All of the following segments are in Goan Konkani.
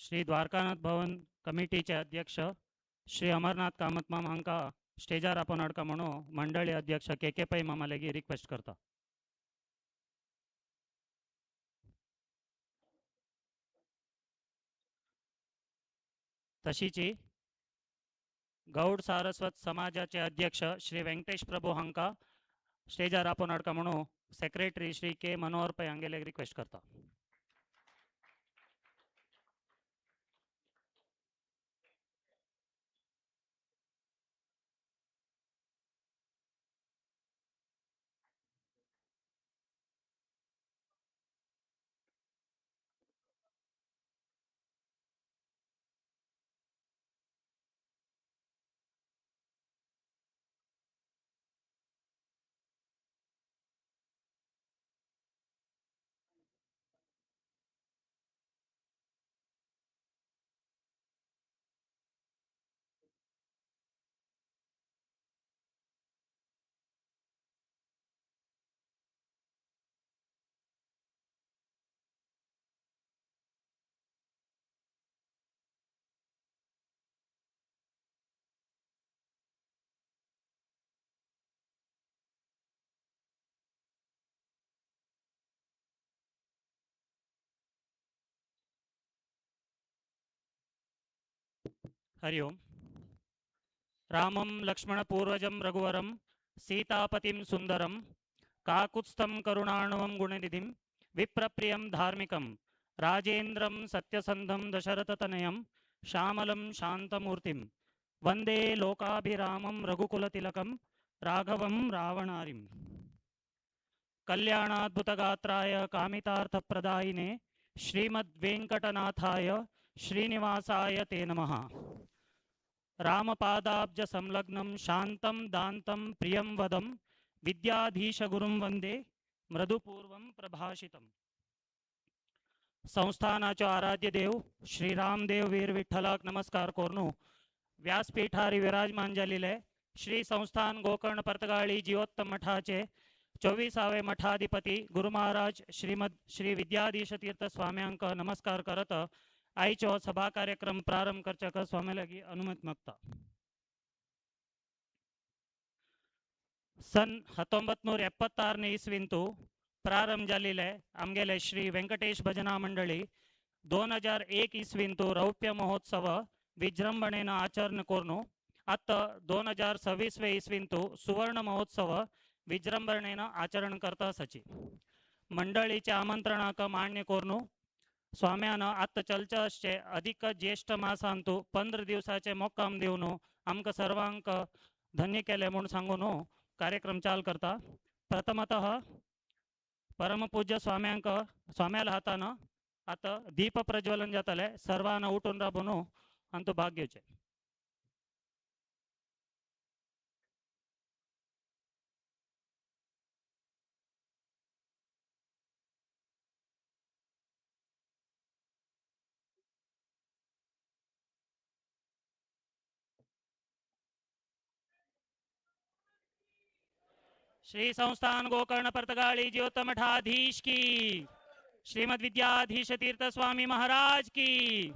श्री द्वारकानाथ भवन कमिटीचे अध्यक्ष श्री अमरनाथ कामत माम हांकां स्टेजार आपोवन हाडका म्हणून मंडळी अध्यक्ष के के पै मामा लेगीत रिक्वेस्ट करता. तशीची गौड सारस्वत समाजाचे अध्यक्ष श्री वेंकटेश प्रभू हांकां स्टेजार आपोवन हाडका म्हणून सेक्रेटरी श्री के मनोहर पै हांगेले रिक्वेस्ट करता. हरिओम. रामं लक्ष्मणपूर्वजं रघुवरं सीतापतिं सुंदरं काकुत्स्थं करुणार्णवं गुणनिधिं विप्रप्रियं धार्मिकं राजेंद्रं सत्यसंधं दशरथतनयं श्यामलं शांतमूर्तिं वंदे लोकाभिरामं रघुकुलतिलकं राघवं रावणारिं. कल्याणाद्भुतगात्राय कामितार्थप्रदायिने श्रीमद्वेंकटनाथाय श्रीनिवासाय ते नमः. रामपादाब्ज संलग्नं शांतं दांतं प्रियं वदं विद्याधीशगुरुं वंदे मृदुपूर्वं प्रभाषितम्. संस्थानाचो आराध्य देव श्री रामदेव वीर विठ्ठलाक नमस्कार कोरनु व्यासपीठारी विराजमान जालेले श्री संस्थान गोकर्ण पर्तगाळी जीवोत्तम मठाचे 24वे मठाधिपती गुरु महाराज श्रीमद श्री विद्याधीश तीर्थ स्वाम्यांक नमस्कार करत आयचो सभा कार्यक्रम प्रारंभ करच्याक स्वामी लागी अनुमत मागता. सन 1976 इस्वींतु प्रारंभ जालेले आमगेले श्री वेंकटेश भजना मंडळी 2001 इस्वींतु रौप्य महोत्सव विजृंभणेन आचरण कोरनु आत्ता 2026 इस्वींतु सुवर्ण महोत्सव विजृंभणेन आचरण करता आसाची. मंडळीच्या आमंत्रणाक मान्य कोरनु स्वाम्यान आत्ता चलचे आसचे अधिक ज्येष्ठ मासांतु 15 दिवसाचे मोक्काम दिवन आमकां सर्वांक धन्य केले म्हूण सांगून कार्यक्रम चाल करता. प्रथमतः परमपूज्य स्वाम्यांक स्वाम्याला हातान आतां दीप प्रज्वलन जातले. सर्वांना उठून राबून आनी भाग घेवचे. श्री संस्थान गोकर्ण पर्तगाळी जीवोत्तम मठाधीश की, श्रीमद विद्याधीश तीर्थ स्वामी महाराज की.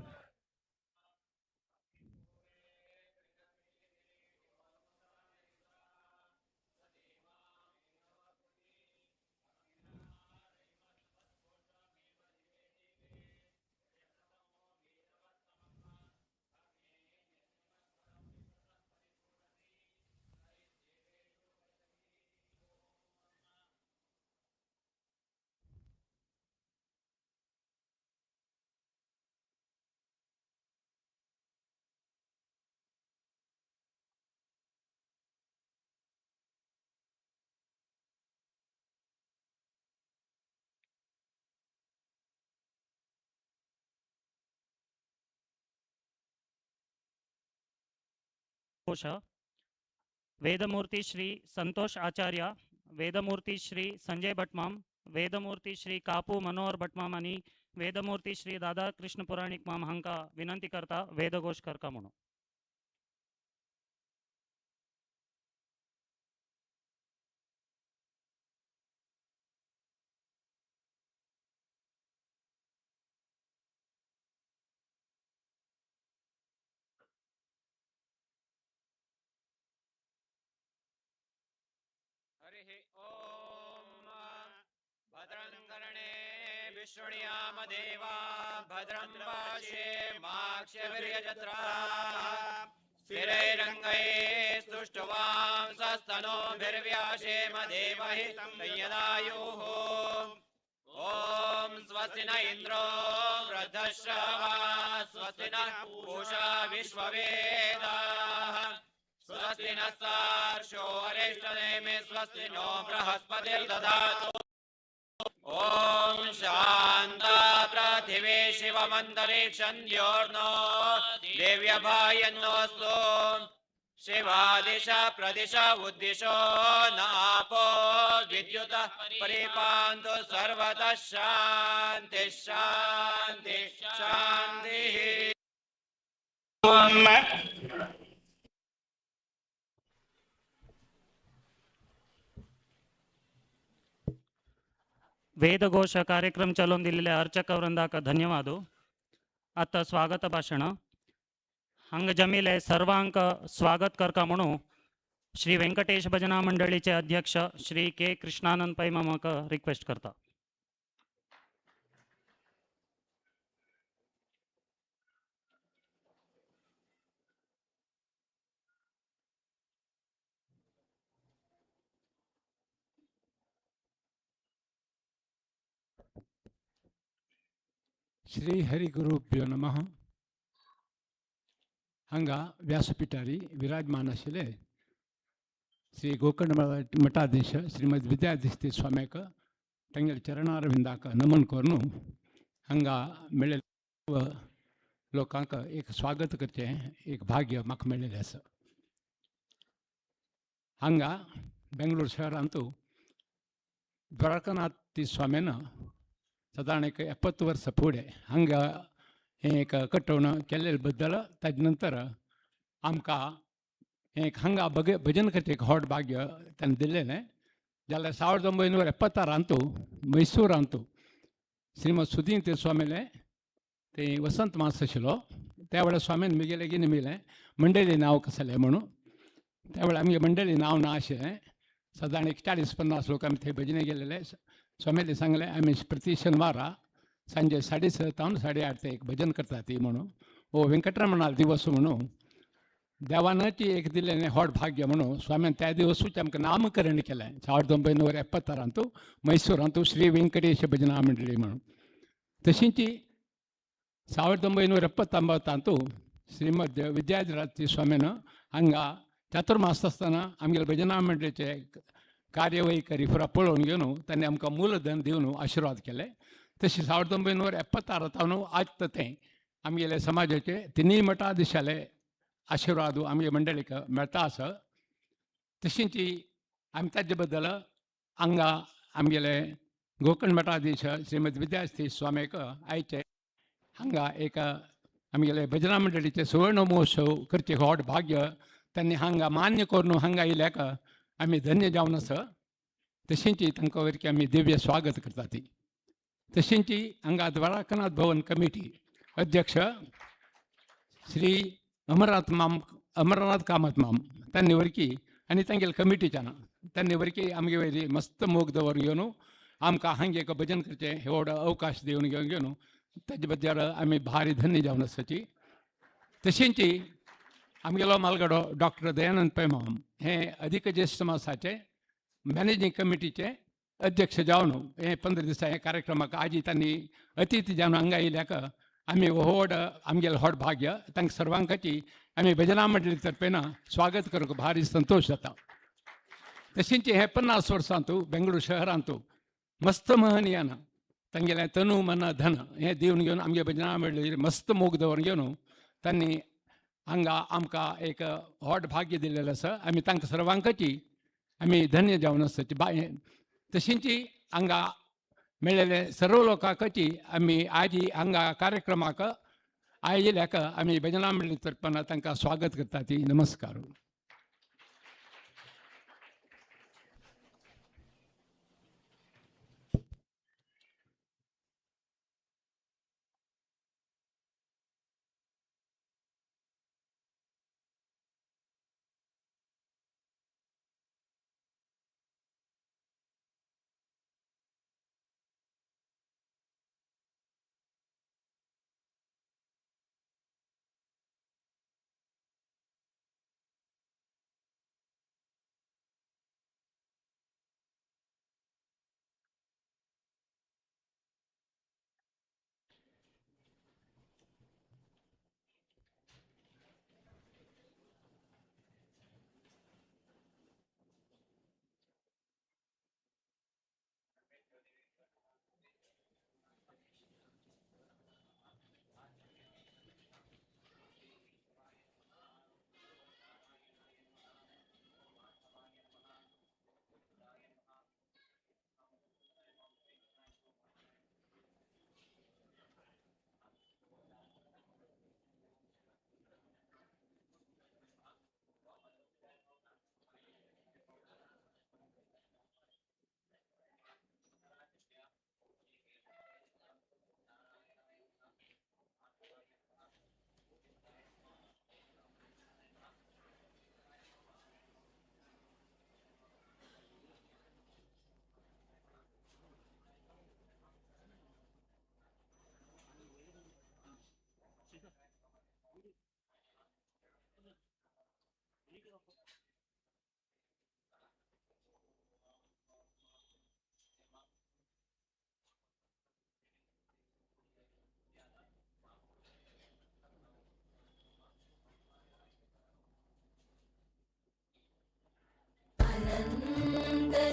वेदमूर्ति श्री संतोष आचार्य, वेदमूर्ति श्री संजय भटमाम, वेदमूर्ति श्री कापू मनोहर भटमाम आनी वेदमूर्ति श्री दादा कृष्ण पुराणिक माम हांकां विनंती करता वेदघोष करका म्हणून. विष्णुयाम देवा भद्रं पश्येमाक्षभिर्यजत्राः स्थिरैरङ्गैः स्तुष्टुवांसस्तनूभिर्व्याशेम देवहि यदायुः। ॐ स्वस्ति न इन्द्रो वृद्धश्रवाः स्वस्ति नः पूषा विश्ववेदाः स्वस्ति नः सार्षो अरिष्टनेमि स्वस्ति नो बृहस्पतिर्दधातु। ॐ शान्ता पृथिवी शिवमन्तरिक्षं द्योर्नो देव्यभायन्नोऽस्तु। शिवादिश प्रदिश उद्दिशो नापो विद्युत परिपान्तु सर्वतः शान्ति शान्ति शान्तिः। वेदघोष कार्यक्रम चालवून दिलेल्या अर्चक वृंदाक धन्यवाद। आता स्वागत भाषण हांगा जमिले सर्वांक स्वागत करका म्हणून श्री वेंकटेश भजना मंडळीचे अध्यक्ष श्री के कृष्णानंद पै मामाक रिक्वेस्ट करता। श्री हरिगुरुभ्यो नमः। हांगा व्यासपीठारी विराजमान आशिल्ले श्री गोकर्ण मठाधीश श्रीमद विद्याधीश स्वाम्याक तांगेल्या चरणारविंदाक नमन करून हांगा मेळिल्ले लोकांक एक स्वागत करचें एक भाग्य म्हाका मेळिल्लें आसा। हांगा बेंगलोर शहरांतू द्वारकानाथ स्वाम्यान सादारण एक 70 वर्सां फुडें हांगा हें एक कटोवण केल्ले बद्दल ताजे नंतर आमकां हें एक हांगा भजन करचें एक व्हड भाग्य ताणें दिल्लेलें। जाल्यार 1976 मैसूरांतू श्रीमद सुधीर स्वामीलें ते वसंत मास आशिल्लो त्या वेळार स्वामीन म्हगेलें कितें मिलें मंडळी नांव कसलें म्हणून त्या वेळार आमगे मंडळी नांव ना आशिल्लें। सादारण एक 40-50 लोक आमी थंय भजने गेलेले। स्वामीले सांगलें आमी प्रति शनिवारा सांजे 6:30 तावन 8:30 ते एक भजन करता ती म्हणून हो वेंकटरमणा दिवस म्हणून देवानची एक दिल्लें व्हड भाग्य म्हणून स्वामीन त्या दिवसूच आमकां नामकरण केलें 1976 मैसूरांतू श्री वेंकटेश भजना मंडळी म्हणून। तशींच 1979 श्रीमद विद्याधिराज स्वामीन हांगा चातुर्मास आसतना आमगेले भजना मंडळीचे कार्यवैखरी पुरा पळोवन घेवन तांणी आमकां मूलधन दिवन आशिर्वाद केले। तशें 1976 तावन आज तें आमगेले समाजाचे तिनूय मठाधीशाले आशिर्वाद आमगे मंडळीक मेळटा आसा। तशींच आमी ताजे बद्दल हांगा आमगेले गोकर्ण मठाधीश श्रीमद विद्यार्थी स्वामीक आयचे हांगा एक आमगेले भजना मंडळीचे सुवर्ण महोत्सव करचे व्हड भाग्य तांणी हांगा मान्य करून हांगा येयल्याक आमी धन्य जावन आसा। तशींच तांकां वरवीं आमी दिव्य स्वागत करता ती। तशींच हांगा द्वारकानाथ भवन कमिटी अध्यक्ष श्री अमरनाथ कामत माम तांणी वरवीं आनी तांगेले कमिटीच्यान तांणी वरवीं आमगे वयली मस्त मोग दवर घेवन आमकां हांगे एक भजन करचें हे व्हड अवकाश दिवन घेवन घेवन ताजे बद्दल आमी भारी धन्य जावन आसाची। तशींच आमगेलो मालगडो डॉक्टर दयानंद पै माम हे अधिक ज्येष्ठ मासाचे मॅनेजींग कमिटीचे अध्यक्ष जावन हे 15 दिसां हे कार्यक्रमाक आजी तांणी अतिथी जावन हांगा येयल्याक आमी व्हड आमगेलें व्हड भाग्य तांकां सर्वांकाची आमी भजना मंडळी तर्फेन स्वागत करूंक भारी संतोश जाता। तशींच हे 50 वर्सांतू बेंगळूर शहरांतू मस्त महनीयान तांगेलें तनू मन धन हें दिवन घेवन आमगे भजना मंडळी मस्त मोग दवरून घेवन तांणी हांगा आमकां एक व्हड भाग्य दिल्लेलें आसा। आमी तांकां सर्वांकाची आमी धन्य जावन आसाची। तशींच हांगा मेळिल्ले सर्व लोकांची आमी आजी हांगा कार्यक्रमाक आयिल्ल्याक आमी भजना मंडळी तर्फान तांकां स्वागत करता ती। नमस्कार।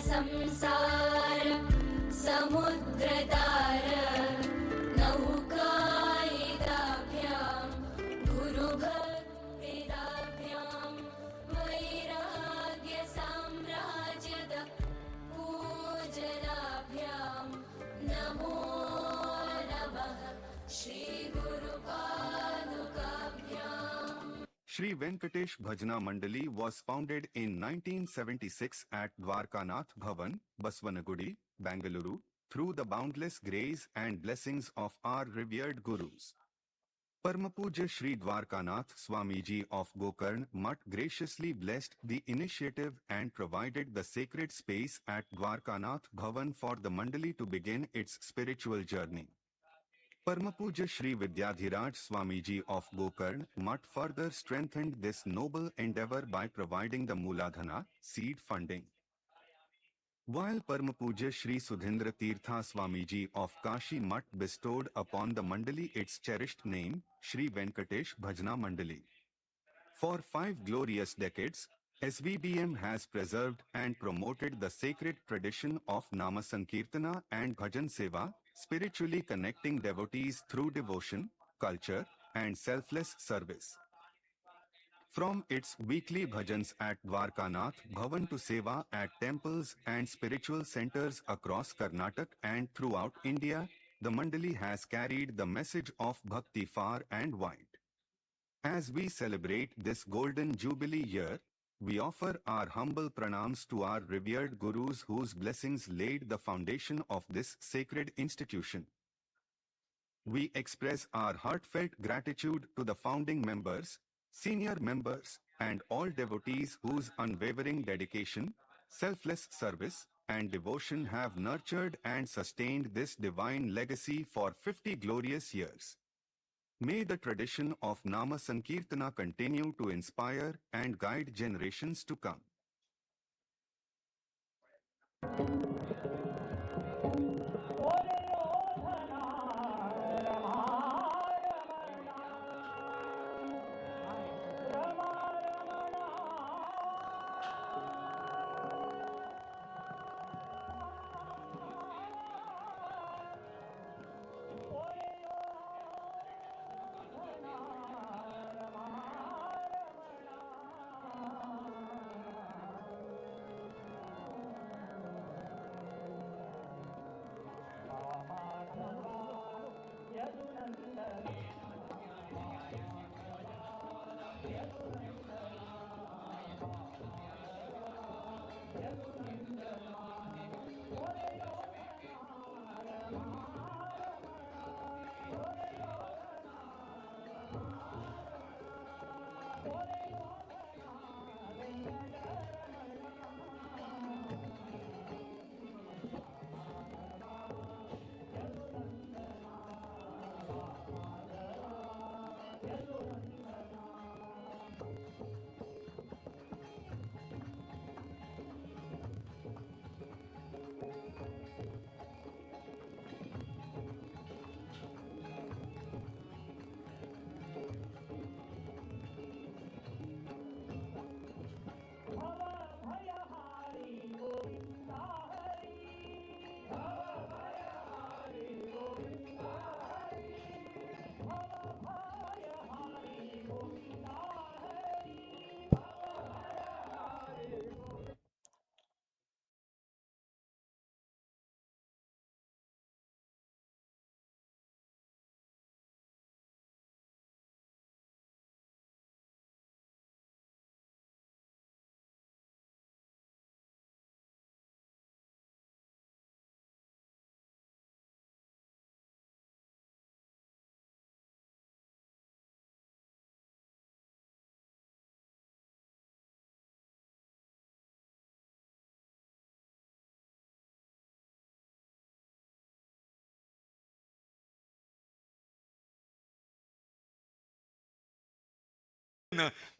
संसार समुद्रतार नौकायिताभ्यां गुरुभक्तिदाभ्यां वैराग्य साम्राज्यद पूजनाभ्यां नमो नमः श्रीगुरुपादुकाभ्याम्. Shri Venkatesh Bhajana Mandali was founded in 1976 at Dwarkanath Bhavan, Basavanagudi, Bangalore, through the boundless grace and blessings of our revered gurus. Paramapuja Shri Dwarkanath Swamiji of Gokarn Mutt graciously blessed the initiative and provided the sacred space at Dwarkanath Bhavan for the Mandali to begin its spiritual journey. Paramapuja Shri Vidyadhiraj Swamiji of Gokarn Mutt further strengthened this noble endeavor by providing the Mooladhana seed funding. While Paramapuja Shri Sudhindra Tirtha Swamiji of Kashi Mutt bestowed upon the Mandali its cherished name, Shri Venkatesh Bhajana Mandali. For 5 glorious decades, SVBM has preserved and promoted the sacred tradition of Nama Sankirtana and Bhajan Seva, spiritually connecting devotees through devotion, culture, and selfless service. From its weekly bhajans at Dwarkanath Bhavan to Seva at temples and spiritual centers across Karnataka and throughout India, the Mandali has carried the message of bhakti far and wide. As we celebrate this golden jubilee year, we offer our humble pranams to our revered gurus whose blessings laid the foundation of this sacred institution. We express our heartfelt gratitude to the founding members, senior members, and all devotees whose unwavering dedication, selfless service, and devotion have nurtured and sustained this divine legacy for 50 glorious years. May the tradition of Nama Sankirtana continue to inspire and guide generations to come.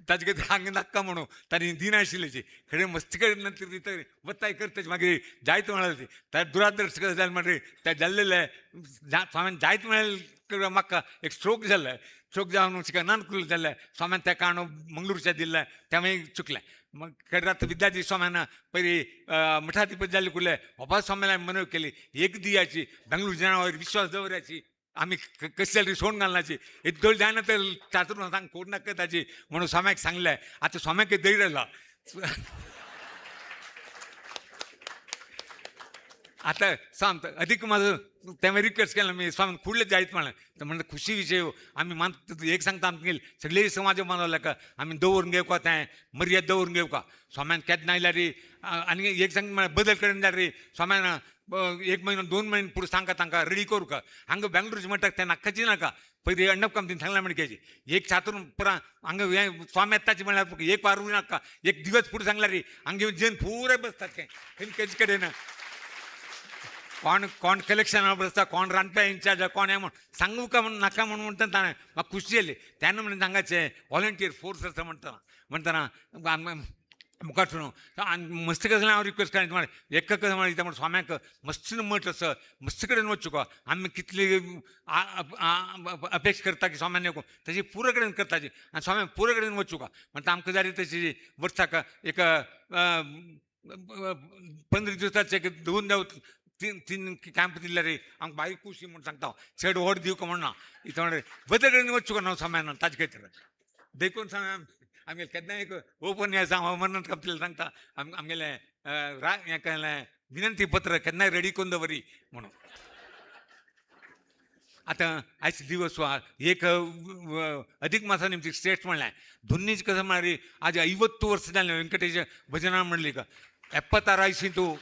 ताजे खातीर हांगा नाका म्हणून तांणी दिनाशिल्लेची खरें मस्ती कडेन नंतर दिता वताय करताची मागीर जायत म्हणाले त्या दुरादर्श जालें मागीर ते जाल्लेले स्वाम्यान जायत म्हळ्यार म्हाका एक स्ट्रोक जाल्ले, स्ट्रोक जावन शिकनान जाल्ले स्वाम्यान त्या काण मंगळूरच्या दिल्लें, त्या मागीर चुकलें. मग विद्यार्थी स्वाम्यानं पयली मठाधिपती जाल्ले कुर्ले बाबा स्वाम्याला मनव केली एक दियाची बेंगळूर जनावर विश्वास दवरायची आम्ही कशी जाल्यार सोडून घालनाची इतको जायना तर चातुर सांग कोण नाका ताची म्हणून स्वाम्याक सांगलें. आतां स्वाम्याक धैर्य आयला. आतां सांग अधिक माझं तें रिक्वेस्ट केलें मी स्वामी फुडलें जायत म्हणलें तर म्हणलें खुशी विशय आमी मानता एक सांगता आमगे सगळे समाज मानवले का आमी दवरून घेवका तें मर्याद दवरून घेवका स्वाम्यान केन्ना आयल्यार रे आनी एक सांग म्हळ्यार बदल करून जाल्यार रे स्वाम्यान एक म्हयनो 2 म्हयने पुरो सांगता तांकां रेडी करूं का हांगा बेंगलोरचे म्हणटा तें नाकाची नाका पयलीं अण्णप कामतीन सांगलां म्हणकेची एक चातून पुरा हांगा हें स्वामी येताची म्हणल्यार एक वारू नाका एक दिवस पुरो सांगल्यार रे हांगा जेवन पुरे बसतात तें खंय कशी कडेन कोण कोण कलेक्शना बसता कोण रांदप्या इन्चार्ज कोण हें म्हण सांगू का म्हण नाका म्हणून म्हणटा ताणें म्हाका खुशी जाली तेन्ना म्हणून हांगाचे व्हॉलंटियर फोर्स आसा म्हणटना म्हणटना मुखार सुनो आनी मस्त कसलें हांव रिक्वेस्ट करें म्हळ्यार एक कसं म्हळ्यार म्हण स्वाम्याक मस्त मठ आसा मस्त कडेन वचूं आमी कितली अपेक्षा करता की स्वाम्यान येवं तशी पुरो कडेन करताची आनी स्वाम्यान पुरो कडेन वचूं का म्हणटा आमकां जाय तशी वर्साक एक 15 दिवसाचे एक 2 3 3 कॅम्प दिल्यार रे आमकां बारीक खुशी म्हूण सांगता हांव चड व्हड दिवंक म्हण ना इथं म्हणल्यार बदल कडेन वचूं ना स्वाम्यान ताजे खातीर देखून स्वाम्यान आमगेलें केन्ना एक ओपन हें आसा हांव अमरनाथ कपतील सांगता आमगेलें हें केलें विनंती पत्र केन्नाय रेडी करून दवरी म्हणून. आतां आयज दिवस एक अधिक मासा निमती श्रेष्ठ म्हणलें दोन्हीच कसं म्हळ्यार आज 50 वर्ष जालें वेंकटेश भजना म्हणली का 76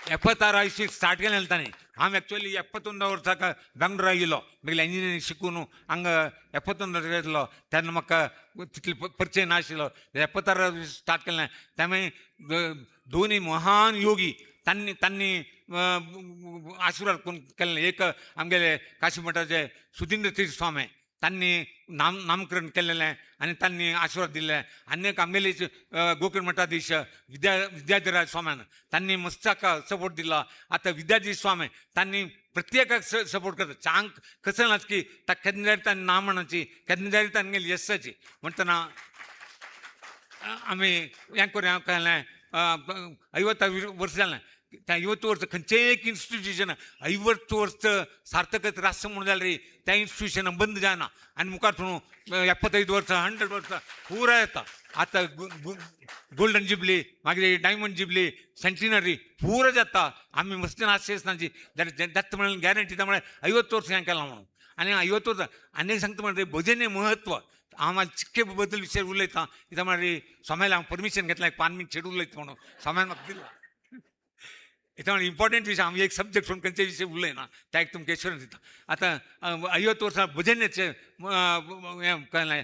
76 इस्वी स्टार्ट केलें ताणें. हांव एक्चुअली 71 वर्साक बेंगलोरा येयलो मागीर इंजिनियरींग शिकून हांगा 71 वर्साक येतलो तेन्ना म्हाका तितले परिचय नाशिल्लो. 76 स्टार्ट केलें त्यामुळे दोनूय महान योगी तांणी तांणी आशिर्वाद करून केल्लें. एक आमगेले काशी मठाचे सुधींद्र तीर्थ स्वामी तांणी नामकरण केलेलें आनी तांणी आशिर्वाद दिल्ले. आनी एक आमगेले गोकर्ण मठाधीश विद्याधिराज स्वाम्यान तांणी मस्ताक सपोर्ट दिला. आतां विद्याधीश स्वामी तांणी प्रत्येकाक सपोर्ट करता. चांग कसं नाच की ताका केन्ना जाय तांणी ना म्हणाची केन्ना जाय तांगेली यशाची म्हणटना आमी हें करूं केलें 50 वर्स जालें त्या 50 वर्स खंयचें एक इन्स्टिट्यूशन 50 वर्स सार्थकत राष्ट्र म्हणून जाल्यार त्या इन्स्टिट्यूशन बंद जायना आनी मुखार थोडो 75 वर्सां 100 वर्सां पुराय येता. आतां गोल्डन जुबली मागीर डायमंड जुबली सेंटिनरी पुरो जाता. आमी मस्त आशेसनाची जाल्यार दत्त म्हणून गॅरंटी दिता म्हळ्यार 50 वर्सां हें केलां म्हणून. आनी 50 वर्सां आनी एक सांगता म्हणल्यार भजन म्हत्व हांव मातशें चिक्के बद्दल विशय उलयतां कित्याक म्हळ्यार स्वाम्याले हांव परमिशन घेतलें 5 मिनट चेड उलयता म्हणून स्वाम्यान म्हाका दिला. इथं इम्पॉर्टंट विशय हांव एक सब्जेक्ट सोडून खंयचे विशय उलयना त्या एक तुमकां एश्योरन्स दिता. आतां 50 वर्सां भजनाचें हें कळ्ळें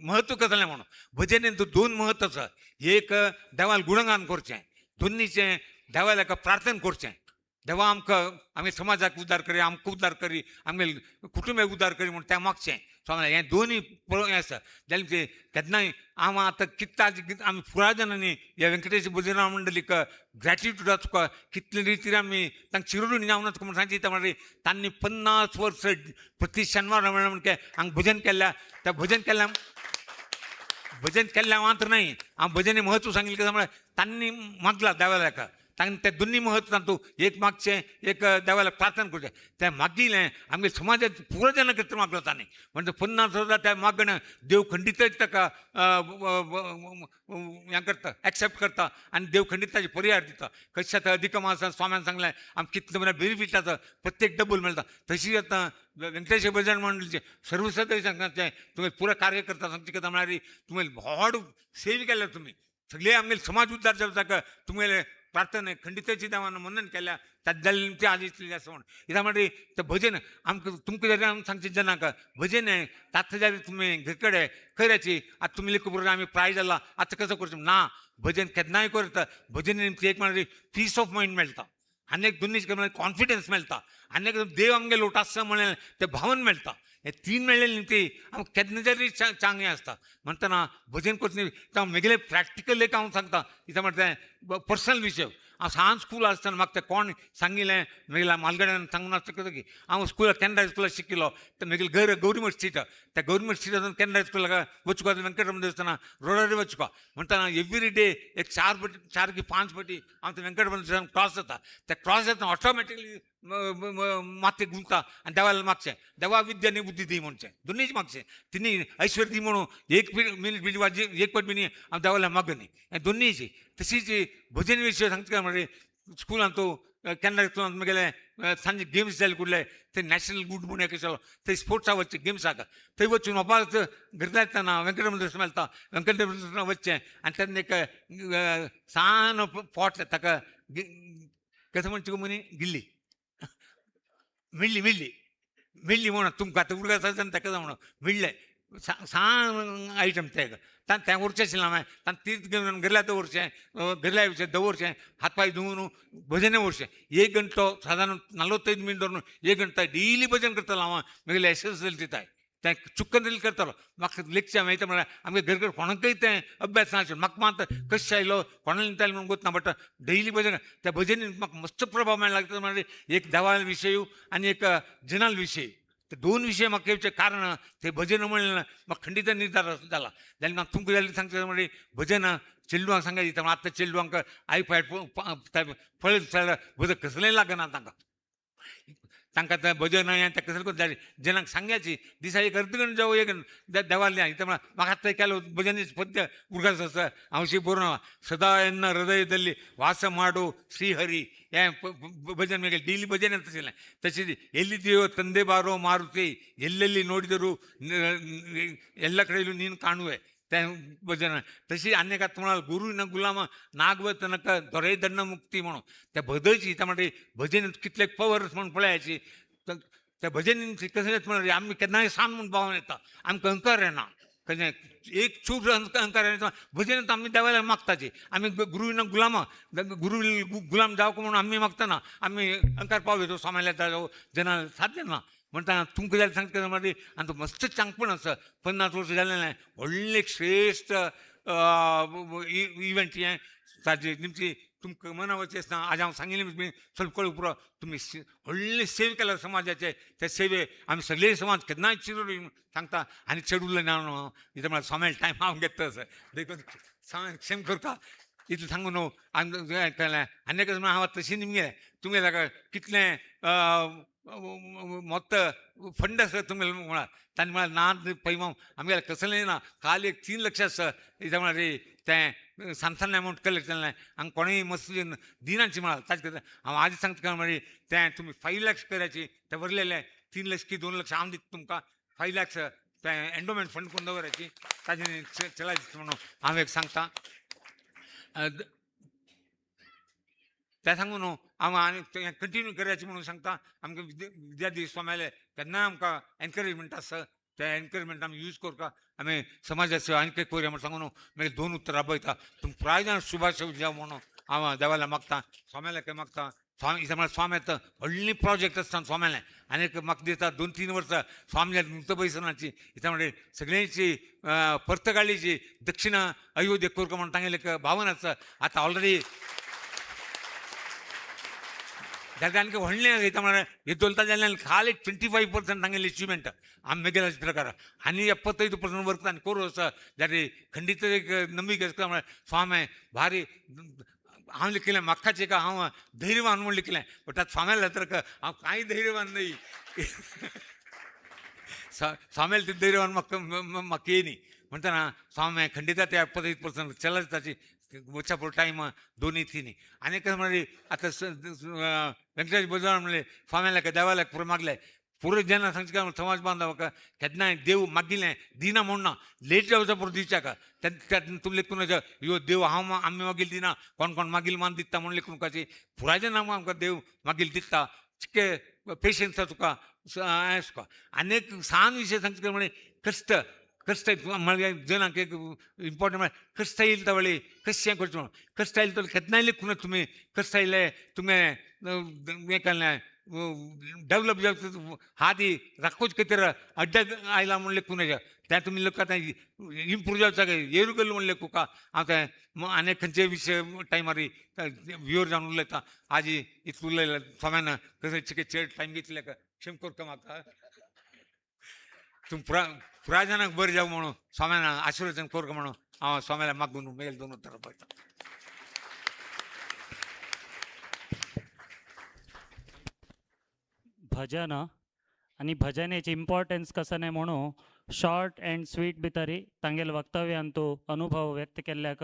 म्हत्व कसलें म्हणून भजनेन दोन म्हत्व आसा. एक देवाल गुणगान करचें, दोन्नीचें देवाक एका प्रार्थना करचें, देवा आमकां आमगे समाजाक उद्धार करी, आमकां उद्धार करी, आमगे कुटुंबाक उद्धार करी म्हूण तें मागचें स्वामी. हें दोनूय पळोवंक हें आसा जाल्यार ते केन्नाय हांव आतां कितें आमी पुराय जाणांनी ह्या वेंकटेश भजना मंडळीक ग्रॅटिट्यूड आसा तुका कितले रितीन आमी तांकां चिरडून जावना तुका म्हण सांगता म्हणल्यार तांणी 50 वर्स प्रति शेनवार म्हणके हांगा भजन केल्ल्या त्या भजन केल्ल्या भजन केल्ल्या मात्र न्हय हांव भजने म्हत्व सांगितलें कसं म्हळ्यार तांणी मागला देवाक तांकां तें दोन्ही म्हत्व तातूंत एक मागचें एक देवाला प्रार्थना करचें तें मागिल्लें आमगे समाजात पुरो जाणां खातीर मागलो ताणें म्हणजे 50 वर्सां त्या मागणें देव खंडीतच ताका हें करता एक्सेप्ट करता आनी देव खंडीत ताजे परिहार दिता. कशें आतां अधिक मासान स्वाम्यान सांगलें आमकां कितलें म्हळ्यार बेनिफीट आसा प्रत्येक डबल मेळटा. तशी आतां वेंकटेश भजन मंडळीचें सर्व सदस्य सांगचें तुमी पुरो कार्य करता सांगचें कितें म्हळ्यार तुमी व्हड सेवा केल्या तुमी सगळे आमगे समाज उद्धार जावपाक तुमगेले प्रार्थना खंडिताची देवान मनन केल्या ताज्या ते आज इतलें आसा म्हण कित्याक म्हणल्यार तें भजन आमकां तुमकां जाल्यार आमी सांगचें जनाक भजन हें तात्या जाल्यार तुमी घरकडे खऱ्याची आतां तुमी लेखा बरोबर आमी प्राय जाला आतां कसो करचें ना भजन केन्नाय करता. भजन एक म्हळ्यार पीस ऑफ मायंड मेळटा आनी एक दोनूय म्हळ्यार कॉन्फिडन्स मेळटा आनी एक देव आमगे लोट आसा म्हणलें तें भावन मेळटा. हे 3 मेळ्ळे न्ही ती आमकां केन्ना तरी चांगलें आसता. म्हणटना भजन करचें न्ही हांव म्हगेलें प्रॅक्टिकल एक हांव सांगता कित्याक म्हणटा तें पर्सनल विशय. हांव सान स्कूल आसतना म्हाका तें कोण सांगिल्लें मागीर म्हालगड्यान सांगून आसता की हांव स्कुलाक केनरा स्कुलाक शिकिल्लो. ते मागीर घर गव्हर्मेंट स्ट्रीट, त्या गव्हर्मेंट स्ट्रीटासून केनरा स्कुलाक वचूंक वेंकटरमण देवस्थाना रोडार वचूंक म्हणटाना एवरी डे एक 4 की 5 पटी हांव ते वेंकटरमण देवस्थान क्रॉस जाता. त्या क्रॉस जातना ऑटोमॅटिकली माथें गुंता आनी देवाला मागचें, देवा विद्या आनी बुद्धी दी म्हणचें, दोनीच मागचें, तिनी ऐश्वर दी म्हणून एक मिनीट बिजी वाजी एक पट मिनी हांव देवाला मागनी हें दोनीची. तशीच भजन विशय सांगता म्हणजे स्कुलांत तूं केन्ना स्कुलांत गेले सांजे गेम्स जाले कुडले ते नॅशनल गुड म्हणून एक आशिल्लो थंय स्पोर्ट्सा वचचे गेम्साक थंय वचून वापस घरा येतना वेंकटरमण देवस्थान मेळटा, वेंकटरमण देवस्थान वचचें आनी तेन्ना एक सान पोट ताका कसं म्हणचे म्हणी गिल्ली मेळ्ळी मेळ्ळी मेळ्ळी म्हणून तुमकां आतां उडगास आसा ताका म्हणून मेळ्ळें सान आयटम तें तांकां तें उरचें आशिल्लें हांवें तांकां तीर्थ घेवन घरल्या दवरचें, घरल्या येवचें दवरचें, हात पांय धुवन भजने उरचें. 1 गंटो सादारण 45 मिनट धरून 1 घंटा डेली भजन करतालो हांव. मागीर एस एस एल दिताय तें चुक्कन तरी करतालो. म्हाका लेक्चर मेळटा म्हळ्यार आमगे घर घर कोणाकय तें अभ्यास नाशिल्लो. म्हाका मात कशें आयलो कोणाक आयलो म्हणून गोत ना, बट डेली भजन त्या भजनीन म्हाका मस्त प्रभाव मेळ्ळा लागता. म्हळ्यार एक देवा विशय आनी एक जनाल विशय, ते 2 विशय म्हाका येवचें कारण ते भजन म्हणलें म्हाका खंडीत निर्धार जाला. जाल्यार म्हाका तुमकां जाल्यार सांगता म्हणजे भजन चेडवांक सांगायची. आतां चेडवांक I फाय पळयत जाल्यार भजन कसलेंय लागना तांकां, तांकां तें भजन हें तें कसलें जालें जनांक सांगायची दिसा एक अर्द गंट जावं एक देवालें इथं म्हाका आतां केलो भजनीच पद्य उडगास आसा हांव शी बरोवन सदा एन्न हृदयದಲ್ಲಿ ವಾಸ ಮಾಡು ಶ್ರೀಹರಿ हें भजन मागीर डेली भजन येता आशिल्लें. तशेंच ಎಲ್ಲಿದೆಯೋ ತಂದೆ ಬಾರೋ ಮಾರುತಿ, ಎಲ್ಲೆಲ್ಲಿ ನೋಡಿದರೂ ಎಲ್ಲ ಕಡೆಯಲ್ಲೂ ನೀನು ಕಾಣುವೆ तें भजन. तशी आनी एक आतां म्हणाल गुरू न गुलाम नागव तनक दोरे दंड मुक्ती म्हणून त्या भजची त्या म्हणटा भजन कितले पवर्स म्हणून पळयाची त्या भजन कसलें म्हणल्यार आमी केन्नाय सान म्हूण पावोन येता, आमकां अहंकार येना, कशें एक चूर अहंकार येना. भजन आमी देवाला मागताची, आमी गुरू न गुलाम गुरू गुलाम जावंक म्हणून आमी मागतना आमी अहंकार पावयतो स्वाम्याला जावं जना साध्य ना. म्हणटा तुमकां जाल्यार सांगता म्हणल्यार आनी तो मस्त चांगपण आसा. 50 वर्सां जालें व्हडलें एक श्रेश्ठ इव्हेंट हें ताजे निमची तुमकां मनावचे आसतना आज हांव सांगिल्लें ಸ್ವಲ್ಪ कळूंक पुरो. तुमी व्हडले सेवे केल्या समाजाचे, ते सेवे आमी सगळे समाज केन्नाय चिरून सांगता आनी चड उरलें ना न्हू इतलें म्हळ्यार स्वाम्याले टायम हांव घेता आसा देखून स्वाम्याक क्षेम करता इतलें सांगू न्हू. आनी केलें आनी एक हांव तशी निमगेलें तुमगेलें ताका कितलें मोत्त फंड आसा तुमगेलें म्हळ्यार तांणी म्हळ्यार ना पै आमगेलें कसलें ना खाली एक 3 लक्ष आसा इतलें म्हळ्यार तें सान सान अमावंट कलेक्ट जालें हांगा कोणूय मस्त दिनाची म्हळ्यार ताजे खातीर हांव आज सांगता म्हळ्यार तें तुमी 5 लॅक्स करायची तें वरलेलें 3 लक्ष की 2 लक्ष हांव दिता तुमकां 5 लॅक्स तें एन्डोमेंट फंड करून दवरायची ताजें चलायचें म्हणून हांव एक सांगता. तें सांगू न्हू हांव आनी तें कंटिन्यू करायचें म्हणून सांगता. आमकां विद्यार्थी स्वाम्याले केन्ना आमकां एनकरेजमेंट आसा तें एनकरेजमेंट आमी यूज करता आमी समाजा सेवा आनी कितें करुया म्हण सांगू न्हू. मागीर 2 उतरां राबयता तुमकां प्राय जाण शुभाशय जावं म्हणून हांव देवाला मागता, स्वाम्याला काय मागता. स्वामी इथं म्हळ्यार स्वामी येता व्हडली प्रोजेक्ट आसता स्वाम्यालें आनी एक म्हाका दिसता 2-3 वर्सां स्वामी नुस्तं बैसनाची इथं म्हणजे सगळ्यांची पर्तगाळीची दक्षिणा अयोध्ये करूंक म्हणून तांगेलें एक भावना आसा. आतां ऑलरेडी जाल्यार आनी व्हडलें आसा इथं म्हळ्यार हेतोलता जाल्यार खाली 25% तांगेलें अचिवमेंट आमी मेगेल्या प्रकार आनी 75% वर्क आनी करूं आसा. जाल्यार खंडीत एक नंबिके आसता म्हळ्यार स्वामी भारी हांव लिखलें म्हाकाच एक हांव धैर्यवान म्हूण लिखलें, बट आतां स्वाम्याले तर हांव कांय धैर्यवान न्हय. स्वाम्याले ते धैर्यवान म्हाका म्हाका येयनी म्हणटना स्वामी खंडिता ते 75% चलत ताची वचपा टायम 2-3. आनी कशें म्हणल्यार आतां वेंकटेश बोजार म्हणलें स्वाम्याला देवाला पुरो मागलें पुरो जेन्ना सांगचे समाज बांधवाक केन्नाय देव मागिल्लें दिना म्हूण ना लेट जावचो पुरो दिवच्याक त्या तुमी लेखून यो देव हांव आमी मागील दिना कोण कोण मागील मान दिता म्हूण लेखून काची पुरायचे ना आमकां देव मागील दिता चिके पेशन्स तुका तुका. आनी एक सान विशय सांगचे म्हळ्यार कश्ट कष्ट म्हळ्यार जनांक एक इम्पॉर्टंट म्हळ्यार कष्ट येईल तवळी कशें करचें म्हणून कष्ट आयले तर केन्नाय लेखून तुमी कष्ट आयले तुमी हें केलें डेवलप जावचो हा ती राखोच खातीर अड्ड्या आयला म्हूण लेखून तें तुमी लोक आतां इम्प्रूव जावचा येरुगल म्हूण लेखूका हांव तें आनी खंयचे विशय टायमार व्यूअर जावन उलयता आजी इतलें उलयलें स्वाम्यान कसं चड टायम घेतले का क्षम करता म्हाका तुम पुराय जाणांक बरें जावं म्हणून स्वाम्यान आशिर्वचन करका म्हणून हांव स्वाम्याला मागून मेल दोन उतरां पळयता. भजन आनी भजनेची इम्पॉर्टन्स कसं नाही म्हणून शॉर्ट अँड स्वीट भितरी तांगेले वक्तव्यांतू अनुभव व्यक्त केल्ल्याक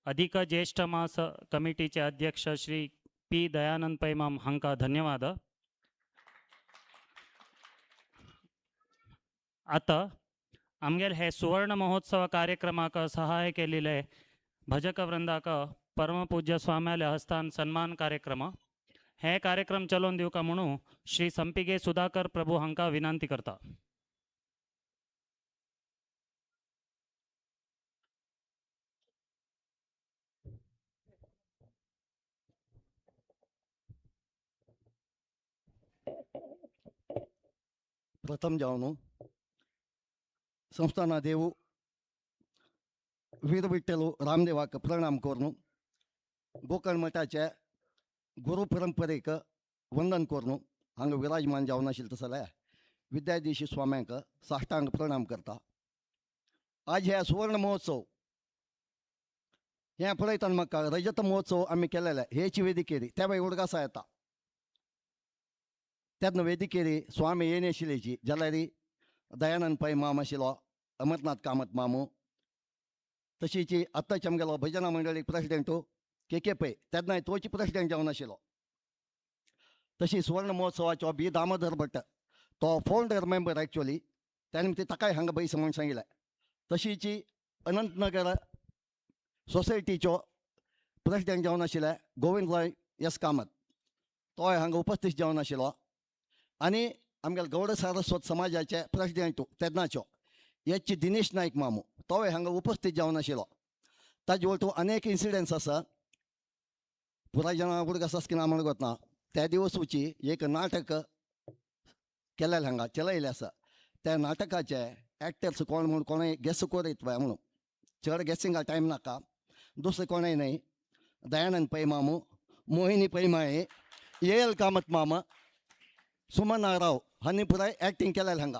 अधिक ज्येष्ठ मास कमिटीचे अध्यक्ष श्री पी दयानंद पैमाम हांकां धन्यवाद. आतां आमगेले हे सुवर्ण महोत्सव कार्यक्रमाक सहाय केलेले भजक वृंदाक परमपूज्य स्वाम्याले हस्तान सन्मान कार्यक्रम हे कार्यक्रम चलोवन दिवका म्हणून श्री संपिगे सुधाकर प्रभू हांकां विनंती करता. प्रथम जावन संस्थाना देव वीर विठ्ठल रामदेवाक प्रणाम करून गोकर्ण मठाचे गुरु परंपरेक वंदन करून हांगा विराजमान जावन आशिल्ले तसले विद्याधीश स्वाम्यांक साष्टांग प्रणाम करता. आज हे सुवर्ण महोत्सव हें पळयतना म्हाका रजत महोत्सव आमी केलेले हेची वेदिकेरी त्या वेळी उडगासा येता तेन्ना वेदिकेरी स्वामी येनाशिल्ल्याची जाल्यार दयानंद पै माम आशिल्लो, अमरनाथ कामत मामू, तशीच आत्ताच आमगेलो भजना मंडळी प्रेसिडेंट के के पै तेन्नाय तोच प्रेसिडेंट जावन आशिल्लो. तशी सुवर्ण महोत्सवाचो बी दामोदर भट्ट तो फावंडर मेंबर एक्चुअली त्या निमती ताकाय हांगा बैस म्हूण सांगिल्लें. तशीच अनंतनगर सोसायटीचो प्रेसिडेंट जावन आशिल्ले गोविंद राय एस कामत तोय हांगा उपस्थित जावन आशिल्लो. आनी आमगेले गौड सारस्वत समाजाचे प्रेसिडेंट तेन्नाचो एच दिनेश नायक मामू तोय हांगा उपस्थित जावन आशिल्लो. ताजे वळटू अनेक इन्सिडंट्स आसा पुराय जाणां उडगास आसा की ना म्हण ना. त्या दिवसूची एक नाटक केलेलें हांगा चलयलें आसा. त्या नाटकाचे एक्टर्स कोण म्हूण कोणूय गेस करीत पळय म्हणून चड गेसिंगा टायम नाका. दुसरें कोणूय न्हय, दयानंद पै मामू, मोहिनी पै माये, ए एल कामत मामा, सुमना राव हांणी पुराय एक्टींग केलेलें हांगा.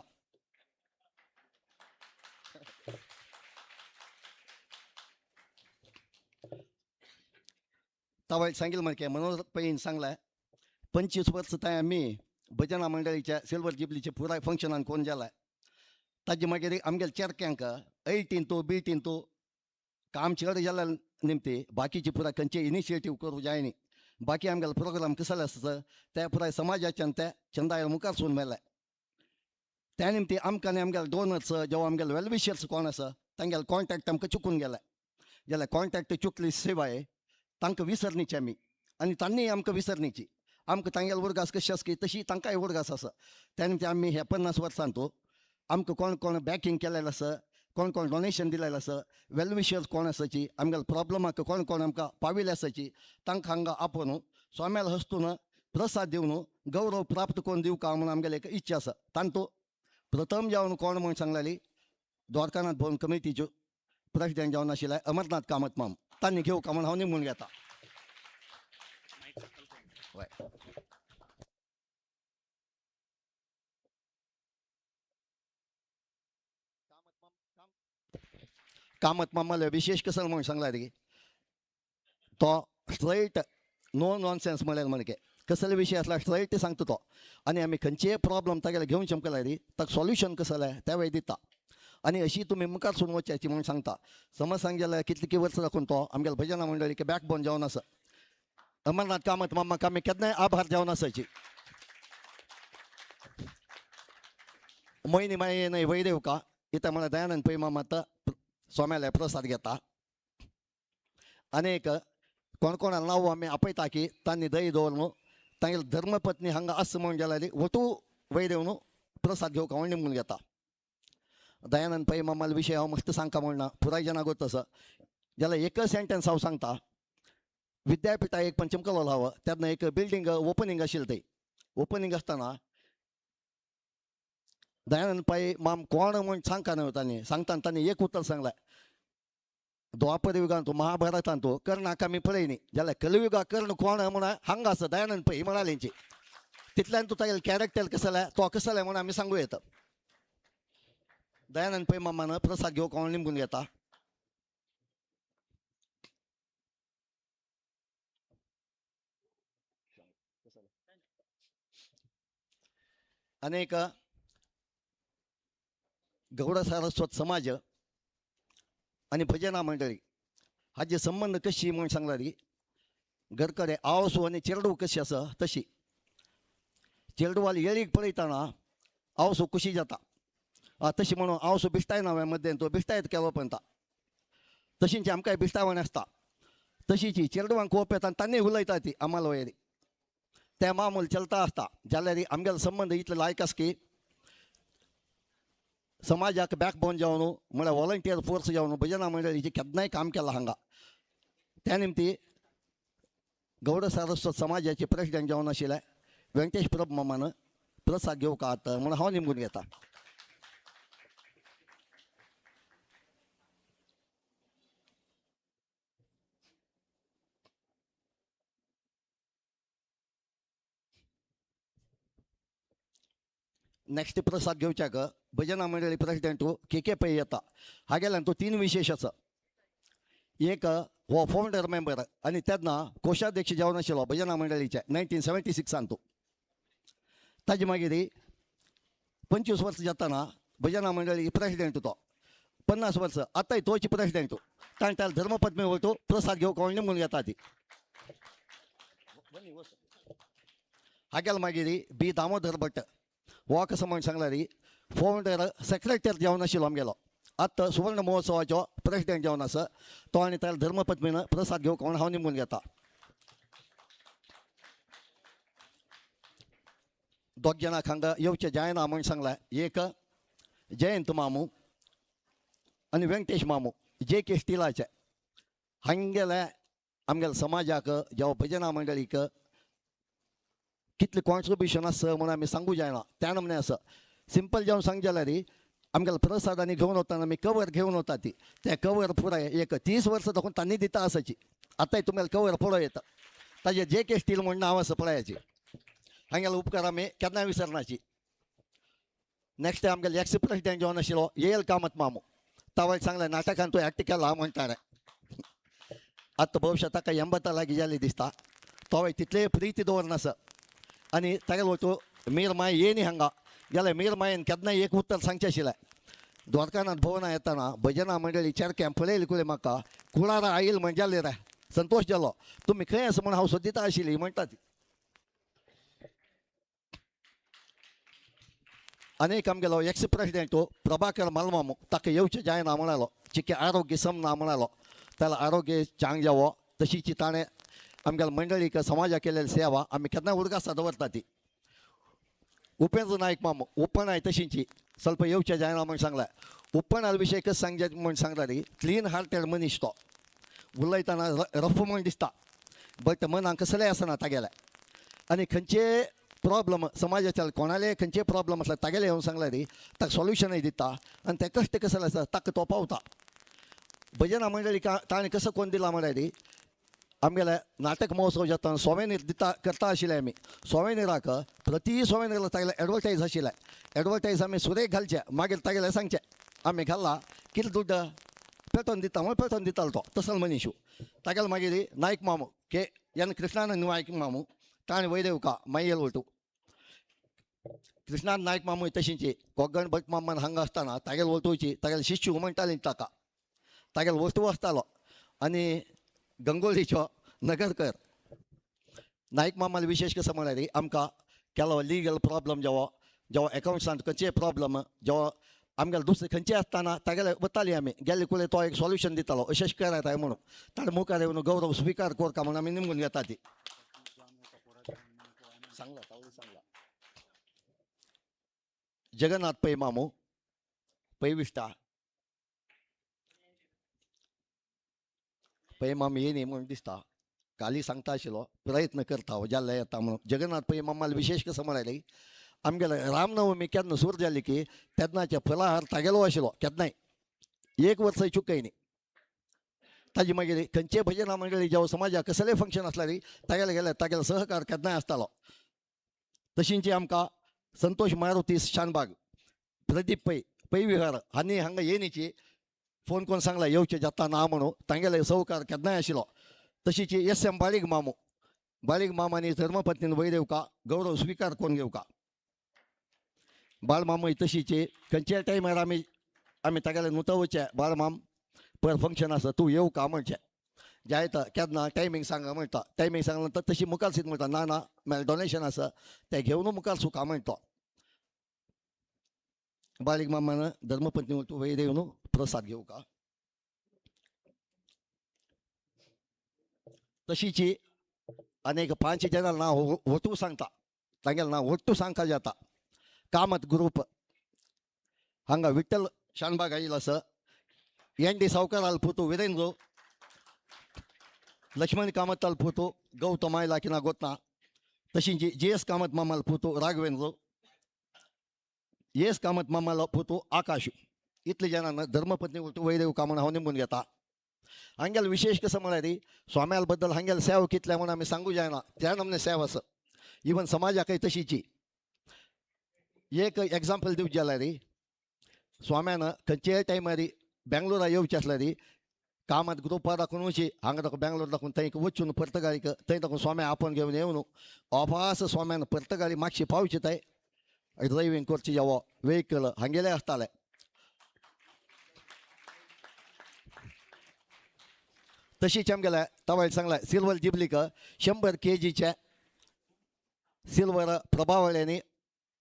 तावय सांगिल्लें मरे मनोहर पैन सांगलें 25 वर्सां थंय आमी भजना मंडळीच्या सिल्वर जुबलीचे पुराय फंक्शनान कोण जालें. ताजे मागीर आमगेले चेरक्यांक एटीन बीटीन काम चड जाल्या निमती बाकीची पुराय खंयचे इनिशिएटीव करूं जाय न्ही. बाकी आमगेले प्रोग्राम कसले आसता ते पुराय समाजाच्यान ते चंदायर मुखार सून मेले. त्या निमती आमकां आनी आमगेले डोनर्स जेव्हा आमगेले वेलविशर्स कोण आसा तांगेले कॉन्टॅक्ट आमकां चुकून गेले. जाल्यार कॉन्टॅक्ट चुकली शिवाय तांकां विसरणीची आमी आनी तांणी आमकां विसरणीची. आमकां तांगेले उडगास कशी आसा की तशी तांकांय उडगास आसा. त्या निमती आमी ह्या 50 वर्सांत आमकां कोण कोण बॅकिंग केलेलें आसा, कोण कोण डोनेशन दिलेलें आसा, वेलविशर्स कोण आसाची, आमगेले प्रॉब्लमाक कोण कोण आमकां पाविल्ले आसाची तांकां हांगा आपोवन स्वाम्याल हस्तून प्रसाद दिवन गौरव प्राप्त करून दिवका म्हणून आमगेले एक इच्छा आसा. तांतू प्रथम जावन कोण म्हूण सांगलेली द्वारकानाथ भवन कमिटीच्यो प्रेसिडेंट जावन आशिल्ले अमरनाथ कामत माम तांणी घेवका म्हूण हांव निमून घेता. कामत मामाले विशेष कसं म्हणून सांगला रे तो स्ट्रेट नो नॉनसेन्स म्हणल्यार म्हणके कसले विशय आसला स्ट्रेट सांगता तो. आनी आमी खंयचेय प्रॉब्लम तागेले घेवन चमकला रे ताका सॉल्युशन कसलें त्या वेळी दिता. आनी अशी तुमी मुखार सून वचची म्हणून सांगता. समज सांग जाल्यार कितली वर्सां दाखोवन तो आमगेले भजना मंडळी बॅकबोन जावन आसा. अमरनाथ कामत मामाक आमी केन्नाय आभार जावन आसाची. मोहिनी माये न्हय वैदेवका इथं म्हणल्यार दयानंद पै मामा आतां स्वाम्याले प्रसाद घेता. अनेक कोण कोणा नांव आमी आपयता की तांणी दही दवरून तांगेले धर्मपत्नी हांगा आसा म्हणून जाल्यार वटू वैदेव प्रसाद घेवका म्हणून निमून घेता. दयानंद पै मामाले विशय हांव मस्त सांगता म्हणना पुराय जाणां गोत आसा. जाल्यार एकच सेंटेन्स हांव सांगता. विद्यापीठा एक पण चमकलो हवं तेन्ना एक बिल्डींग ओपनिंग आशिल्लें थंय ओपनिंग आसतना दयानंद पै माम कोण म्हूण सांगता न्हय तांणी सांगतना तांणी एक उतर सांगलें द्वापर युगांत महाभारतांत कर्णाक आमी पळयनी जाल्यार कलियुगा कर्ण कोण म्हूण हांगा आसा दयानंद पै म्हणालेंची तितल्यान तूं तागेलें कॅरेक्टर कसलें तो कसलें म्हूण आमी सांगू येता. दयानंद पै मामान प्रसाद घेवंक हांव निमगून घेता. अनेक गौड सारस्वत समाज आनी भजना मंडळी हाजे संबंद कशी म्हूण सांगला घरकडे आवसू आनी चेरडू कशी आसा तशी चेरडुवाली येळीक पळयतना आवसू खुशी जाता तशी म्हणून आवसू बिश्टायना मद्देन तो बिश्टायत केलो पण तशींची आमकां बिश्टावण आसता तशीची चेरडुवांक कोप येता आनी तांणी उलयता ती आम्हाला वयर त्या मामूल चलता आसता जाल्यार आमगेलो संबंद इतलो लायक आसा की समाजाक बॅकबोन जावन म्हळ्यार वॉलंटियर फोर्स जावन भजना मंडळीचें केन्नाय काम केलां हांगा. त्या निमती गौड सारस्वत समाजाचे प्रेसिडेंट जावन आशिल्ले व्यंकटेश प्रभू मामान प्रसाद घेवंक आतां म्हणून हांव निमगून घेता. नेक्स्ट प्रसाद घेवच्याक भजना मंडळी प्रेसिडेंट के के पै येता. हागेल्यान तो तीन विशेष आसा. एक हो फावंडर मेंबर आनी तेन्ना कोशाध्यक्ष जावन आशिल्लो भजना मंडळीचे 1976 तो. ताजे मागीर 25 वर्सां जातना भजना मंडळी प्रेसिडेंट तो 50 वर्सां आतांय तोच प्रेसिडेंट. ताणें ताका धर्मपत्नी वयतो प्रसाद घेवंक हांव निमून घेता ती. हागेल मागीर बी दामोदर भट हो कसो म्हूण सांगल्यार फावंडर सेक्रेटरी जावन आशिल्लो आमगेलो आतां सुवर्ण महोत्सवाचो प्रेसिडेंट जावन आसा तो आनी ताका धर्मपत्नीन प्रसाद घेवंक म्हूण हांव निमून घेता. दोग जाणांक हांगा येवचें जायना म्हूण सांगलें. एक जयंत मामू आनी व्यंकटेश मामू जे के स्टिलाचे हांगेले आमगेले समाजाक जावं भजना मंडळीक कितलें कॉन्ट्रिब्युशन आसा म्हूण आमी सांगू जायना. त्या नमने आसा सिंपल जावन सांग जाल्यार आमगेले प्रसाद आनी घेवन वतना आमी कवर घेवन वता ती तें कवर पुराय एक 30 वर्सां दाखोवन तांणी दिता आसाची. आतांय तुमगेलें कवर पळोवं येता ताजें जे के स्टील म्हूण नांव आसा पळयाची. हांगेले उपकार आमी केन्नाय विसरनाची. नेक्स्ट आमगेले एक्स प्रेसिडेंट जावन आशिल्लो येल कामत मामू तावय सांगलें नाटकान तूं एक्ट केला म्हणटा. आतां भविश्य ताका 80 लागीं जाली दिसता. तोवय तितलें प्रिती दवरनासा आनी तागेलो तो मीर माय येनी हांगा जाल्यार मीर मायेन केन्नाय एक उत्तर सांगचें आशिल्लें. द्वारकानाथ भवना येतना भजना मंडळी चेरक्यां पळयली कुळे म्हाका कुळारा आयल म्हण जाले रे संतोश जालो तुमी खंय आसा म्हूण हांव सोदिता आशिल्ली म्हणटा ती. अनेक आमगेलो एक्स प्रेसिडेंट प्रभाकर मालमामू ताका येवचें जायना म्हणालो चिके आरोग्य समना म्हणालो ताका आरोग्य चांग जावो तशीची ताणें आमगेल्या मंडळीक समाजाक केलेली सेवा आमी केन्ना उडगासा दवरता ती. उपेंद्र नायक मामू उपणाय तशींची ಸ್ವಲ್ಪ येवचें जायना म्हूण सांगलें. उपणा विशय कशें सांगचें म्हूण सांगता ती क्लीन हार्टेड मनीस तो उलयतना रफ म्हूण दिसता बट मनाक कसलें आसना तागेलें आनी खंयचे प्रॉब्लम समाजाच्या कोणाले खंयचे प्रॉब्लम आसल्यार तागेलें येवन सांगल्यार ताका सोल्युशनय दिता आनी ते कश्ट कसले आसता ताका तो पावता. भजना मंडळी ताणें कसो कोण दिला म्हळ्यार आमगेले नाटक महोत्सव जाता सोवेनीर दिता करता आशिल्ले आमी सोवेनिराक प्रति सोवेनिराक तागेले एडवर्टायज आशिल्लें. एडवर्टायज आमी सुरेक घालचे मागीर तागेलें सांगचें आमी घाल्ला कितले दुड्ड पेटोवन दिता म्हूण पेटोवन दितालो तो तसलो मनीस. तागेले मागीर नायक मामू के एन कृष्णानंद नायक मामू ताणें वयर येवका मागीर वयतू कृष्णानंद नायक मामू तशींची कोगण भट मामान हांगा आसतना तागेले वळटुची तागेले शिश्य म्हणटाली ताका तागेलो वस्तू आसतालो. आनी गंगोलीचो नगरकर नायक मामाले विशेष कसो म्हळ्यार आमकां केलो लिगल प्रॉब्लम जेवो जेवा एकावंट्सान खंयचे प्रॉब्लम जेवा आमगेले दुसरे खंयचे आसतना तागेले वताली आमी गेल्ले कुळे तो एक सोल्युशन दितालो अशेंच करात म्हणून ताणें मुखार येवन गौरव स्विकार करता म्हणून आमी निमगून घेता ती. सांगला सांगला जगन्नाथ पै मामू पै विस्टा पै माम येनी म्हणून दिसता काली सांगता आशिल्लो प्रयत्न करता हो जाल्ले येता म्हणून. जगन्नाथ पै मामाल विशेष कसं म्हणाले आमगेले रामनवमी केन्ना सुरू जाली की तेन्नाचे फलाहार तागेलो आशिल्लो केन्नाय एक वर्स चुकय न्ही. ताजी मागीर खंयचे भजना मंडळी जावं समाजाक कसलेय फंक्शन आसल्यार तागेले गेल्यार तागेलो सहकार केन्नाय आसतालो. तशींची आमकां संतोष मारुती शानबाग, प्रदीप पै पै विहार हांणी हांगा येनीची फोन करून सांगला येवचे जाता ना म्हणून तांगेले सहकार केन्नाय आशिल्लो. तशीची एस एम बाळीग मामू, बाळीग मामांनी धर्मपत्नीन वयर येवका गौरव स्विकार करून घेवका. बाळमामूय तशीची खंयच्याय टायमार आमी आमी तागेले नुतवचे बाळमाम पर फंक्शन आसा तूं येवका म्हणचें जायता केन्ना टायमींग सांगा म्हणटा. टायमींग सांगला नंतर तशी मुखार सीत म्हणटा ना ना म्हाका डोनेशन आसा तें घेवन मुखार सुका म्हणटा. बाळीक मामान धर्मपत्नी तूं वयर येवन प्रसाद घेवका. तशीची अनेक 5 जाणां नांव होटू सांगता तांगेलें नांव होटू सांगता जाता. कामत ग्रुप हांगा विठ्ठल शानबाग आयिल्लो आसा, एन डी सावकार पुतू विरेंद्र, लक्ष्मण कामत पुतू गौतम आयला की ना गोतना, तशींची जी एस कामत मामाल पुतू राघवेंद्र, एस कामत मामालो पुतू आकाश. इतले जाणांना धर्मपत्नी वयर येवका म्हणून हांव निमून घेता. हांगेल विशेष कसं म्हळ्यार स्वाम्याल बद्दल हांगेल सेवा कितल्या म्हणून आमी सांगू जायना, त्या नमने सेवा आसा. इवन समाजाकय तशीची एक एग्जाम्पल दिवचें जाल्यार स्वाम्यान खंयच्याय टायमार बेंगलोरा येवचें आसल्यार कामात ग्रुपार दाखोवन वची हांगा दाखोवन बेंगलोर दाखोवन थंय वचून पर्तगाळीक थंय दाखोवन स्वाम्या आपोवन घेवन येवन ऑफास स्वाम्यान पर्तगाळी मातशी पावची थंय ड्रायव्हींग करची जेवो वेहिकल हांगेले आसताले. तशीच आमगेले तवाय सांगलें सिल्वर जिबलीक 100 kgचे सिल्वर प्रभावळ्यांनी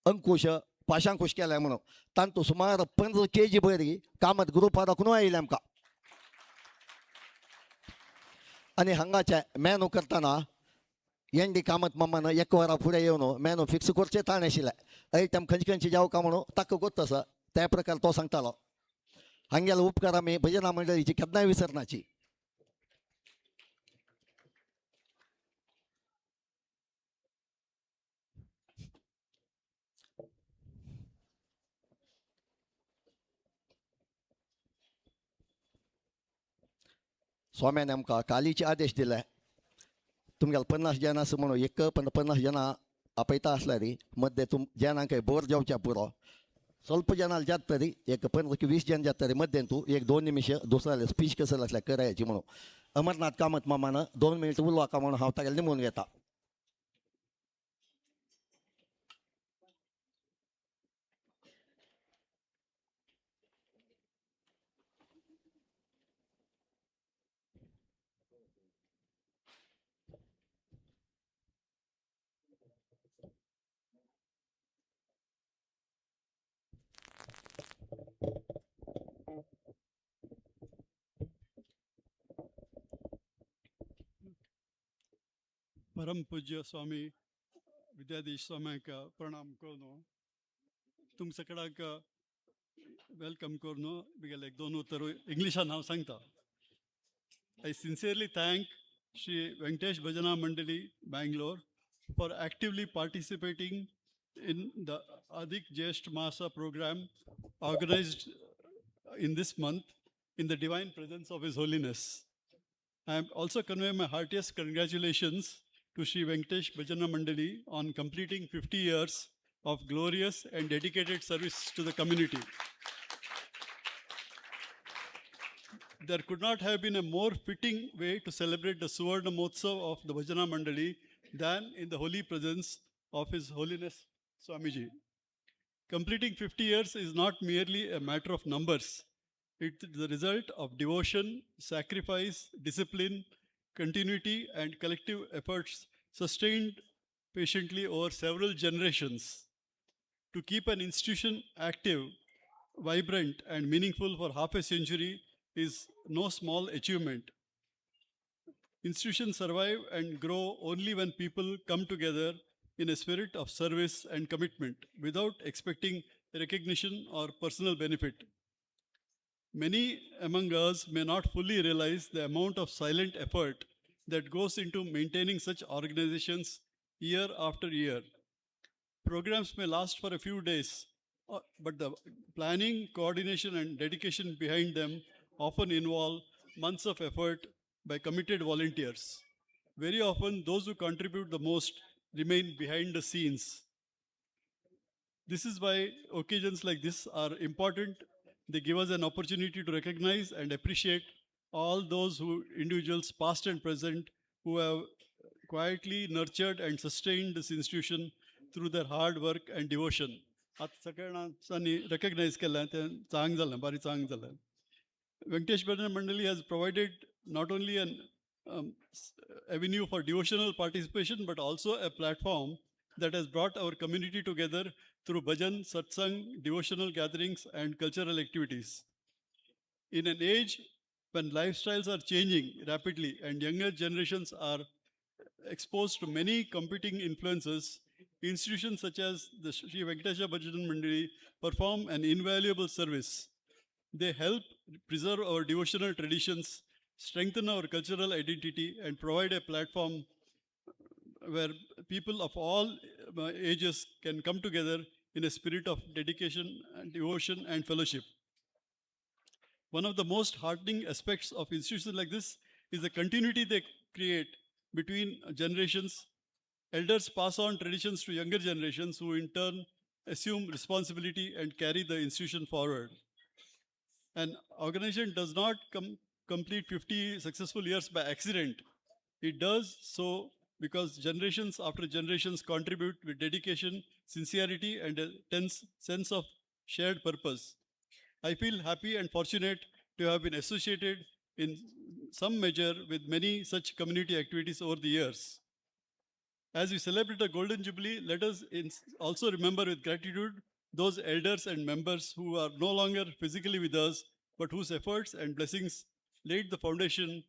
अंकुश पाशांकुश केले म्हणून तांतू सुमार 15 kg बरी कामत ग्रुपार दाखोवन आयले आमकां. आनी हांगाचे मेनू करतना एन डी कामत मामान एक वरां फुडें येवन मेनू फिक्स करचें ताणें आशिल्लें आयटम खंयचे खंयचे जावका म्हणून ताका गोत्त आसा त्या प्रकार तो सांगतालो. हांगेले उपकार आमी भजना मंडळीची केन्नाय विसरनाची. स्वाम्यान आमकां कालीचे आदेश दिले तुमगेले 50 जाणां आसा म्हणून एक पण 50 जाणां आपयता आसल्यार मद्दे तुम जाणांक बोर जावच्या पुरो ಸ್ವಲ್ಪ जणांना जात तरी एक 15 की 20 जण जात तरी मध्यान तूं एक 2 निमिष दुसऱ्याला स्पीच कसं असल्या करायची म्हणून अमरनाथ कामत मामानं 2 मिनिट उलवा का म्हणून हांव तागेले निमून घेता. परम पूज्य स्वामी विद्याधीश स्वाम्याक प्रणाम करून तुम सगळ्यांक welcome करून बिगेले एक 2 उतर इंग्लिशान हांव सांगता. I sincerely thank Shri Venkatesh Bhajana Mandali Bangalore for actively participating in the Adhik Jyeshtha Masa program organized in this month in the divine presence of His Holiness. I also convey my heartiest congratulations to Shri Venkatesh Bhajana Mandali on completing 50 years of glorious and dedicated service to the community. There could not have been a more fitting way to celebrate the Suvarna Mahotsav of the Bhajana Mandali than in the holy presence of His Holiness Swamiji. Completing 50 years is not merely a matter of numbers. It's the result of devotion, sacrifice, discipline, continuity, and collective efforts sustained patiently over several generations. To keep an institution active, vibrant, and meaningful for half a century is no small achievement. Institutions survive and grow only when people come together in a spirit of service and commitment without expecting recognition or personal benefit. Many among us may not fully realize the amount of silent effort that goes into maintaining such organizations year after year. Programs may last for a few days, but the planning, coordination, and dedication behind them often involve months of effort by committed volunteers. Very often, those who contribute the most remain behind the scenes. This is why occasions like this are important. They give us an opportunity to recognize and appreciate all those who individuals past and present who have quietly nurtured and sustained this institution through their hard work and devotion. आतां सगळ्यांनी recognize केलें तें चांग जालें, बारी चांग जालें. Venkatesh Bhajana Mandali has provided not only an avenue for devotional participation, but also a platform that has brought our community together through bhajan, satsang, devotional gatherings, and cultural activities. In an age when lifestyles are changing rapidly and younger generations are exposed to many competing influences, institutions such as the Sri Venkatesha Bhajan Mandali perform an invaluable service. They help preserve our devotional traditions, strengthen our cultural identity, and provide a platform where people of all ages can come together in a spirit of dedication and devotion and fellowship. One of the most heartening aspects of institutions like this is the continuity they create between generations. Elders pass on traditions to younger generations who in turn assume responsibility and carry the institution forward. An organization does not complete 50 successful years by accident. It does so because generations after generations contribute with dedication, sincerity, and a tense sense of shared purpose. I feel happy and fortunate to have been associated in some measure with many such community activities over the years. As we celebrate the Golden Jubilee, let us also remember with gratitude those elders and members who are no longer physically with us, but whose efforts and blessings laid the foundation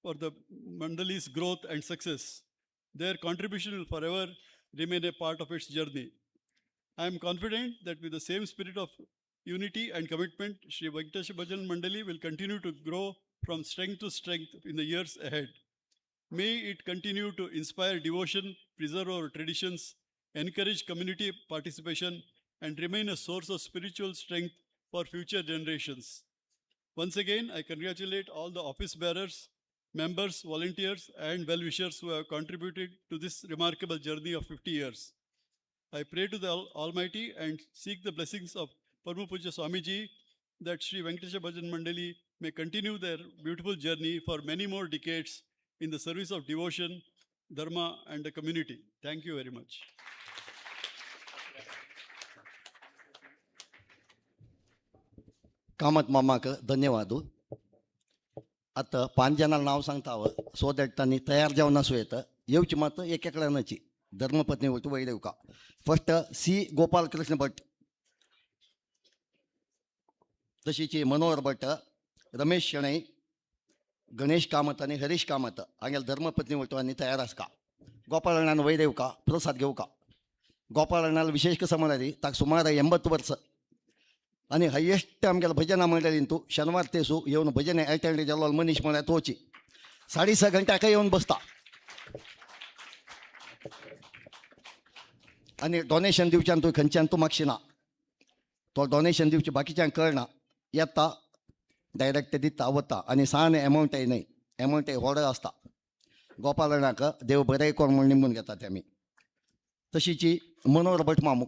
for the Mandali's growth and success. Their contribution will forever remain a part of its journey. I am confident that with the same spirit of unity and commitment, Sri Venkatesha Bhajan Mandali will continue to grow from strength to strength in the years ahead. May it continue to inspire devotion, preserve our traditions, encourage community participation, and remain a source of spiritual strength for future generations. Once again, I congratulate all the office bearers, members, volunteers, and well-wishers who have contributed to this remarkable journey of 50 years. I pray to the Almighty and seek the blessings of Parama Pujya Swamiji that Sri Venkatesha Bhajan Mandali may continue their beautiful journey for many more decades in the service of devotion, dharma, and the community. Thank you very much. Kamat मामाक धन्यवाद. आतां पांच जाणां नांव सांगता हांव, सो that तांणी तयार जावन आसूं येता. येवची मात एक एकल्यानची धर्मपत्नी वयता वयर येवका. फर्स्ट सी गोपाल कृष्ण भट, तशीच मनोहर भट, रमेश शणै, गणेश कामत आनी हरीश कामत हांगेले धर्मपत्नी वयता आनी तयार आसका. गोपाळ अण्णान वयर येवका, प्रसाद घेवका. गोपाळ अण्णाला विशेष कसं म्हळ्यार ताका सुमार 80 वर्सां आनी हायेस्ट आमगेल्या भजना मंडळीन तूं शेनवार तेसू येवन भजन एटेंड जाल्लो मनीस म्हळ्यार तोची 6.5 घंट्याक येवन बसता आनी डोनेशन दिवच्यान तूं खंयच्यान तूं मागशिना. तो डोनेशन दिवचें बाकीच्यांक कळना, येता डायरेक्ट दिता वता आनी सान एमावंटय न्हय, एमावंटय व्हड आसता. गोपाल अण्णाक देव बरें कोण म्हूण निमून घेता ते आमी. तशीच मनोहर भट मामू,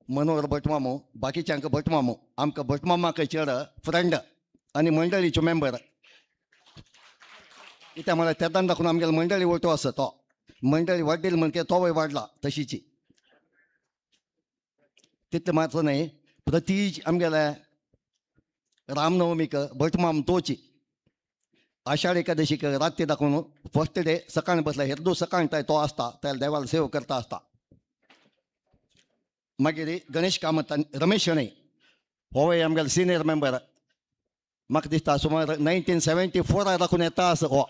मनोहर भट मामू बाकीच्यांक भट मामू, आमकां भट मामाक चड फ्रेंड आनी मंडळीच्यो मेंबर. कित्याक म्हळ्यार तेन्ना दाखोवन आमगेले मंडळी वयतो आसा तो मंडळी वाडली म्हणके तोवय वाडला. तशीची तितलें मात्र न्हय, प्रती आमगेले रामनवमीक भटमाम तोची, आषाढ एकादशीक राती दाखोवन फर्स्ट डे सकाळी बसला हेरदू सकाळी तो आसता, त्या देवाला सेवा करता आसता. मागीर गणेश कामत आनी रमेश शणै होवय आमगेलो सिनियर मेंबर, म्हाका दिसता सुमार 1974 दाखोवन येता आसा हो.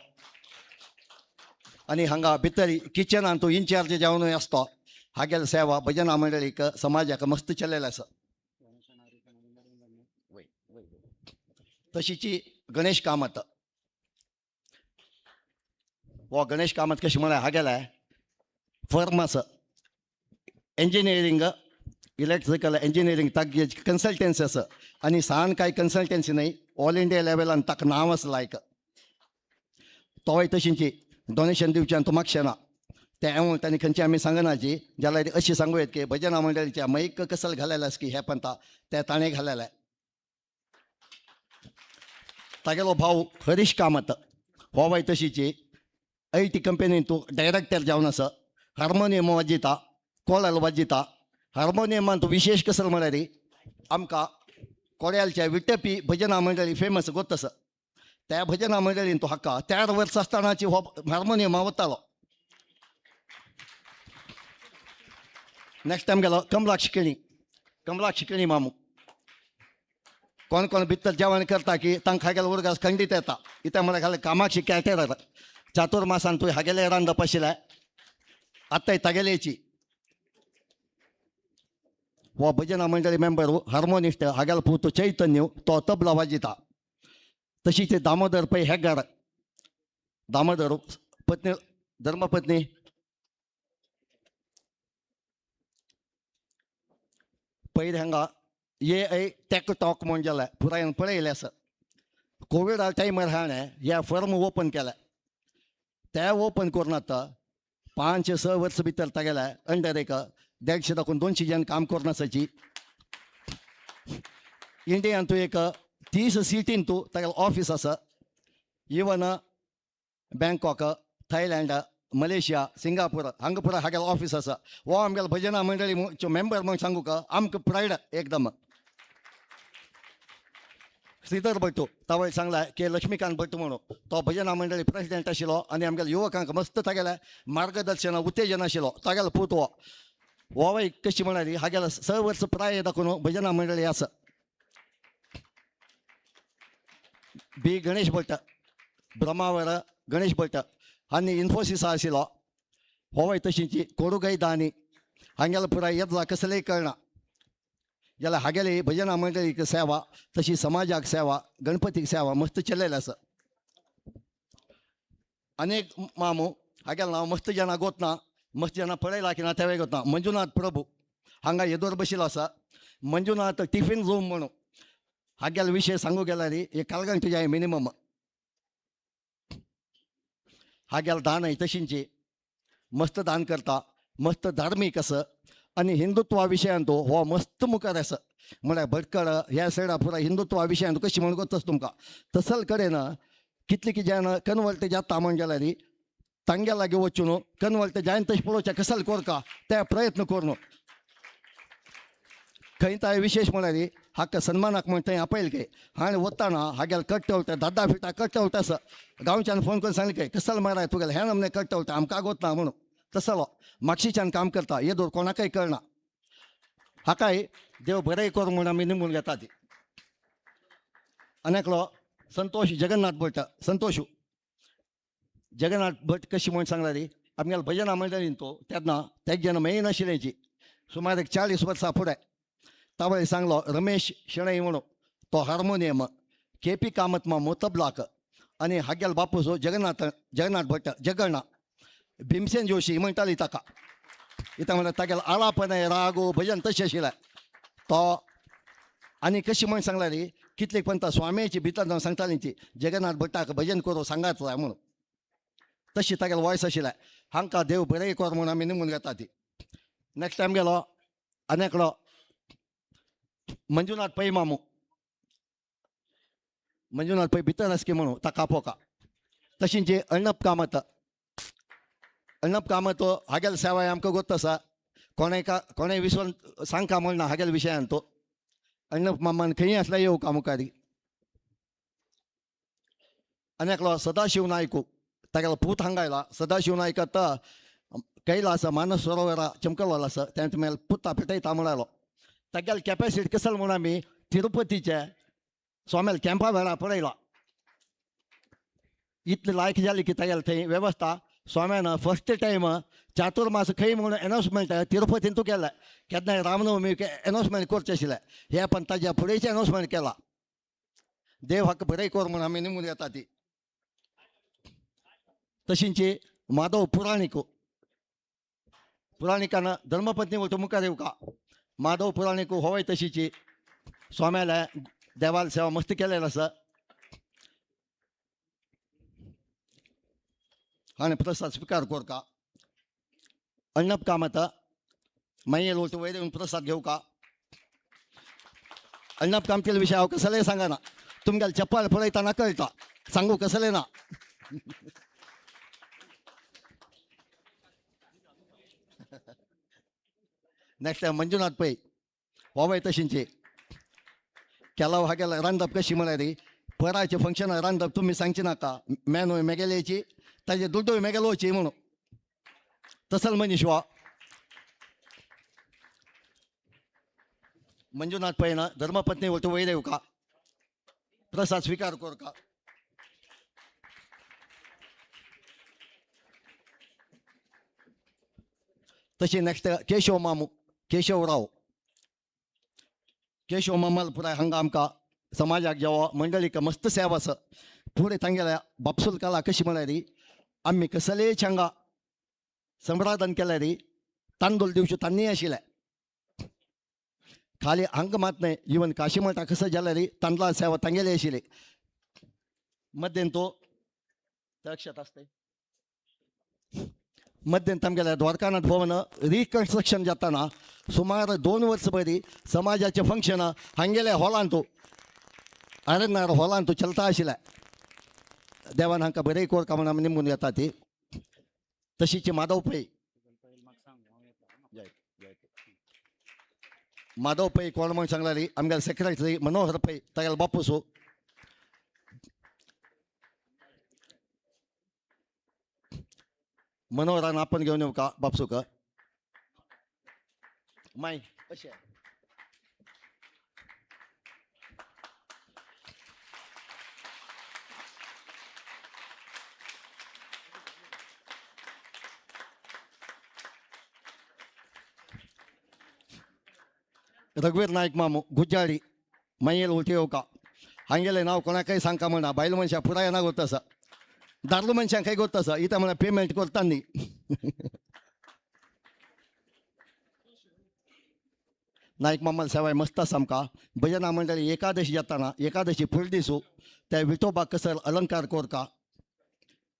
आनी हांगा भितर किचनान तूं इन्चार्ज जावनूय आसता. हागेले सेवा भजना मंडळीक समाजाक मस्त चल्लेलें आसा. तशीच गणेश कामत, हो गणेश कामत कशी म्हळ्यार हागेले फर्म आसा इंजिनियरींग इलेक्ट्रिकल इंजिनियरींग तागे कन्सल्टन्सी आसा आनी सान कांय कन्सल्टन्सी न्हय ऑल इंडिया लेवलान ताका नांव आसा लायक तोय तशींची डोनेशन दिवचें तो मागशें ना तें तांणी खंयची आमी सांगनाची जाल्यार अशी सांगू येत की भजना मंडळीच्या मैक कसल घालेलें आसा की हे पंता ते ताणें घालेलें. तागेलो भाव हरीश कामत हो बाय तशीची I T कंपनीन तूं डायरेक्टर जावन आसा हार्मोनियम वाजयता कोलाल वाजयता. हार्मोनियमान तूं विशेश कसल म्हळ्यार आमकां कोड्यालच्या विटपी भजना मंडळी फेमस गोत आसा त्या भजना मंडळीन तूं हाका 4 वर्स आसतनाची हो हार्मोनियम वतालो. नेक्स्ट टायम गेलो कमलाक्ष केणी कमलाक्ष केणी मामू कोण कोण भितर जेवण करता की तांकां हागेलो उरगास खंडीत येता इत्या म्हळ्यार खाली कामाक्षी कॅटेरर चातुर्मासान तुवें हागेलें रांदप आशिल्लें आतांय तागेलेची. हो भजना मंडळी मेंबर हार्मोनिस्ट हागेलो पूत चैतन्य तो तबला वाजयता. तशीच दामोदर पै हेगार दामोदर पत्नी धर्मपत्नी पयर हांगा ए I take talk म्हूण जालें पुरायन पळयलें आसा. कोविडा टायमार हाणें हे फर्म ओपन केलें ते ओपन करून आतां 5-6 वर्स भितर तागेले अंडर एक 150 दाखून 200 जण काम करून आसाची. इंडियान तूं एक 30 सिटीन तूं तागेलो ऑफीस आसा. Even Bangkok Thailand Malaysia Singapore हांगा पुरा हागेलो ऑफीस आसा. हो आमगेलो भजना मंडळी मेंबर म्हूण सांगू का आमकां प्रायड एकदम. श्रीधर भट्टू तावय सांगला की लक्ष्मीकांत भट्टू म्हणून तो भजना मंडळी प्रेसिडेंट आशिल्लो आनी आमगेल्या युवकांक मस्त तागेलें मार्गदर्शन उत्तेजन आशिल्लो तागेलो पूत हो हो कशी म्हणाली हागेलो 6 वर्स प्राय दाखोवन भजना मंडळी आसा. बी गणेश भट्ट ब्रह्मावर गणेश भट्ट आनी इन्फोसिसा आशिल्लो होवय तशींची कोडुगय दानी हांगेलो पुराय येतला कसलेय कळना जाल्यार हागेली भजना मंडळीक सेवा तशी समाजाक सेवा गणपतीक सेवा मस्त चलयलें आसा. अनेक मामू हागेलो नांव मस्त जाणां गोतना मस्त जाणां पळयला की ना तेवय गोतना. मंजुनाथ प्रभू हांगा येदोर बशिल्लो आसा. मंजुनाथ टिफिन रूम म्हणून हागेलो विशय सांगू गेल्यार एक कालगंट जाय मिनिमम. हागेलो दानय तशींची मस्त दान करता मस्त धार्मीक आसा आनी हिंदुत्वा विशयान तो हो मस्त मुखार आसा. म्हळ्यार भटकळ ह्या सायडा पुरा हिंदुत्वा विशयान कशी म्हण गोतच तुमकां तसल कडेन कितली की जायना कन्वर्ट जाता म्हण गेल्यार तांगे लागीं वचून कन्वर्ट जायन तशें पळोवचें कसल कोरका ते प्रयत्न करून खंय ताय विशेश म्हळ्यार हाका सन्मानाक म्हण थंय आपयल काय हाणें वतना हागेले कट्टे वता 10-10 फिटा कट्टे वता आसा. गांवच्यान फोन करून सांगलें काय कसल माराय तुगेलें हें नमने कट्टे वता आमकां गोतना म्हणून तसलो मागशीच्यान काम करता येदोर कोणाकय कळना. हाकाय देव बरें करूं म्हूण आमी निमून घेता ती. आनी एकलो संतोष जगन्नाथ भट संतोशू जगन्नाथ भट कशी म्हूण सांगला री आमगेल्या भजना मंडळीन तो तेन्ना तेग मेन आशिल्ल्याची सुमार एक 40 वर्सां फुडें तावय सांगलो रमेश शेणै म्हणून तो हार्मोनियम के पी कामत मामू तबलाक आनी हागेलो बापूस जगन्नाथ जगन्नाथ भट जगन्ना भीमसेन जोशी म्हणटाली ताका इत्याक म्हणल्यार तागेलो आलापन रागो भजन तशें आशिल्लें तो. आनी कशी म्हण सांगला री कितले पंता स्वाम्याची भितर जावन सांगताली ती जगन्नाथ भट्टाक भजन करूं सांगात जाय म्हणून तशी तागेलो वॉयस आशिल्लें. हांकां देव बरें कर म्हूण आमी निमून घेता ती. नेक्स्ट टायम गेलो आनी एकलो मंजुनाथ पै मामू मंजुनाथ पै भितर आसकी म्हणून ताका आपोवका. तशींची अर्णब कामत अर्णब कामत हागेल सेवाय आमकां गोत आसा कोणें कोणें विसरून सांगका म्हण ना हागेल विशयान तो अर्णब मामान खंय आसल्यार येवका मुखारी. आनी एकलो सदाशिव नायकू तागेलो पूत हांगा आयला. सदाशिव नायक आतां कैलास मानस सरोवरा चमकलवाल आसा तें तुमी पुता पेटयता म्हणालो. तागेली कॅपॅसिटी कसल म्हूण आमी तिरुपतीचे स्वाम्याल कॅम्पा वेळार पळयला. इतली लायक जाली की तागेले थंय वेवस्था स्वाम्यान फर्स्ट टायम चातुर्मास खंय म्हणून एनावन्समेंट तिरुपतीन तूं केलें केन्नाय रामनवमी एनावन्समेंट करचें आशिल्लें हें पण ताज्या फुडेंचें एनावन्समेंट केलां. देव हाका बरें कर म्हूण आमी निमून येता ती. तशींची माधव पुराणिक पुराणिकान धर्मपत्नी वळतो मुखार येवका. माधव पुराणिक होवय तशीची स्वाम्याला देवाल सेवा मस्त केलेला आसा आनी प्रसाद स्वीकार करका. अण्णप कामत मागीर वळतो वयर येवन प्रसाद घेवका. अण्णप कामतील विशय हांव कसलेय सांगना, तुमगेले चप्पल पळयतना कळटा, सांगू कसलें ना. नेक्स्ट टायम मंजुनाथ पै होवय तशींची केलाव हागेला रांदप कशी म्हळ्यार पराचें फंक्शन रांदप तुमी सांगची नाका, मेनूय मेगेल्याची ताजे दुड्डूय मेगेलोची म्हणून तसल मनीस वा मंजुनाथ पैना धर्मपत्नी वळतो वयर येवका प्रसाद स्वीकार करका. तशी नेक्स्ट केशव मामू केशवराव केशव मामाल पुराय हांगा आमकां समाजाक जेवा मंडळीक मस्त सेवा आसा. फुडें तांगेल्या बापसूल कला कशी म्हळ्यार आमी कसलेच हांगा सम्राधन केल्यार तांदूळ दिवचे तांणी आशिल्ले खाली हांगा मात न्हय इवन काशी मठा कसं जाल्यार तांदळा सेवा तांगेली आशिल्ली. मध्यन तो लक्षात आसता मध्यन आमगेल्या द्वारकानाथ भवन रिकन्स्ट्रक्शन जाताना सुमार 2 वर्स पयलीं समाजाचें फंक्शन हांगेल्या हॉलांत आरण्णार हॉलांत चलता आशिल्लें. देवान हांकां बरें कोरका म्हूण आमी निमून येता ती. तशीच माधव पै माधव पै कोण म्हूण सांगल्यार आमगेले सेक्रेटरी मनोहर पै तागेलो बापूस. मनोहरान आपण घेवन येवका बापसूक माय अशें. रघुवीर नायक मामू गुज्जाडी मागीर उलटी येवका. हांगेलें नांव कोणाकय सांगका म्हणा बायल मनशां पुराय ना गोत आसा दादलो मनशांक खंय गोत आसा इतां म्हणल्यार पेमेंट करता न्ही. नायक मामाल सेवाय मस्त आसा आमकां. भजना मंडळी एकादशी जाताना एकादशी फुल दिसू त्या विठोबाक कसल अलंकार कोरका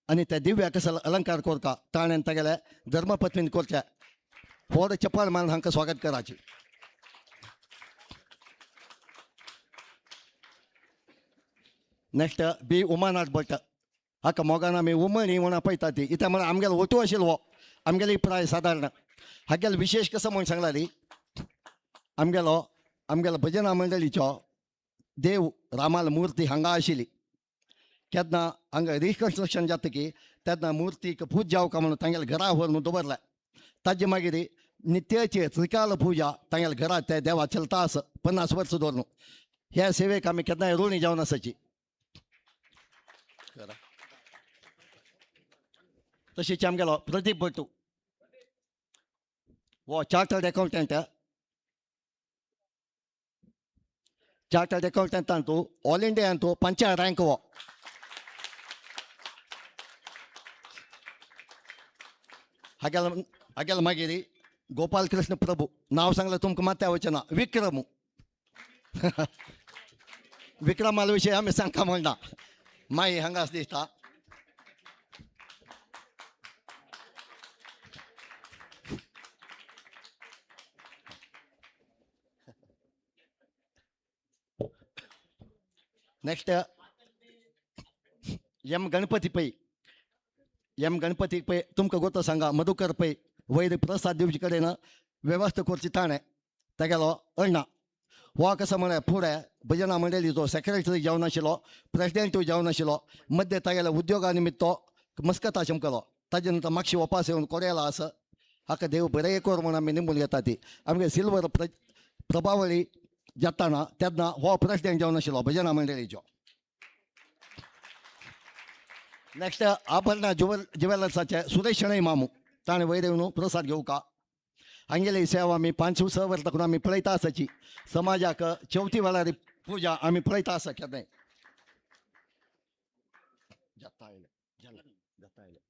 आनी त्या दिव्या कसल अलंकार कोरका ताणें तागेल्या धर्मपत्नीन कोरच्या व्हड चप्पल मारून हांकां स्वागत कराचें. नेक्स्ट बी उमानाथ भट हाका मोगान आमी उमणी म्हूण आपयता ती इत्या म्हळ्यार आमगेलो ओटू आशिल्लो हो आमगेली प्राय सादारण हागेलो विशेश कसो म्हूण सांगला न्ही आमगेलो आमगेलो भजना मंडळीचो देव रामाल मूर्ती हांगा आशिल्ली. केन्ना हांगा रिकन्स्ट्रक्शन जातकी तेन्ना मुर्तीक पूज जावका म्हणून तांगेल्या घरा व्हरून दवरलें. ताजे मागीर नित्याचे त्रिकाल पुजा तांगेल्या घरा त्या देवा चलता आसा 50 वर्सां दवरून. ह्या सेवेक आमी केन्नाय ऋणी जावन आसाची. तशीच आमगेलो प्रदीप भट्टू हो चार्टर्ड अकाउंटंट चार्टर्ड अकाउंटंटांतू ऑल इंडियांतू 5 रँक हो. हागेल हागेल मागीर गोपाल कृष्ण प्रभू नांव सांगलें तुमकां मात्या वचना विक्रम विक्रमाल विशय आमी सांगता म्हणना माई हांगाच दिसता. Next M Ganapati Pai M Ganapati Pai तुमकां गोतो सांगा मधुकर पै वयर प्रसाद दिवचे कडेन वेवस्था करची ताणें तागेलो अण्णा हो कसो म्हळ्यार फुडें भजना मंडळीचो सेक्रेटरी जावन आशिल्लो प्रेसिडेंटूय जावन आशिल्लो मध्य तागेल्या उद्योगा निमित्त तो मस्कता चमकलो. ताजे नंतर मागशी वपास येवन कोडेला आसा हाका देव बरें कर म्हूण आमी निमून घेता ती. आमगे सिल्वर प्रभावळी जाताना तेन्ना हो प्रेसिडेंट जावन आशिल्लो भजना मंडळीचो. नेक्स्ट आभरणा ज्युवेलर्साचे सुरेश शणै मामू ताणें वयर येवन प्रसाद घेवका. हांगेली सेवा आमी 5 6 वर्सां करून आमी पळयता आसाची. समाजाक चवथी वेळार पुजा आमी पळयता आसा केन्नाय जाता. जालें जाता आयलें.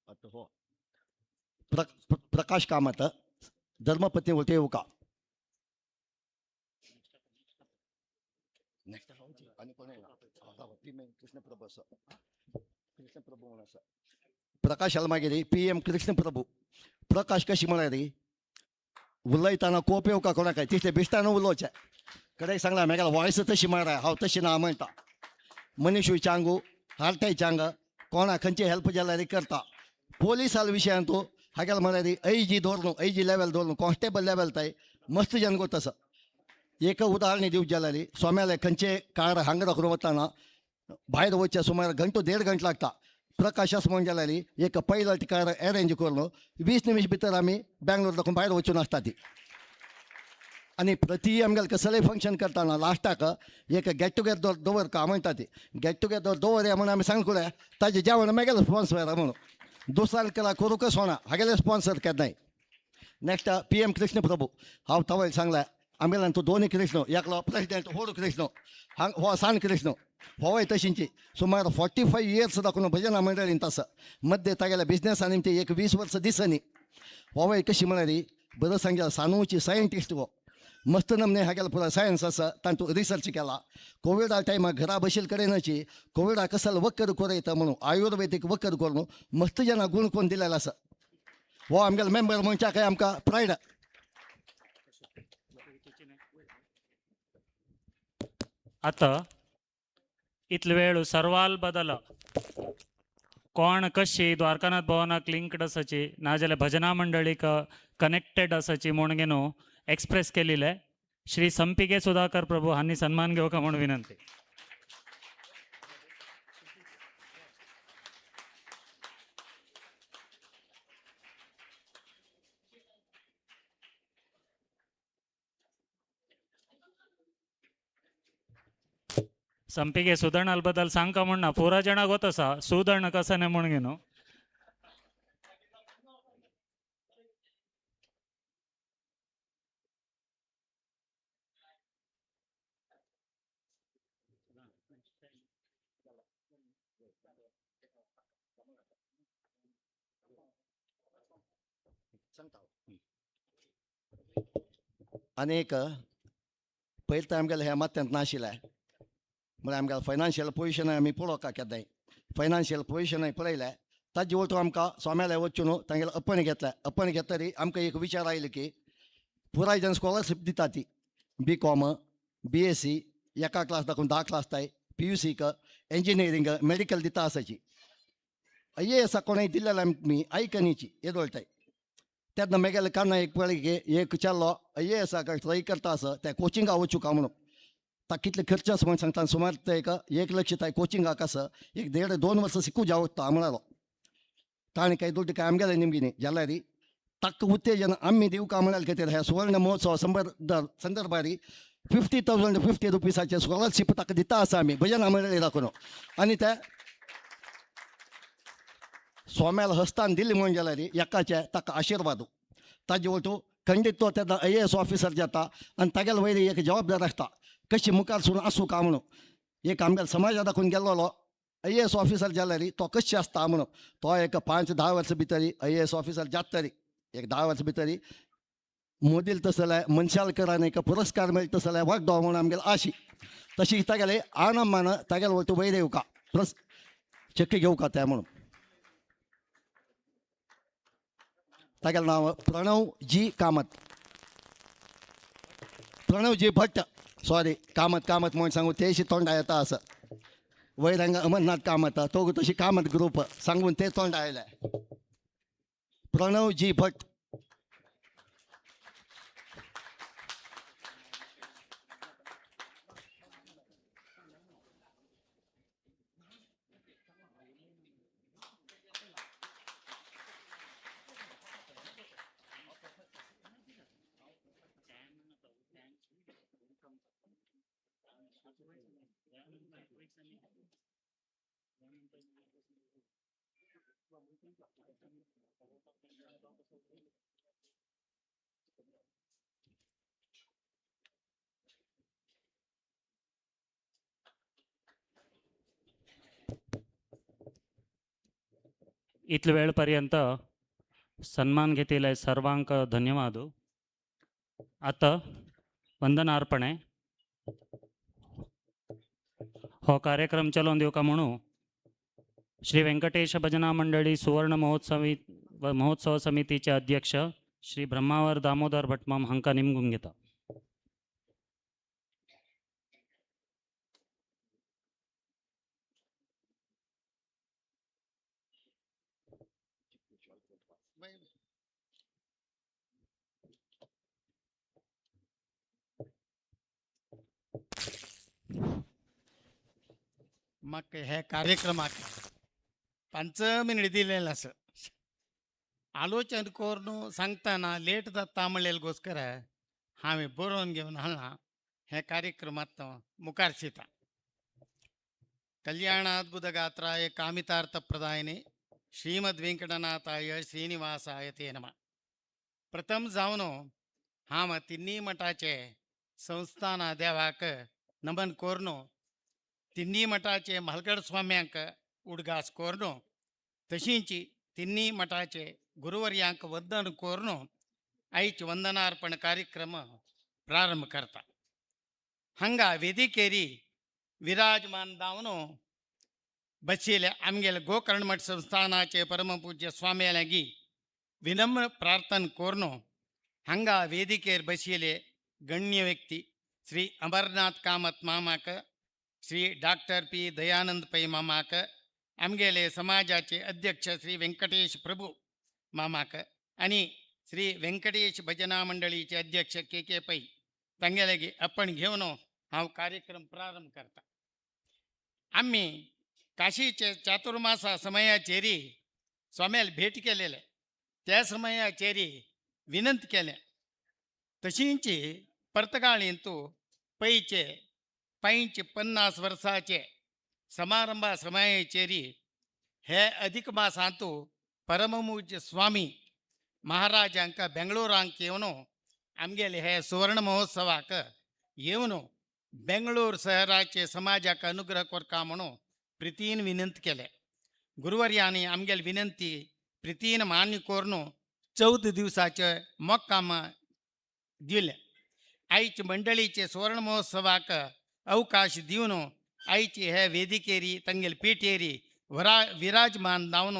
आतां हो प्रकाश कामत धर्मपत्नी उलटे येवका. नेक्स्ट आनी कोण येयला? कृष्णप्रभू आसा, कृष्णप्रभू म्हणून आसा. प्रकाश मागीर पी एम कृष्णप्रभू. प्रकाश कशी म्हळ्यार उलयतना कोप येवका कोणाक, तितले बेश्टान उलोवचें. कडेक सांगला म्हाका वॉयस तशी मारा, हांव तशी ना म्हणटा. मनीसूय चांगू, हार्टय चांग, कोणा खंयची हेल्प जाल्यार करता. पोलिसाल विशयान तूं हागेल म्हळ्यार I जी धोरण, I जी लेवल धरून कॉन्स्टेबल लेवल ताय मस्त जन गोत आसा. एक उदाहरण दिवचें जाल्यार स्वाम्याले खंयचे कार हांगा दाखोवन वतना भायर वचचे सुमार घंटो देड घंटो लागता. प्रकाश म्हणून जाल्यार एक पायलट कार अरेंज करून 20 निमिश भितर आमी बेंगलोर दाखोवन भायर वचून आसता ती. आनी प्रति आमगेले कसलेय फंक्शन करतना लास्टाक एक गेट टुगेदर दवर का म्हणटा ती. गेट टुगेदर दवरया म्हणून आमी सांगकुया, ताजें जेवण मागीर स्पॉन्सर म्हणून दुसऱ्यान केला करूंकच होना, हागेले स्पॉन्सर केन्नाय. Next P M Krishna Prabhu. हांव तवय सांगलां, आमगेल्यान तो दोनूय कृष्ण, एकलो प्रेसिडेंट होडू कृष्ण, हांग हो सान कृष्ण. होवय तशींची सुमार 45 इयर्स दाखोवन भजना मंडळीन आसा. मध्य तागेल्या बिजनेसा निमती एक 20 वर्सां दिसनी. होवय कशी म्हळ्यार बरं सांगल्या सानूची सायंटिस्ट हो. मस्त नमने हागेला पुरा सायन्स आसा, तांतू रिसर्च केला. कोविडा टायमार घरा बशील कडेनची कोविडा कसल वखद कोरयता म्हणून आयुर्वेदीक वखद करून मस्त जाणां गुण कोण दिलेलो आसा. हो आमगेलो मेंबर म्हणच्या काय आमकां प्रायड. आतां इतलो वेळ सर्वाल बदल कोण कशी द्वारकानाथ भवनाक लिंक्ड आसाची नाजाल्यार भजना मंडळीक कनेक्टेड आसाची म्हूण घेवन एक्सप्रेस केलेले श्री संपिगे सुधाकर प्रभू हांनी सन्मान घेवका म्हूण विनंती. संपिगे सुदर्णाल बद्दल सांगका म्हण ना, पुरा जणां गोत आसा सुदर्ण कसं न्ही म्हूण घेवन. आनी एक पयलीं तर आमगेलें ह्या मात्यांत नाशिल्लें, म्हळ्यार आमगेलें फायनान्शियल पोजिशन आमी पळोवका केन्नाय फायनान्शियल पोजिशनय पळयलें. ताजे वटून आमकां स्वाम्याले वचून तांगेलें अपण घेतलें. अपण घेतरी आमकां एक विचार आयलो की पुराय जण स्कॉलरशीप दिता ती बी कॉम, बी एस सी, एका क्लास दाखोवन 10 क्लास ताय पी यू सीक, इंजिनियरींग, मेडिकल दिता आसाची. आय ए एस कोणें दिल्लें आमी आयकनीची येदोळटाय. तेन्ना मागीर काना एक पळय की एक चेडो आय ए एसाक ट्राय करता आसा, त्या कोचिंगा वचूं म्हणून. ताका कितले खर्च आसा म्हणून सांगता, सुमार ते एक 1 लक्ष ताय कोचिंगाक आसा, एक देड दोन वर्सां शिकू जावता म्हणालो. ताणें काय दुड्ड काय आमगेले निमगिनी जाल्यार ताका उत्तेजन आमी दिवका म्हळ्यार खातीर ह्या सुवर्ण महोत्सव संदर्भारी 50,050 रुपीसाचे स्कॉलरशीप ताका दिता आसा आमी भजन मंडळी दाखोवन. आनी ते स्वाम्याला हस्तान दिली म्हणून जाल्यार एकाचे ताका आशिर्वाद. ताजे वटू खंडीत तो तेन्ना आय ए एस ऑफिसर जाता आनी तागेले वयर एक जबाबदार आसता कशी मुखार सून आसूं का म्हणून. एक आमगेल्या समाजा दाखोवन गेल्लो आय ए एस ऑफिसर जाल्यार तो कशी आसता म्हणून, तो एक 5-10 वर्सां भितर आय ए एस ऑफिसर जाता तरी एक 10 वर्सां भितर मोदील तसले मनशालकरान एक पुरस्कार मेळटा तसले वागदो म्हणून आमगेले आशी. तशी तागेले आनंद तागेले वटू वयर येवका प्लस चक्की घेवका त्या म्हणून. तागेलें नांव प्रणव जी कामत, प्रणव जी भट्ट, सॉरी कामत. कामत म्हणून सांगू तेशी तोंडा येता आसा. वयर हांगा अमरनाथ कामत, तो तशी कामत ग्रुप सांगून ते तोंड आयले. प्रणव जी भट्ट. इतले वेळ पर्यंत सन्मान घेतिल्ले सर्वांक धन्यवाद. आतां वंदनार्पणे हो कार्यक्रम चलोवन दिवका म्हणून श्री वेंकटेश भजना मंडळी सुवर्ण महोत्सवी महोत्सव समितीचे अध्यक्ष श्री ब्रह्मावर दामोदर भटमाम हांकां निमगून घेता. म्हाका हे कार्यक्रमाक 5 मिनिट दिलेलें आसा. आलोचन करून सांगतना लेट जाता म्हणलेलेगोस्कर हांवें बरोवन घेवन हाडलां. हे कार्यक्रमांत मुखार शिता. कल्याणाद्भुत गात्राय कामितार्थ प्रदायने श्रीमद वेंकटनाथाय श्रीनिवासाय ते नमः. प्रथम जावन हांव तिन्ही मठाचे संस्थाना देवाक नमन करून तिन्ही मठाचे म्हालगड स्वाम्यांक उडगास करून तशींच तिन्ही मठाचे गुरुवर्यांक वंदन करून आयच वंदनार्पण कार्यक्रम प्रारंभ करता. हांगा वेदिकेरी विराजमान जावन बशिल्ले आमगेले गोकर्ण मठ संस्थानाचे परमपूज्य स्वाम्या लागीं विनम्र प्रार्थना करून हांगा वेदिकेर बशिल्ले गण्य व्यक्ती श्री अमरनाथ कामत मामाक, श्री डॉक्टर पी दयानंद पै मामाक, आमगेले समाजाचे अध्यक्ष श्री व्यंकटेश प्रभू मामाक आनी श्री व्यंकटेश भजना मंडळीचे अध्यक्ष के के पै तांगेले आपण घेवन हांव कार्यक्रम प्रारंभ करता. आमी काशीचे चातुर्मासा समयाचेरी स्वाम्याल भेट केलेले त्या समयाचेरी विनंती केले. तशींच पर्तगाळींतू पैचे 55 वर्साचे समारंभा समयाचेरी हे अधिक मासांतू परमपूज्य स्वामी महाराजांक बेंगळूरांक येवन आमगेले हे सुवर्ण महोत्सवाक येवन बेंगळूर शहराचे समाजाक अनुग्रह करका म्हणून प्रितीन विनंती केले. गुरुवर्यांनी आमगेले विनंती प्रितीन मान्य करून 14 दिवसाचे मोक्काम दिले. आयचे मंडळीचे सुवर्ण महोत्सवाक अवकाश दिवन आयचे हे वेदिकेरी तांगेले पिठेरी विराजमान जावन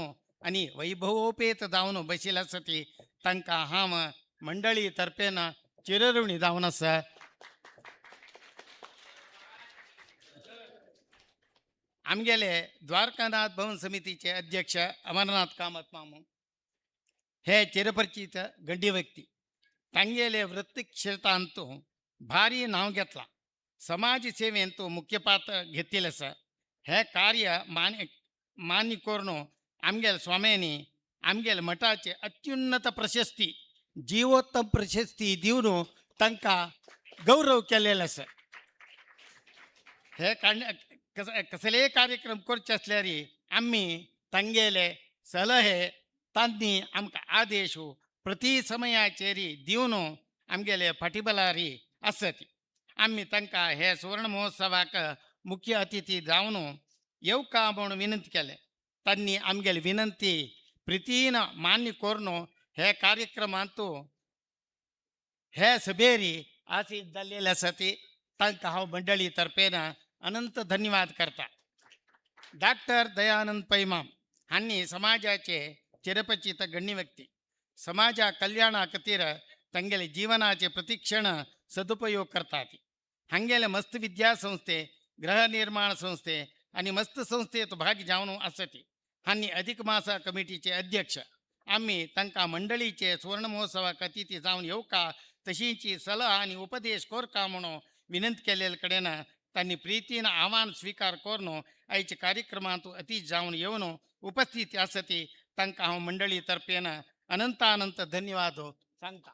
आनी वैभवोपेत जावन बशिल्ले आसा ती तांकां हांव मंडळी तर्फेन चिरऋणी जावन आसा. आमगेले द्वारकानाथ भवन समितीचे अध्यक्ष अमरनाथ कामत मामू हे चिरपरिचित गंडी व्यक्ती. तांगेले वृत्तक्षेत्रांतू भारी नांव घेतलां. समाज सेवेंतू मुख्य पात्र घेतिल्लें आसा. हे कार्य मान्य मान्य करून आमगेले स्वाम्यांनी आमगेले मठाचे अत्युन्नत प्रशस्ती जीवोत्तम प्रशस्ती दिवन तांकां गौरव केलेलो आसा. हे कसलेय कार्यक्रम करचे आसल्यार आमी तांगेले सलहे तांणी आमकां आदेश प्रति समयाचेर दिवन आमगेले फाटीबलारी आसत. आमी तांकां हे सुवर्ण महोत्सवाक मुख्य अतिथी जावन येवका म्हूण विनंती केले. तांणी आमगेली विनंती प्रितीन मान्य करून हे कार्यक्रमांत हे सभेरी आसीत जाल्लेले आसा ती तांकां हांव मंडळी तर्फेन अनंत धन्यवाद करता. डॉक्टर दयानंद पैमाम हांणी समाजाचे चिरपरिचित गण्य व्यक्ती. समाजा कल्याणा खातीर तांगेले जीवनाचे प्रतिक्षण सदुपयोग करतात. हांगेले मस्त विद्या संस्थे गृह निर्माण संस्थे आनी मस्त संस्थेत भाग जावन आसती. हांणी अधिक मासा कमिटीचे अध्यक्ष. आमी तांकां मंडळीचे सुवर्ण महोत्सवाक अतिथी जावन येवका तशींची सलहा आनी उपदेश करका म्हणून विनंती केलेले कडेन तांणी प्रितीन आव्हान स्विकार करून आयच्या कार्यक्रमांत अतिथी जावन येवन उपस्थित आसती तांकां हांव मंडळी तर्फेन अनंत अनंत धन्यवाद सांगता.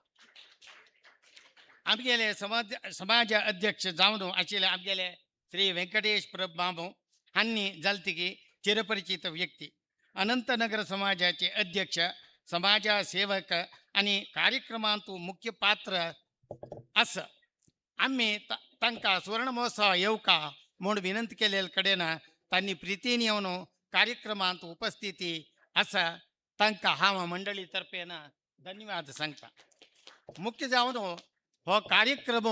आमगेले समाज अध्यक्ष जावन आशिल्ले आमगेले श्री व्यंकटेश प्रभू मामू हांणी जालतिकी चिरपरिचित व्यक्ती. अनंतनगर समाजाचे अध्यक्ष समाजा सेवक आनी कार्यक्रमांत मुख्य पात्र आसा. आमी तांकां सुवर्ण महोत्सव येवका म्हूण विनंती केलेले कडेन तांणी प्रितीन येवन कार्यक्रमांत उपस्थिती आसा तांकां हांव मंडळी तर्फेन धन्यवाद सांगता. मुख्य जावन हो कार्यक्रम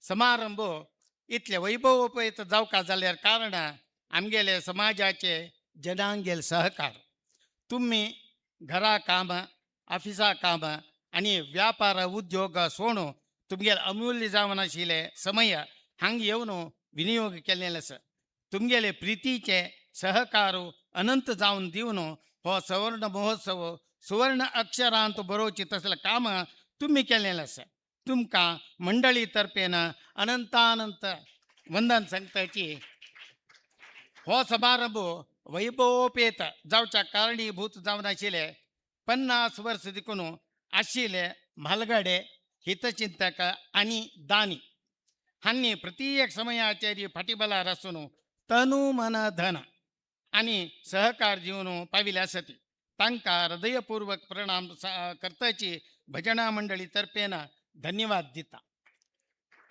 समारंभ इतले वैभवोपेत जावका जाल्यार कारण आमगेले समाजाचे जनांगेल सहकार. तुमी घरा काम, ऑफिसा काम आनी व्यापार उद्योग सोडून तुमगेले अमूल्य जावन आशिल्ले समय हांग येवन विनियोग केल्लें आसा. तुमगेले प्रितीचे सहकार अनंत जावन दिवन हो सुवर्ण महोत्सव सुवर्ण अक्षरांत बरोवचे तसलें काम तुमी केल्लें आसा. तुमकां मंडळी तर्फेन अनंतानंत वंदन सांगताची. हो समारंभ वैभवोपेत जावच्या कारणीभूत जावन आशिल्ले 50 वर्स देखून आशिल्ले म्हालगडे हितचिंतक आनी दानी हांणी प्रति एक समयाचेर फाटीबलार आसून तनु मन धन आनी सहकार दिवन पाविल्ले आसती. तांकां हृदयपूर्वक प्रणाम करताची भजना मंडळी तर्फेन धन्यवाद दिता.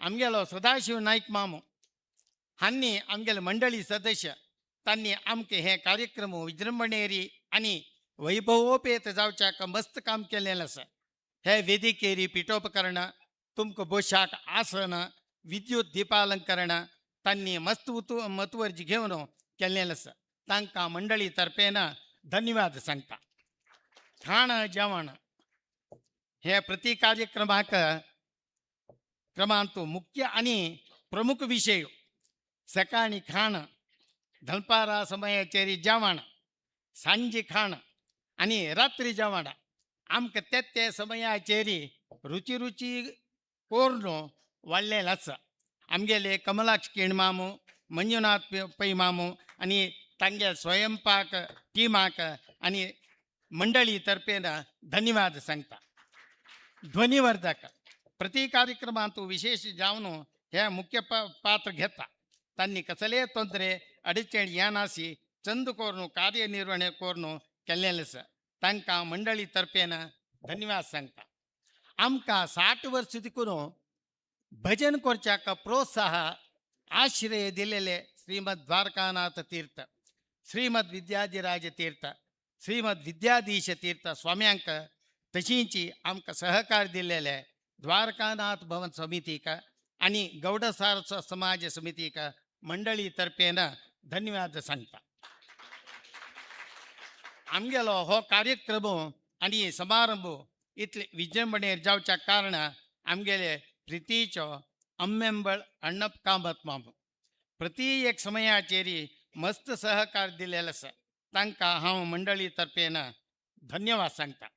आमगेलो सदाशिव नायक मामो हांणी आमगेले मंडळी सदस्य तांणी आमकां हे कार्यक्रम विजृंभणेरी आनी वैभवोपेत जावच्याक मस्त काम केल्लें आसा. हे वेदिकेरी पिठोपकरण, तुमकां बोशाक आसन, विद्युत दीपालंकरण तांणी मस्त मतवर्ज घेवन केल्लें आसा. तांकां मंडळी तर्फेन धन्यवाद सांगता. खाण जेवण हे प्रति कार्यक्रमाक क्रमांत मुख्य आनी प्रमुख विशय. सकाळी खाण, दनपारा समयाचेर जेवण, सांजे खाण आनी रात्री जेवण आमकां ते ते समयाचेर रुची रुची करून वाडलेलें आसा. आमगेले कमलाक्ष किण मामू, मंजुनाथ पै मामू आनी तांगे स्वयंपाक टिमाक आनी मंडळी तर्फेन धन्यवाद सांगता. ध्वनिवर्धक प्रति कार्यक्रमांत विशेष जावन हे मुख्य पात्र घेता. तांणी कसलेय ತೊಂದರೆ अडचण येनासी चंद करून कार्यनिर्वहण करून केल्लें आसा. तांकां मंडळी तर्फेन धन्यवाद सांगता. आमकां 60 वर्स देखून भजन करच्याक प्रोत्साह आश्रय दिलेले श्रीमद द्वारकानाथ तीर्थ, श्रीमद विद्याधिराज तीर्थ, श्रीमद विद्याधीश तीर्थ स्वाम्यांक तशींची आमकां सहकार दिलेले द्वारकानाथ भवन समितीक आनी गौडसार समाज समितीक मंडळी तर्फेन धन्यवाद सांगता. आमगेलो हो कार्यक्रम आनी समारंभ इतले विजृंभणेर जावच्या कारणान आमगेले प्रितीचो अम्मेंबळ अण्णप कामत मामू प्रति एक समयाचेर मस्त सहकार दिलेलो आसा. तांकां हांव मंडळी तर्फेन धन्यवाद सांगता.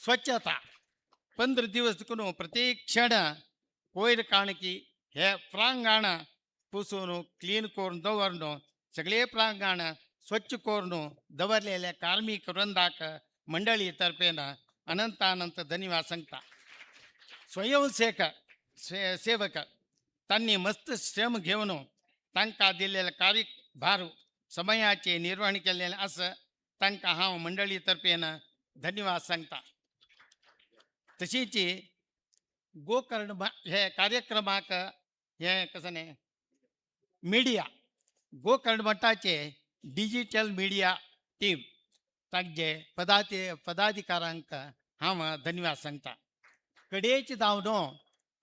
स्वच्छता 15 दिवस देखून प्रत्येक क्षण कोयर काणकी हे प्रांगण पुसून क्लीन करून दवरून सगळे प्रांगण स्वच्छ करून दवरलेले कार्मिक वृंदाक मंडळी तर्फेन अनंत अनंत धन्यवाद सांगता. स्वयंसेवक सेवक तांणी मस्त श्रम घेवन तांकां दिल्लेले कार्यभार समयाचे निर्वहण केल्लें आसा. तांकां हांव मंडळी तर्फेन धन्यवाद सांगता. तशींच गोकर्ण हे कार्यक्रमाक हे कसं न्ही मिडिया गोकर्ण मठाचे डिजिटल मिडिया टीम तांचे पदाधिकाऱ्यांक हांव धन्यवाद सांगता. कडेच जावन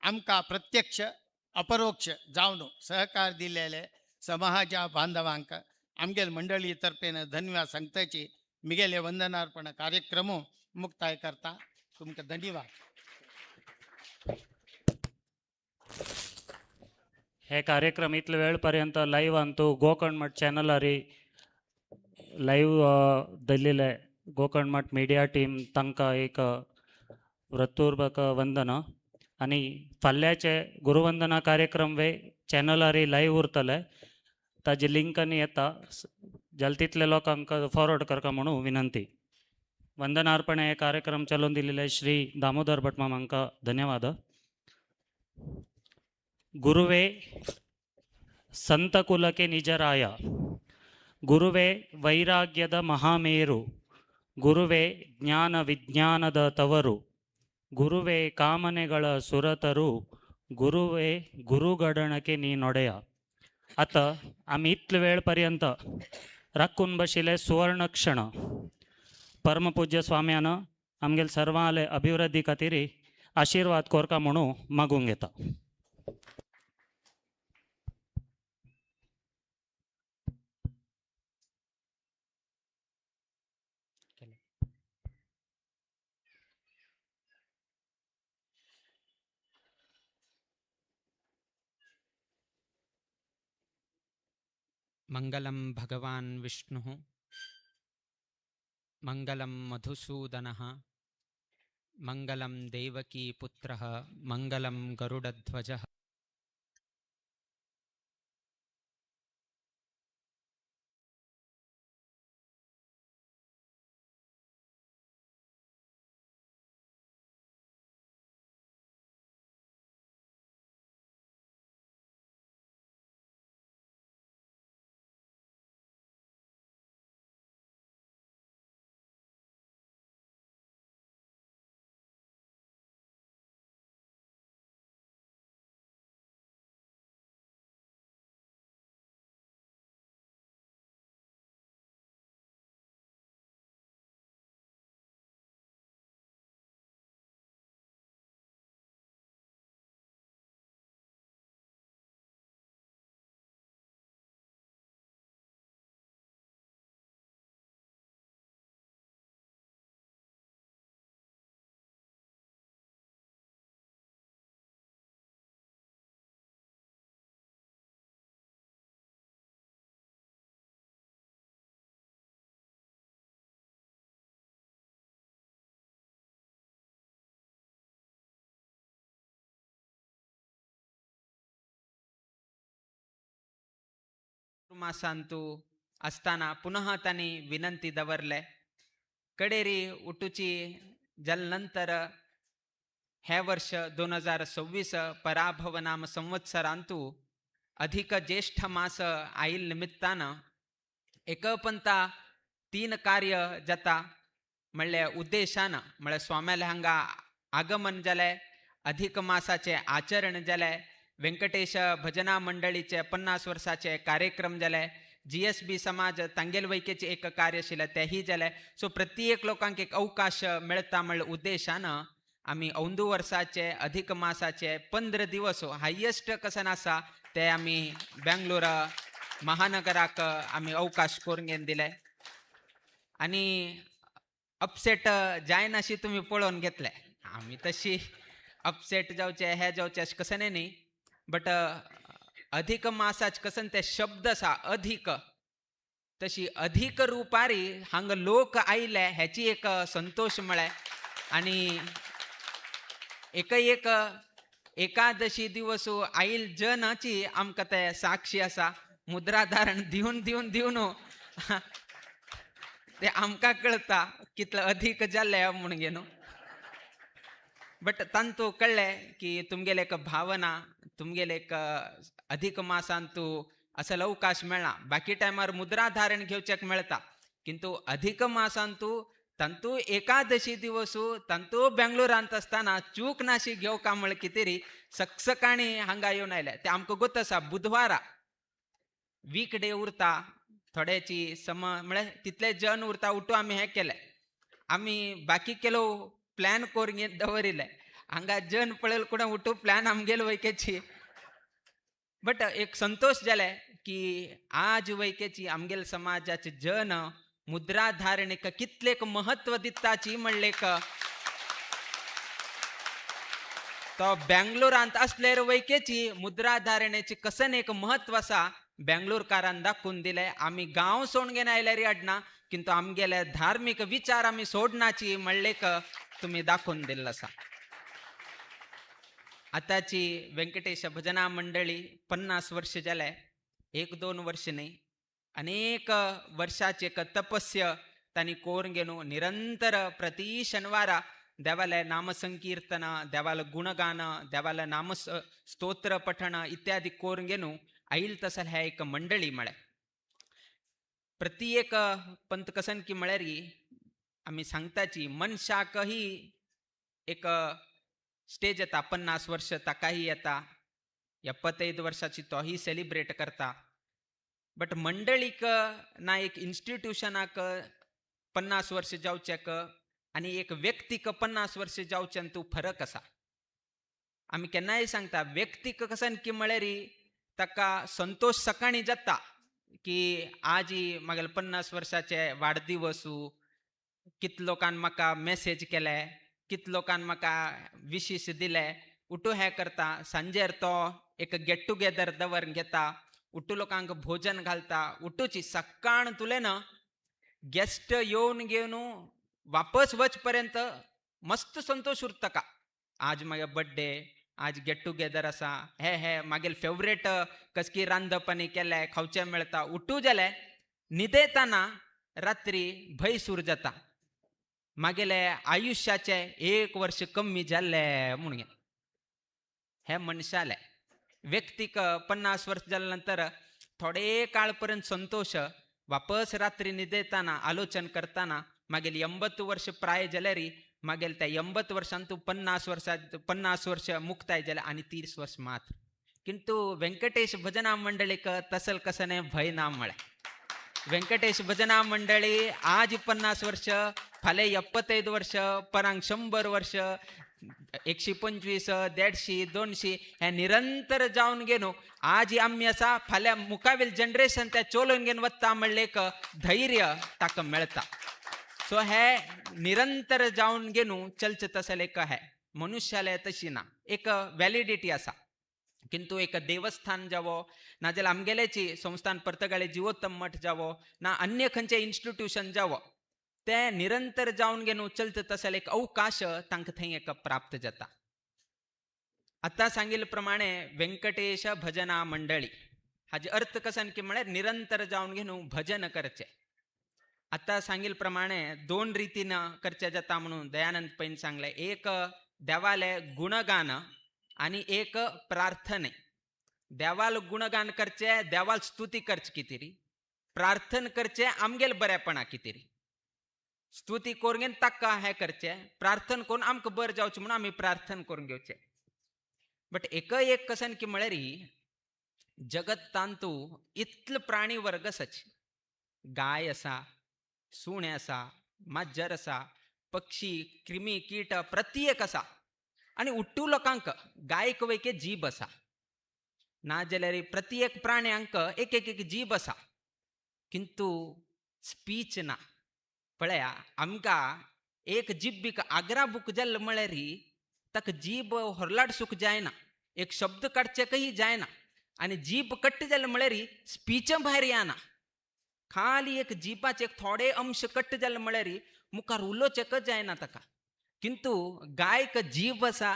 आमकां प्रत्यक्ष अपरोक्ष जावन सहकार दिलेले समाजा बांधवांक आमगेले मंडळी तर्फेन धन्यवाद सांगताची मिगेले वंदनार्पण कार्यक्रम मुक्ताय करता. तुमकां धन्यवाद. हे कार्यक्रम इतले वेळ पर्यंत लाईव्ह अंतू गोकर्ण मठ चॅनलारी लाईव्ह दिल्लेले गोकर्ण मठ मिडिया टीम तांकां एक व्रतूर्बक वंदना. आनी फाल्याचे गुरुवंदना कार्यक्रम वे चॅनलारी लाईव्ह उरतले, ताजी लिंक आनी येता जाल्यार तितले लोकांक फॉरवर्ड करका म्हणून विनंती. वंदनार्पण हे कार्यक्रम चलोवन दिलेले श्री दामोदर भट माम हांकां धन्यवाद. गुरुवे ಸಂತಕುಲಕ್ಕೆ ನಿಜರಾಯ, ಗುರುವೇ ವೈರಾಗ್ಯದ ಮಹಾಮೇರು, ಗುರುವೇ ಜ್ಞಾನ ವಿಜ್ಞಾನದ ತವರು, ಗುರುವೇ ಕಾಮನೆಗಳ ಸುರತರು, ಗುರುವೇ ಗುರುಗಡಣಕ್ಕೆ ನೀನೊಡೆಯ. आतां आमी इतले वेळ पर्यंत राखून बशिल्ले सुवर्ण क्षण. परमपूज्य स्वाम्यान आमगेले सर्वांले अभिवृद्धी खातीर आशिर्वाद कोरका म्हणून मागूंक घेता. मंगलं भगवान् विष्णुः मंगलं मधुसूदनः मंगलं देवकी पुत्रः मंगलं गरुडध्वजः. मासांतु असताना पुनः तांणी विनंती दवरले. कडेरी उठूची जलनंतर हे वर्ष 2026 पराभव नाम संवत्सरांतु अधिक ज्येष्ठ मास आईल निमित्तानं एकपंता 3 कार्य जाता म्हणले उद्देशान म्हळ्यार स्वाम्याले हांगा आगमन जालें, अधिक मासाचे आचरण जालें, वेंकटेश भजना मंडळीचे 50 वर्साचे कार्यक्रम जाले, GSB समाज तांगेल वैकेचे एक कार्य आशिल्लें तेही जालें. सो प्रत्येक लोकांक एक अवकाश मेळटा म्हणल्या उद्देशान आमी अंदू वर्साचे अधिक मासाचे 15 दिवस हायेस्ट कसन आसा ते आमी बेंगलोर महानगराक आमी अवकाश करून घेवन दिले. आनी अपसेट जायनाशी तुमी पळोवन घेतले, आमी तशी अपसेट जावचे हे जावचे अशें कशें न्ही, बट अधिक मासाच कसन ते शब्द आसा अधिक, तशी अधिक रुपारी हांगा लोक आयले हेची एक संतोष म्हळ्यार. आनी एक एक एकादशी दिवस आयल जनाची आमकां ते साक्षी आसा. मुद्राधारण दिवन दिवन दिवन ते आमकां कळता कितले अधिक जाल्ले म्हूण न्हू, बट तांतू कळ्ळें की तुमगेले एक भावना, तुमगेले एक अधिक मासान तूं असो अवकाश मेळना, बाकी टायमार मुद्राधारण घेवच्याक मेळता, किंतु अधिक मासान तूं तांतू एकादशी दिवस तांतू बेंगलोरांत आसतना चूक नाशी घेवका म्हळ्यार कितें सकसकाणी हांगा येवन आयले. ते आमकां गोत आसा बुधवारा वीक डे उरता, थोड्याची सम म्हळ्यार तितले जन उरता उठू आमी हें केलें, आमी बाकी केलो प्लॅन करून दवरिल्लें, हांगा जन पळयल कुणा उठू प्लॅन आमगेल वैकेची. बट एक संतोष जाले की आज वैकेची आमगेल समाजाचे जन मुद्राधारणेक कितलेक महत्व दिताची म्हणलेक तो बेंगलोरांत असल्यार वैकेची मुद्राधारणेची कसन एक महत्व आसा बेंगलोरकारान दाखोवन दिलें. आमी गांव सोडून घेवन आयल्यार अडना, किंतु आमगेले धार्मीक विचार आमी सोडनाची म्हणलेक तुमी दाखोवन दिल्लो आसा. आतांची वेंकटेश भजना मंडळी 50 वर्ष जाले, 1-2 वर्ष न्ही, अनेक वर्षाचे एक तपस्य तांणी कोरून घेवन निरंतर प्रति शनिवारा देवाले नामसंकीर्तन, देवाले गुणगान, देवाले नाम स्तोत्र पठण इत्यादी कोरून घेवन आईल तसं ह्या एक मंडळी म्हळ्यार प्रत्येक पंत कसन की म्हळ्यार आमी सांगताची मनशाकही एक स्टेज येता 50 वर्ष ताकाही येता, 75 वर्षाची तोही सेलिब्रेट करता, बट मंडळीक ना एक इन्स्टिट्यूशनाक 50 वर्ष जावच्याक आनी एक व्यक्तीक 50 वर्ष जावच्यान तूं फरक आसा. आमी केन्नाय सांगता व्यक्तीक कसन की म्हळ्यार ताका संतोश सकाळी जाता की आजी म्हागेले 50 वर्साचे वाडदिवसू, कितले लोकान म्हाका मेसेज केले, कितले लोकान म्हाका विशीस दिले, उठू हें करता. सांजेर तो एक गेट टुगेदर दवर घेता, उठू लोकांक भोजन घालता, उठूची सकाळ तुले ना गेस्ट येवन घेवन वापस वच पर्यंत मस्त संतोश उरता का. आज म्हागे बड्डे, आज गेट टुगेदर आसा, हे हे मागीर फेवरेट कसकी रांदपानी केलें खावचें मेळटा. उठू जालें न्हिदेताना रात्री भंय सूर जाता, मागेले आयुष्याचे 1 वर्ष कमी जाल्लें म्हणून. हे मनशाले व्यक्तीक 50 वर्ष जाल्या नंतर थोडे काळ पर्यंत संतोष, वापस रात्री न्हिदेताना आलोचन करताना मागीर 80 वर्ष प्राय जाल्यार मागीर त्या 80 वर्षांत तूं 50 वर्सां 50 वर्ष मुक्ताय जाल्यार आनी 30 वर्ष मात्र. किंतु वेंकटेश भजना मंडळीक तसल कसने भंय ना म्हळें. वेंकटेश भजना मंडळी आज 50 वर्ष, फाल्यां 75 वर्ष, परांक 100 वर्ष, 125, 150, 200 हे निरंतर जावन घेवन आज आमी आसा, फाल्यां मुखावेल जनरेशन त्या चलोवन घेवन वता म्हणलें एक धैर्य ताका मेळटा. सो हे निरंतर जावन घेवन चलचें तसलें एक हे मनुष्याले तशी ना एक व्हॅलिडिटी आसा. किंतु एक देवस्थान जावो नाजाल्यार आमगेल्याची संस्थान पर्तगाळे जिवोत्तम मठ जावो ना अन्य खंयचें इन्स्टिट्यूशन जावो ते निरंतर जावन घेवन चलता तसले एक अवकाश तांकां थंय एक प्राप्त जाता. आतां सांगिल्ले प्रमाणे वेंकटेश भजना मंडळी हाजे अर्थ कसन की म्हळ्यार निरंतर जावन घेवन भजन करचें. आतां सांगिल्ले प्रमाणे 2 रितीन करचें जाता म्हणून दयानंद पैन सांगलें. एक देवालें गुणगान आनी एक प्रार्थने. देवाल गुणगान करचें, देवाल स्तुती करची कितें, प्रार्थन करचें आमगेल बरेपणा कितें, स्तुती करून ताका हें करचें, प्रार्थन करून आमकां बरें जावचें म्हणून आमी प्रार्थन करून घेवचें. बट एक एक कसन की म्हळ्यार जगत तांतू इतलो प्राणी वर्ग आसाच, गाय आसा, सुणें आसा, माजर आसा, पक्षी, क्रिमी कीट प्रत्येक आसा. आनी उट्टू लोकांक गायक वैके जीब आसा, ना जाल्यार प्रत्येक प्राण्यांक एक एक एक जीब आसा, किंतु स्पीच ना. पळया आमकां एक जिब्बीक आग्रा बूक जाल्लो म्हळ्यार ताका जीब होरलाट सूक जायना, एक शब्द काडचेकय जायना, आनी जीब कट्ट जालें म्हळ्यार स्पीच भायर येना. खाली एक जिबाचे एक थोडे अंश कट्ट जालें म्हळ्यार मुखार उलोवचेकच जायना ताका. किंतु गायक जीव आसा,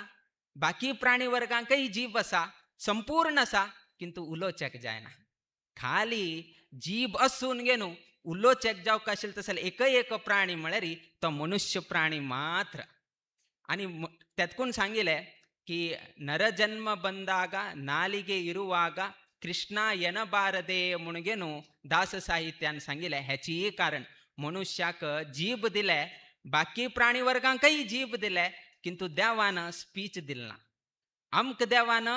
बाकी प्राणी वर्गांकय जीव आसा, संपूर्ण आसा, किंतु उलोवच्याक जायना. खाली जीव असून घेवन उलोवच्याक जावंक आशिल्लें तसलें एकय एक प्राणी म्हळ्यार तो मनुष्य प्राणी मात्र. आनी तेतकून सांगिलें की नरजन्म ಬಂದಾಗ ನಾಲಿಗೆ ಇರುವಾಗ ಕೃಷ್ಣ ಎನಬಾರದೆ म्हणून दास साहित्यान सांगिलें. हेचीय कारण मनुष्याक जीब दिले, बाकी प्राणी वर्गांकय जीब दिले, किंतु देवान स्पीच दिलना. आमकां देवान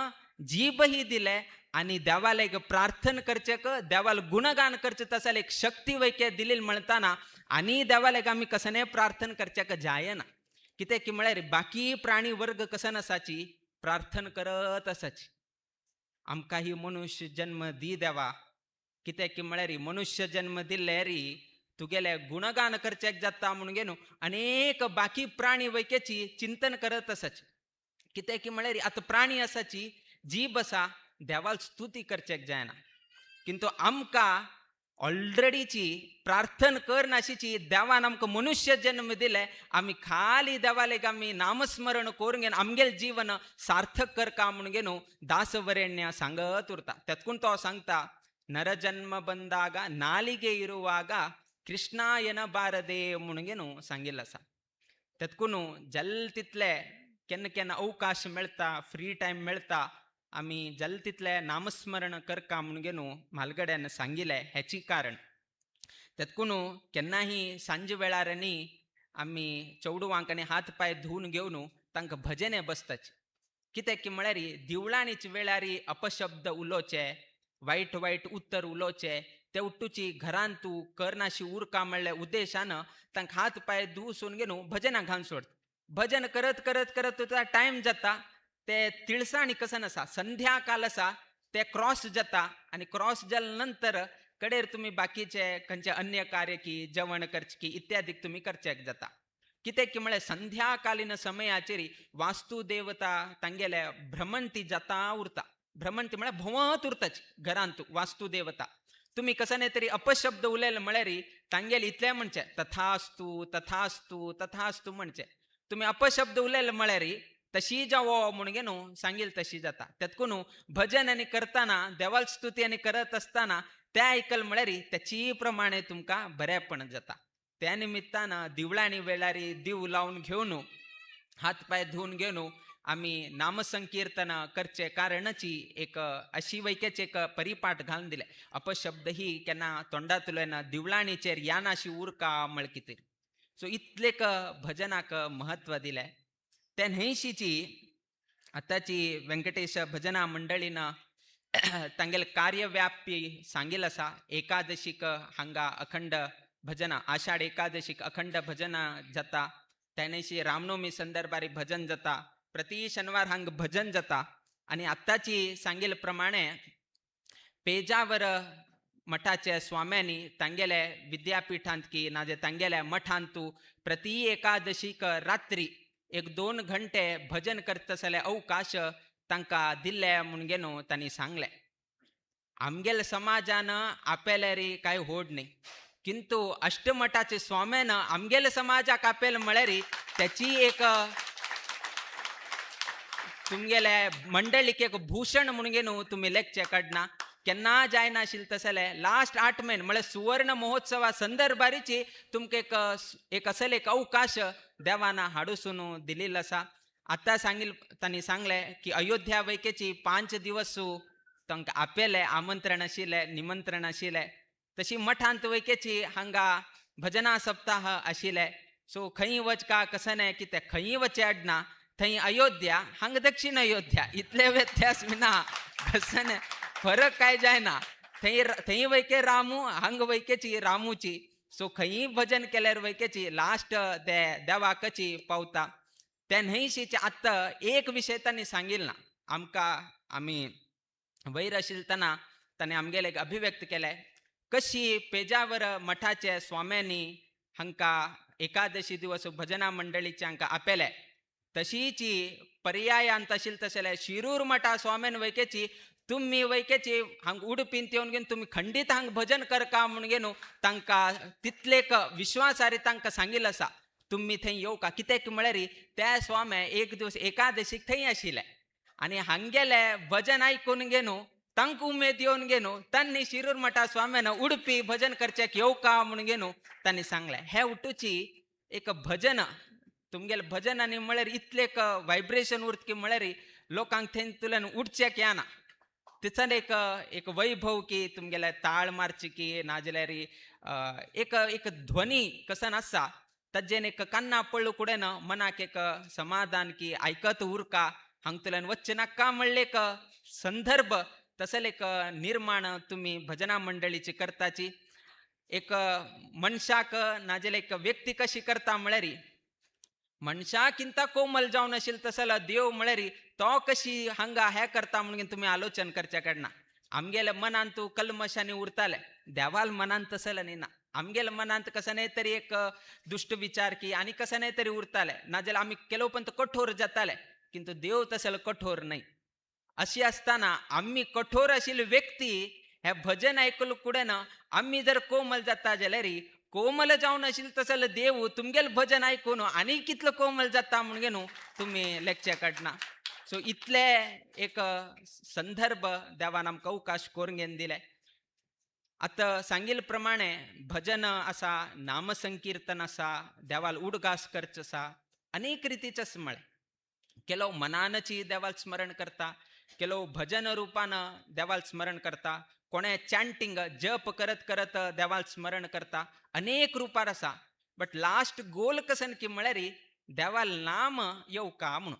जीबही दिले आनी देवाला एक प्रार्थन करचेक, देवाला गुणगान करचें तसले एक शक्ती वैके दिली म्हणताना आनी देवाला एक आमी कसने प्रार्थन करचेक जायना. कितें की म्हळ्यार बाकी प्राणी वर्ग कसन आसाची प्रार्थन करत आसाची, आमकां ही मनुष्य जन्म दी देवा. कितें की म्हळ्यार मनुष्य जन्म दिल्ले री तुगेले गुणगान करचेक जाता म्हणून घेवन अनेक बाकी प्राणी वैकेची चिंतन करत आसाची. कितें की म्हळ्यार आतां प्राणी आसाची जीब आसा, देवाल स्तुती करचेक जायना, किंतु आमकां ऑलरेडीची प्रार्थन कर नाशिची देवान आमकां मनुष्य जन्म दिले, आमी खाली देवालेक आमी नामस्मरण करून घेवन आमगेलें जीवन सार्थक करका म्हणून घेवन दासवरेण्य सांगत उरता. तेतकून तो सांगता नरजन्म ಬಂದಾಗ ನಾಲಿಗೆ ಇರುವಾಗ ಕೃಷ್ಣ ಎನಬಾರದೆ म्हणून घेवन सांगिल्लें आसा. तेतकून जाल तितले केन्ना केन्ना अवकाश मेळटा, फ्री टायम मेळटा, आमी जाल तितलें नामस्मरण करका म्हणून घेवन म्हालगड्यान सांगिल्लें हेची कारण. तेतकून केन्नाही सांजे वेळार आमी चेडवांक आनी हात पांय धुवन घेवन तांकां भजने बसताची. कित्याक की म्हळ्यार दिवळाणीच वेळार अपशब्द उलोवचे, वायट वायट उतर उलोवचे, ते उट्टूची घरान तूं करनाशी उरका म्हणल्या उद्देशान तांकां हात पांय धुवसून घेवन भजनां घालून सोडटा. भजन करत करत करत तुका टायम जाता, ते तिळसाणी कसन आसा, संध्या काल आसा, ते क्रॉस जाता आनी क्रॉस जाल्या नंतर कडेर तुमी बाकीचे खंयचे अन्य कार्य की जेवण करचे की इत्यादी तुमी करचेक जाता. कित्याक की म्हळ्यार संध्याकालीन समयाचेर वास्तू देवता तांगेले भ्रमंती जाता उरता. भ्रमंती म्हळ्यार भोंवत उरताची घरांत वास्तू देवता. तुमी कसने तरी अपशब्द उलयले म्हळ्यार तांगेले इतलें म्हणचें तथास्तू तथास्तू तथास्तू म्हणचें. तुमी अपशब्द उलयले म्हळ्यार तशी जावो म्हूण न्हू सांगील तशी जाता. तेतकून भजन आनी करतना देवाल स्तुती आनी करत आसतना तें आयकल म्हळ्यार तेची प्रमाणे तुमकां बरेपण जाता. त्या निमित्तान दिवळाणी वेळार दिव लावन घेवन हात पांय धुवन घेवन आमी नामसंकीर्तन करचे कारणची एक अशी वैक्याचे एक परिपाठ घालून दिले. अपशब्द ही केन्ना तोंडांतल्यान दिवळाणीचेर यानाशी उरका म्हळ कितें. सो इतलेक भजनाक म्हत्व दिलें. त्या न्हंयशीची आतांची वेंकटेश भजना मंडळीन तांगेले कार्यव्याप्ती सांगील आसा. एकादशीक हांगा अखंड भजना, आषाढ एकादशीक अखंड भजना जाता. त्या न्हंयशी रामनवमी संदर्भार भजन जाता, प्रति शनिवार हांग भजन जाता. आनी आतांची सांगील प्रमाणे पेजावर मठाचे स्वाम्यांनी तांगेले विद्यापीठांत की नाजे तांगेल्या मठांतू प्रति एकादशीक रात्री 1-2 घंटे भजन करता जाल्यार अवकाश तांकां दिल्ले म्हूण न्हू तांणी सांगलें. आमगेले समाजान आपल्यार कांय व्हड न्ही, किंतु अष्टमठाचे स्वाम्यान आमगेले समाजाक आपले म्हळ्यार त्याची एक तुमगेले मंडळीक एक भूषण म्हूण न्हू तुमी लेखचे काडना. केन्ना जायनाशिल्लें तसलें लास्ट 8 म्हयने म्हळ्यार सुवर्ण महोत्सवा संदर्भारीची तुमकां एक असले एक अवकाश देवान हाडूसून दिलेलो आसा. आतां सांगील तांणी सांगलें की अयोध्या वैकेची 5 दिवस तांकां आपयलें, आमंत्रण आशिल्लें, निमंत्रण आशिल्लें. तशी मठांत वैकेची हांगा भजना सप्ताह आशिल्लें. सो खंय वचका कसं न्हय कितें खंय वचें अडना, थंय अयोध्या हांगा दक्षिण अयोध्या इतले व्यत्यास ना, कसं न्हय फरक काय जायना. थंय थंय वैके रामू हांगा वैकेची रामूची. सो खंय भजन केल्यार वैकेची लास्ट ते देवाकची पावता. त्या न्हंयशीचे आतां एक विशय तांणी सांगिल्लो ना आमकां. आमी वयर आशिल्ले ताणें आमगेले एक अभिव्यक्त केलें कशी पेजावर मठाचे स्वाम्यांनी हांकां एकादशी दिवस भजना मंडळीचे हांकां आपयले, तशीची पर्यायांत आशिल्ले तशें शिरूर मठा स्वाम्यान वैकेची तुमी वैकेची हांगा उडपीन येवन घेवन तुमी खंडीत हांगा भजन करका म्हूण घेवन तांकां तितलेक विश्वासारी तांकां सांगिल्लें आसा तुमी थंय येवका. कित्याक म्हळ्यार त्या स्वामे एक दिवस एकादशीक थंय आशिल्ले आनी हांगेले भजन आयकून घेवन तांकां उमेद येवन घेवन तांणी शिरूर मठा स्वाम्यान उडपी भजन करच्याक येवका म्हूण घेवन तांणी सांगलें. हे उठूची एक भजन तुमगेले भजन आनी म्हळ्यार इतलेक वायब्रेशन उरत की म्हळ्यार लोकांक थंय तुल्यान उठचेक येना. तिचन एक एक वैभव की तुमगेले ताळ मारची की नाजाल्यार एक एक ध्वनी कसन आसा ताजेन एक कान्ना पळ्ळू कुडेन मनाक एक समाधान की आयकत उरका हांगतल्यान वच्चें नाका म्हणलें एक संदर्भ तसले एक निर्माण तुमी भजना मंडळीची करताची. एक मनशाक नाजाल्यार एक व्यक्ती कशी करता म्हळ्यार मनशाकिंता कोमल जावन आशिल्लो तसलो देव म्हळ्यार तो कशी हांगा हें करता म्हणून तुमी आलोचन करच्या कडना. आमगेल्या मनांत तूं कल्मशांनी उरताले, देवाल मनांत तसलें न्ही ना. आमगेल्या मनांत कसं न्हय तरी एक दुश्ट विचार की आनी कसं न्हय तरी उरताले, नाजाल्यार आमी केलो पण कठोर जाताले, किंतु देव तसलो कठोर न्हय. अशी आसतना आमी कठोर आशिल्ली व्यक्ती हे भजन आयकलो कुडेन आमी जर कोमल जाता जाल्यार कोमल जावन आशिल्लो तसलो देव तुमगेलें भजन आयकून आनी कितलो कोमल जाता म्हणून न्हू तुमी लेखचे काडना. सो इतले एक संदर्भ देवान आमकां अवकाश करून घेवन दिले. आतां सांगिल्ले प्रमाणे भजन आसा, नामसंकीर्तन आसा, देवाल उडगास करचो आसा, अनेक रितीचें म्हळें. केलो मनानची देवाल स्मरण करता, केलो भजन रुपान देवाल स्मरण करता, कोणे चॅन्टिंग जप करत करत देवाल स्मरण करता, अनेक रुपार आसा. बट लास्ट गोल कसन की म्हळ्यार देवाल नाम येवका म्हणून,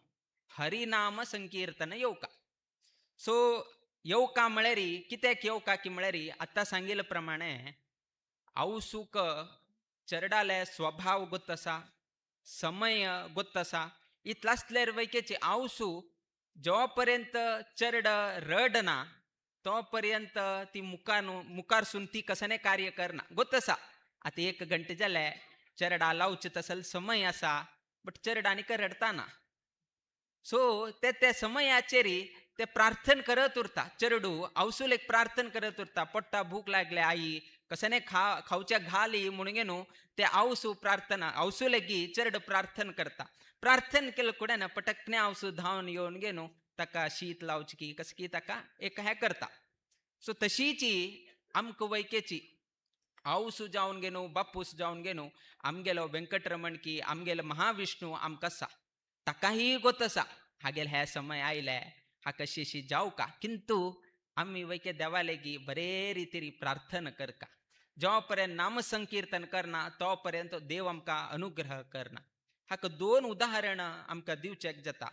हरिनाम संकीर्तन येवका. सो येवका म्हळ्यार कित्याक येवका की म्हळ्यार आतां सांगिल्ले प्रमाणे आवसूक चरडाले स्वभाव गोत आसा, समय गोत आसा. इतला आसल्यार वैकेची आवसू जो पर्यंत चरड रडना तो पर्यंत ती मुखार मुखारसून ती कसने कार्य करना गोत आसा. आतां एक घंटे जाले चरडा लावचे तसल समय आसा, बट चरड आनीक रडताना. सो ते त्या समयाचेर ते प्रार्थन करत उरता. चरडू आवसूल एक प्रार्थन करत उरता, पोट्टा भूक लागले आई कसने खावच्या घाली म्हणून न्हू ते आवसू प्रार्थना आवसू लेगी चरड प्रार्थन करता. प्रार्थन केलं कुठे ना पटकने आवसू धांवन येवन घेनु ताका शीत लावची की कसं की ताका एक हें करता. सो तशीची आमकां वैकेची आवसू जावन घेनु बापूस जावन घेनु आमगेलो वेंकटरमण की आमगेलो महाविष्णू आमकां आसा, ताकाही गोत आसा हागेल हे समय आयले हा कशी जावं का. किंतु आमी वैके देवालेगी बरे रितीरी प्रार्थना करका, जो पर्यंत नामसंकीर्तन करना तो पर्यंत देव आमकां अनुग्रह करना. हाका दोन उदाहरणां आमकां दिवचेक जाता.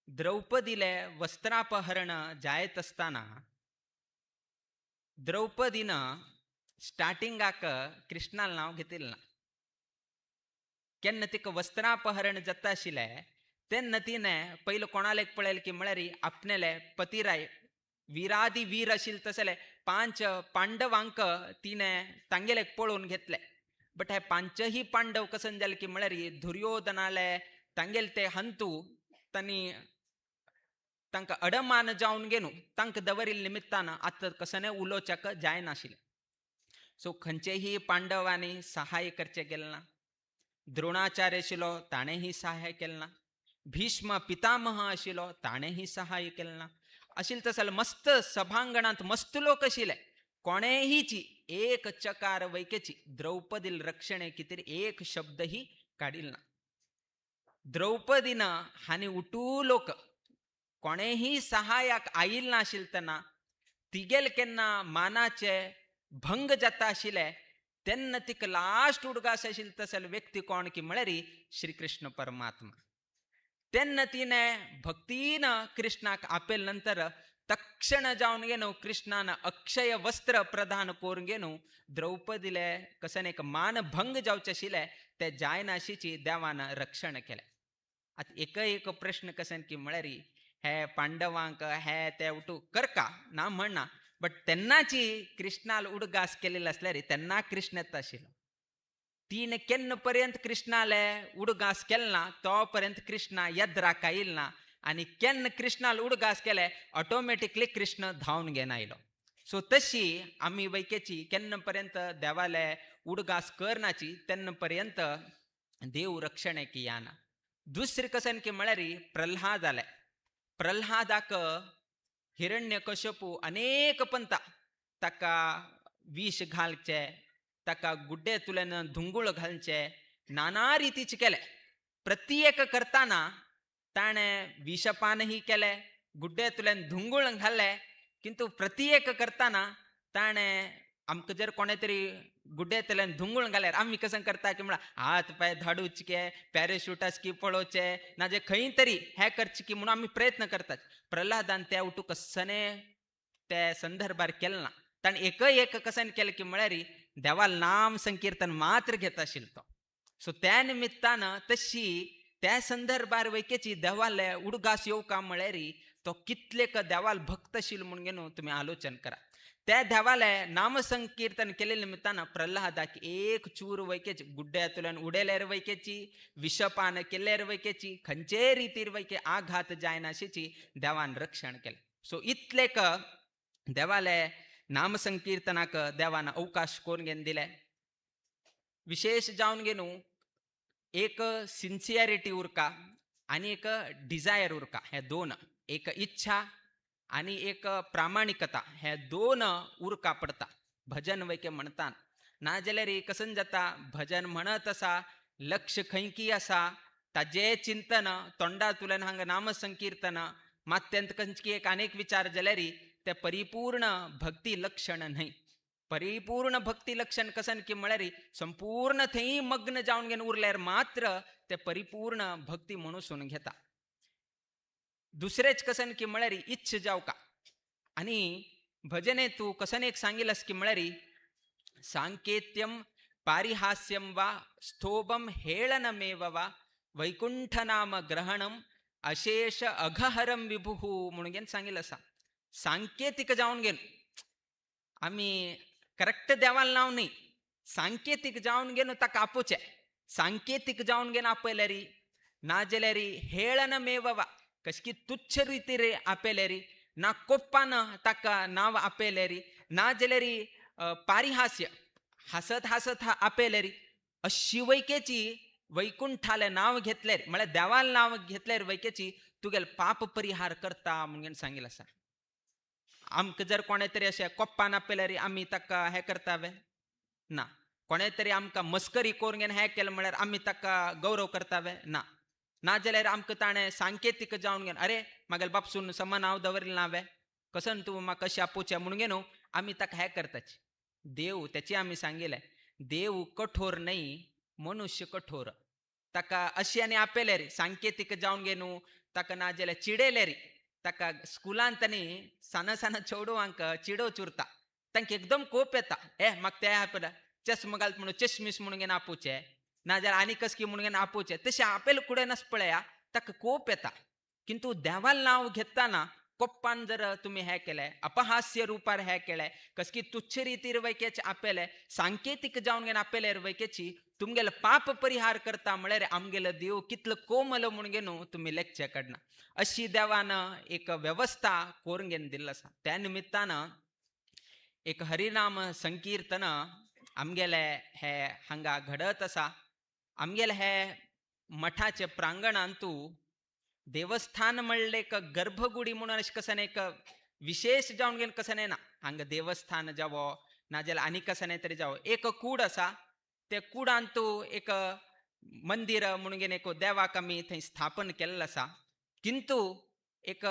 द्रौपदीले वस्त्रापहरण जायत आसतना द्रौपदीन स्टार्टिंगाक कृष्णाल नांव घेतिल्लें ना. केन्ना तिका वस्त्रापहरण जाता आशिल्लें तेन्ना तिणें पयलीं कोणालेक पळयलें की म्हळ्यार आपणेले पतिराय विरादी वीर आशिल्ले तसले 5 पांडवांक तिणें तांगेलेक पळोवन घेतले. बट हे पांचही पांडव कसन जाले की म्हळ्यार दुर्योधनाले तांगेले ते हंतू तांणी तांकां अडमान जावन घेनु तांकां दवरिल्ले निमित्तान आतां कसने उलोवच्याक जायनाशिल्लें. सो खंयचेही पांडवांनी सहाय करचें गेलें ना, द्रोणाचार्य आशिल्लो ताणेंही सहाय केलें ना, भीष्म पितामह आशिल्लो ताणेंही सहाय केलें ना. आशिल्लें तसले मस्त सभांगणांत मस्त लोक आशिल्ले, कोणेहीची एक चकार वैकेची द्रौपदील रक्षणे कितें एक शब्दही काडिल ना. द्रौपदीन हांणी उठू लोक कोणेही सहायाक आयिल्ले नाशिल्ले तेन्ना तिगेल केन्ना मानाचे भंग जाता आशिल्ले तेन्ना तिका लास्ट उडगास आशिल्ले तसले व्यक्ती कोण की म्हळ्यार श्रीकृष्ण परमात्मा. तेन्ना तिणें भक्तीन कृष्णाक आपयल नंतर तक्षण जावन घेनु कृष्णान अक्षय वस्त्र प्रदान करून घेनु द्रौपदीले कसन एक मान भंग जावचे आशिल्ले ते जायनाशीची देवान रक्षण केलें. आतां एक एक प्रश्न कसन की म्हळ्यार हे पांडवांक हे ते उठू करका ना म्हणना, बट तेन्नाची कृष्णाल उडगास केलेले आसल्यार तेन्ना कृष्ण येता आशिल्लो. तिणें केन्ना पर्यंत कृष्णाले उडगास केलो ना तो पर्यंत कृष्णा यद्राक आयल ना, आनी केन्ना कृष्णाल उडगास केले ऑटोमॅटिकली कृष्ण धांवन घेवन आयलो. सो तशी आमी वैकेची केन्ना पर्यंत देवाले उडगास करनाची तेन्ना पर्यंत देव रक्षणे की याना. दुसरें कसन की म्हळ्यार प्रल्हाद जाले. प्रल्हादाक हिरण्यकश्यपू अनेक पंता ताका विष घालचे, ताका गुड्डे तुल्यान धुंगूळ घालचे, नाना रितीचे केले. प्रत्येक करताना ताणें विषपानही केलें, गुड्डे तुल्यान धुंगूळ घाले, किंतु प्रत्येक करताना ताणें आमकां जर कोणें तरी गुड्डे तुल्यान धुंगूळ घाल्यार आमी कसं करता की म्हळ्यार हात पांय धाडूचके, पॅराशूट आसकी पळोवचे, ना जे खंय तरी हें करचें की म्हणून आमी प्रयत्न करतात. प्रल्हादान त्या उठू कसने त्या संदर्भार केलें ना. ताणें एकय एक कसन केलें की म्हळ्यार देवाल नाम संकीर्तन मात्र घेता आशिल्लो तो. सो त्या निमित्तान तशी त्या संदर्भार वैकेची देवाले उडगास येवका म्हळ्यार तो कितलेक देवाल भक्त आशिल्लो म्हणून घेवन तुमी आलोचन करा. त्या देवाले नामसंकीर्तन केले निमित्तान प्रल्हादाक एक चूर वैकेची गुड्ड्यांतल्यान उडयल्यार वैकेची, विषपान केल्यार वैकेची, खंयचेय रितीर वैके आघात जायनाशीची देवान रक्षण केलें. सो इतलेक देवाले नामसंकीर्तनाक देवान अवकाश करून घेवन दिले. विशेष जावन घेवन एक सिन्सियरिटी उरका आनी एक डिजायर उरका, हे दोन, एक इच्छा आनी एक प्रामाणिकता, हे दोन उरका पडता भजन वैके म्हणतान. ना जाल्यार कसन जाता भजन म्हणत आसा, लक्ष खंयकी आसा, ताजें चिंतन तोंडांतल्यान हांगा नामसंकीर्तन मात्यंत खंयची एक अनेक विचार जाल्यार ते परिपूर्ण भक्ती लक्षण न्हय. परिपूर्ण भक्ती लक्षण कसन की म्हळ्यार संपूर्ण थंय मग्न जावन घेवन उरल्यार मात्र ते परिपूर्ण भक्ती म्हणून घेता. दुसरेच कसन की म्हळ्यार इच्छ जावका. आनी भजने तूं कसन एक सांगिल्लें की म्हळ्यार सांकेत्यम पारिहास्यम वा स्तोभम हेळनमेव वा वैकुंठनाम ग्रहणम अशेष अघहरम विभुहू म्हणून घेवन सांगिल्लें आसा. सांकेतीक जावन घेवन आमी करेक्ट देवाल नांव न्ही, सांकेतीक जावन घेवन ताका आपोवचें. सांकेतीक जावन घेवन आपयल्यार ना जाल्यार हेळनमेव वा कशकी तुच्छ रितीर आपयल्यार ना कोप्पान ताका नांव आपयल्यार ना जाल्यार पारिहास्य हासत हासत आपयल्यार अशी वैकेची वैकुंठालें नांव घेतल्यार म्हळ्यार देवाल नांव घेतल्यार वैकेची तुगेल पाप परिहार करता म्हणून सांगिल्लें आसा. आमकां जर कोणें तरी अशें कोप्पान आपयल्यार आमी ताका हें करतावे ना, कोणें तरी आमकां मस्करी करून घेवन हें केलें म्हळ्यार आमी ताका गौरव करतावे ना, ना जाल्यार आमकां ताणें सांकेतीक जावन घेवन अरे म्हागेले बापसून समा नांव दवरिल्लें ना वे कसन तूं म्हाका कशें आपोवचें म्हणून घेवन आमी ताका हें करताची. देव तेची आमी सांगिल्लें देव कठोर न्हय मनुष्य कठोर. ताका अशी आनी आपयल्यार सांकेतीक जावन घेवन ताका ना जाल्यार चिडयल्यार ताका स्कुलान तांणी सान सान चेडवांक चिडोव चुरता तांकां एकदम कोप येता ए म्हाका ते आपयला चश्मा घालता म्हणून चश्मीस म्हणून घेवन आपोवचें ना जाल्यार आनी कसकी म्हणून घेवन आपोवचें तशें आपयल कुडें नास पळया ताका कोप येता. किंतु देवाल नांव घेतना कोप्पान जर तुमी हें केलें अपहास्य रुपार हें केलें कसकी तुच्छ रितीर वैकेचे आपयलें सांकेतीक जावन घेवन आपयल्यार वैकेची तुमगेले पाप परिहार करता म्हळ्यार आमगेलो देव कितलो कोमल म्हणून घेवन तुमी लेखचे कडना. अशी देवान एक वेवस्था करून घेवन दिल्लो आसा. त्या निमित्तान एक हरिनाम संकीर्तन आमगेले हे हांगा घडत आसा. आमगेले हे मठाचे प्रांगणांतू देवस्थान म्हणलें एक गर्भगुडी म्हणून अशें कसन एक विशेष जावन घेवन कसन ना हांगा देवस्थान जावो नाजाल्यार आनी कसन तरी जावो एक कूड आसा ते कुडांतू एक मंदिर म्हणून घेवन एक देवाक आमी थंय स्थापन केल्लें आसा. किंतु एक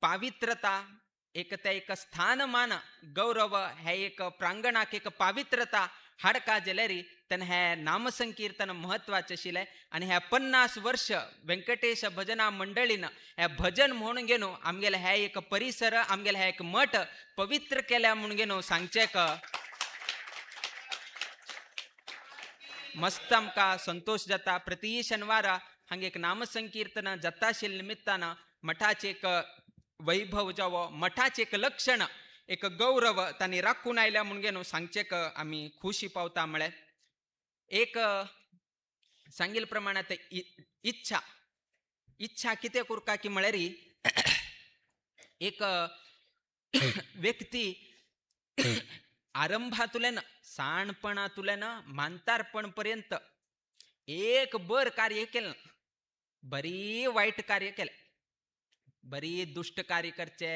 पावित्रता एक ते एक स्थानमान गौरव हे एक प्रांगणाक एक पावित्रता हाडका जाल्यार तेन्ना हें नामसंकीर्तन म्हत्वाचें आशिल्लें. आनी ह्या 50 वर्ष वेंकटेश भजना मंडळीन हें भजन म्हणून घेवन आमगेलें हें एक परिसर आमगेलें हें एक मठ पवित्र केल्या म्हणून घेवन सांगचें मस्त आमकां संतोश जाता. प्रति शेनवारा हांगा एक नामसंकीर्तन जाता आशिल्ल्या निमित्तान मठाचें एक वैभव जावो मठाचें एक लक्षण एक गौरव तांणी राखून आयल्या म्हणून घेवन सांगचें आमी खुशी पावता. म्हळ्यार एक सांगिल्ले प्रमाणांत इच्छा इच्छा कितें करता की म्हळ्यार एक व्यक्ती आरंभातुल्यान साणपणातुल्यान म्हांतारपण पर्यंत एक बर कार्य केलें, बरी वायट कार्य केलें, बरी दुश्ट कार्य करचे,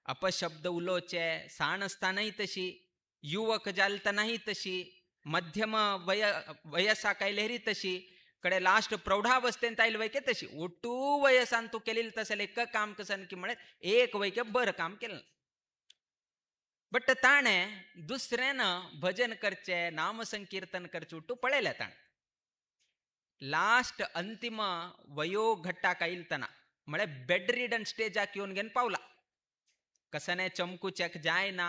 अपशब्द उलोवचे, सान आसतनाय तशी, युवक जाले तेन्नाय तशी, मध्यम वयसाक आयल्यारय तशी, कडे लास्ट प्रौढावस्थेंत आयले वयके तशी, ओटू वयसान तूं केलें तशें एक काम कसन की म्हळ्यार एक वयके बरें काम केलें. बट ताणें दुसऱ्यान भजन करचें नामसंकीर्तन करचें उट्टू पळयलें ताणें. लास्ट अंतिम वयोघट्टाक आयलतना म्हळ्यार बेड रिडन स्टेजाक येवन घेवन पावला. कसाने चमकुच्याक जायना,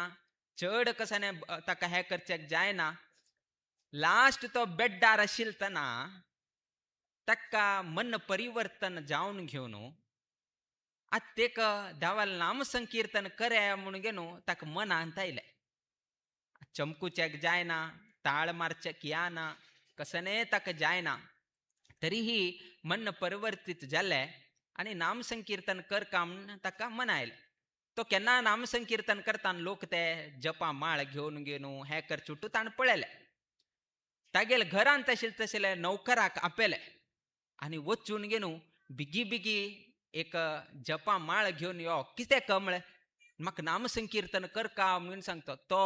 चड कसाने ताका हें करच्याक जायना. लास्ट तो बेड्डार आशिल्लतना ताका मन परिवर्तन जावन घेवन आतां तेका देवाल नामसंकीर्तन करे म्हणून घेवन ताका मनांत आयलें. चमकुच्याक जायना, ताळ मारच्याक येना, कसने ताका जायना, तरीही मन परिवर्तीत जालें आनी नामसंकीर्तन कर का म्हूण ताका मन आयलें. तो केन्ना नामसंकीर्तन करता लोक ते जपा माळ घेवन घेवन हें करचें तूं ताणें पळयलें. तागेले घरांत आशिल्ले तशें नौकराक आपयलें आनी वचून घेवन बेगी बेगी एक जपा माळ घेवन यो, कितें क म्हळें म्हाका नामसंकीर्तन कर का म्हणून सांगता. तो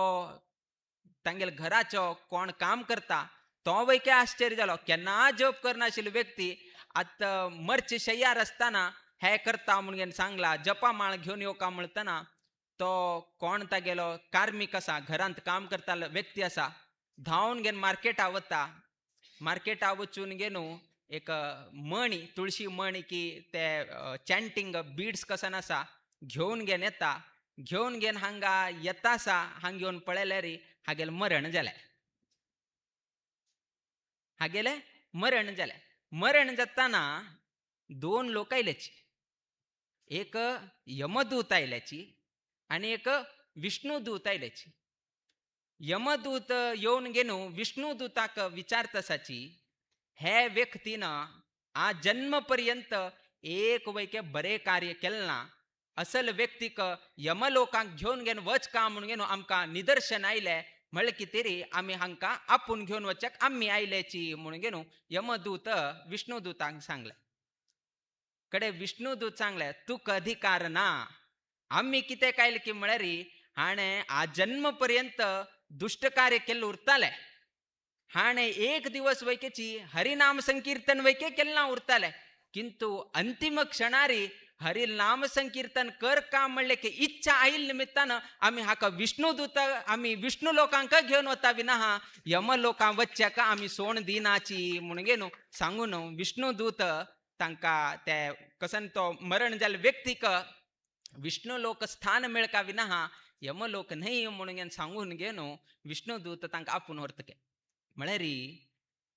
तांगेले घराचो कोण काम करता तो वयके आश्चर्य जालो, केन्ना जप करनाशिल्लो व्यक्ती आतां मरचे शय्यार आसतना हें करता म्हणून सांगला, जपा माळ घेवन यो का म्हणतना तो कोण तागेलो कार्मीक आसा, घरांत काम करता व्यक्ती आसा, धांवन घेवन मार्केटा वता. मार्केटा वचून घेवन एक मणी, तुळशी मणी की ते चॅन्टींग बीड्स कसन आसा घेवन घेवन येता घेवन घेवन हांगा येतासा हांग घेवन पळयल्यार हागेलें मरण जालें, हागेलें मरण जालें. मरण जाताना दोन लोक आयल्याची, एक यमदूत आयल्याची आनी एक विष्णुदूत आयल्याची. यमदूत येवन घेवन विष्णुदूताक विचारतासाची, हे व्यक्तीन आ जन्म पर्यंत एक वैके बरे कार्य केलें ना, असल व्यक्तीक यमलोकांक घेवन घेवन वच का म्हणून घेवन आमकां निदर्शन आयलें म्हणलें कितें रे आमी हांकां आपूण घेवन वचक आमी आयल्याची म्हणून घेवन यमदूत विष्णुदूतांक सांगलें. कडे विष्णुदूत सांगलें तुका अधिकार ना, आमी कितें कायल की म्हळ्यार हाणें आ जन्म पर्यंत दुश्ट कार्य केल्लें उरतालें, हाणें एक दिवस वैकेची हरिनाम संकीर्तन वैके केल्लें ना उरतालें, किंतु अंतिम क्षणारी हरिनाम संकीर्तन कर का म्हणलें की इच्छा आयिल्ले निमित्तान आमी हाका विष्णुदूत आमी विष्णु लोकांक घेवन वता विना यम लोकां वच्च्याक आमी सोण दिनाची म्हणून घेवन सांगून विष्णुदूत तांकां ते कसन तो मरण जाल्ले व्यक्तीक विष्णु लोक स्थान मेळका विना यमलोक न्हय म्हणून सांगून घेवन विष्णुदूत तांकां आपूण व्हरतके. म्हळ्यार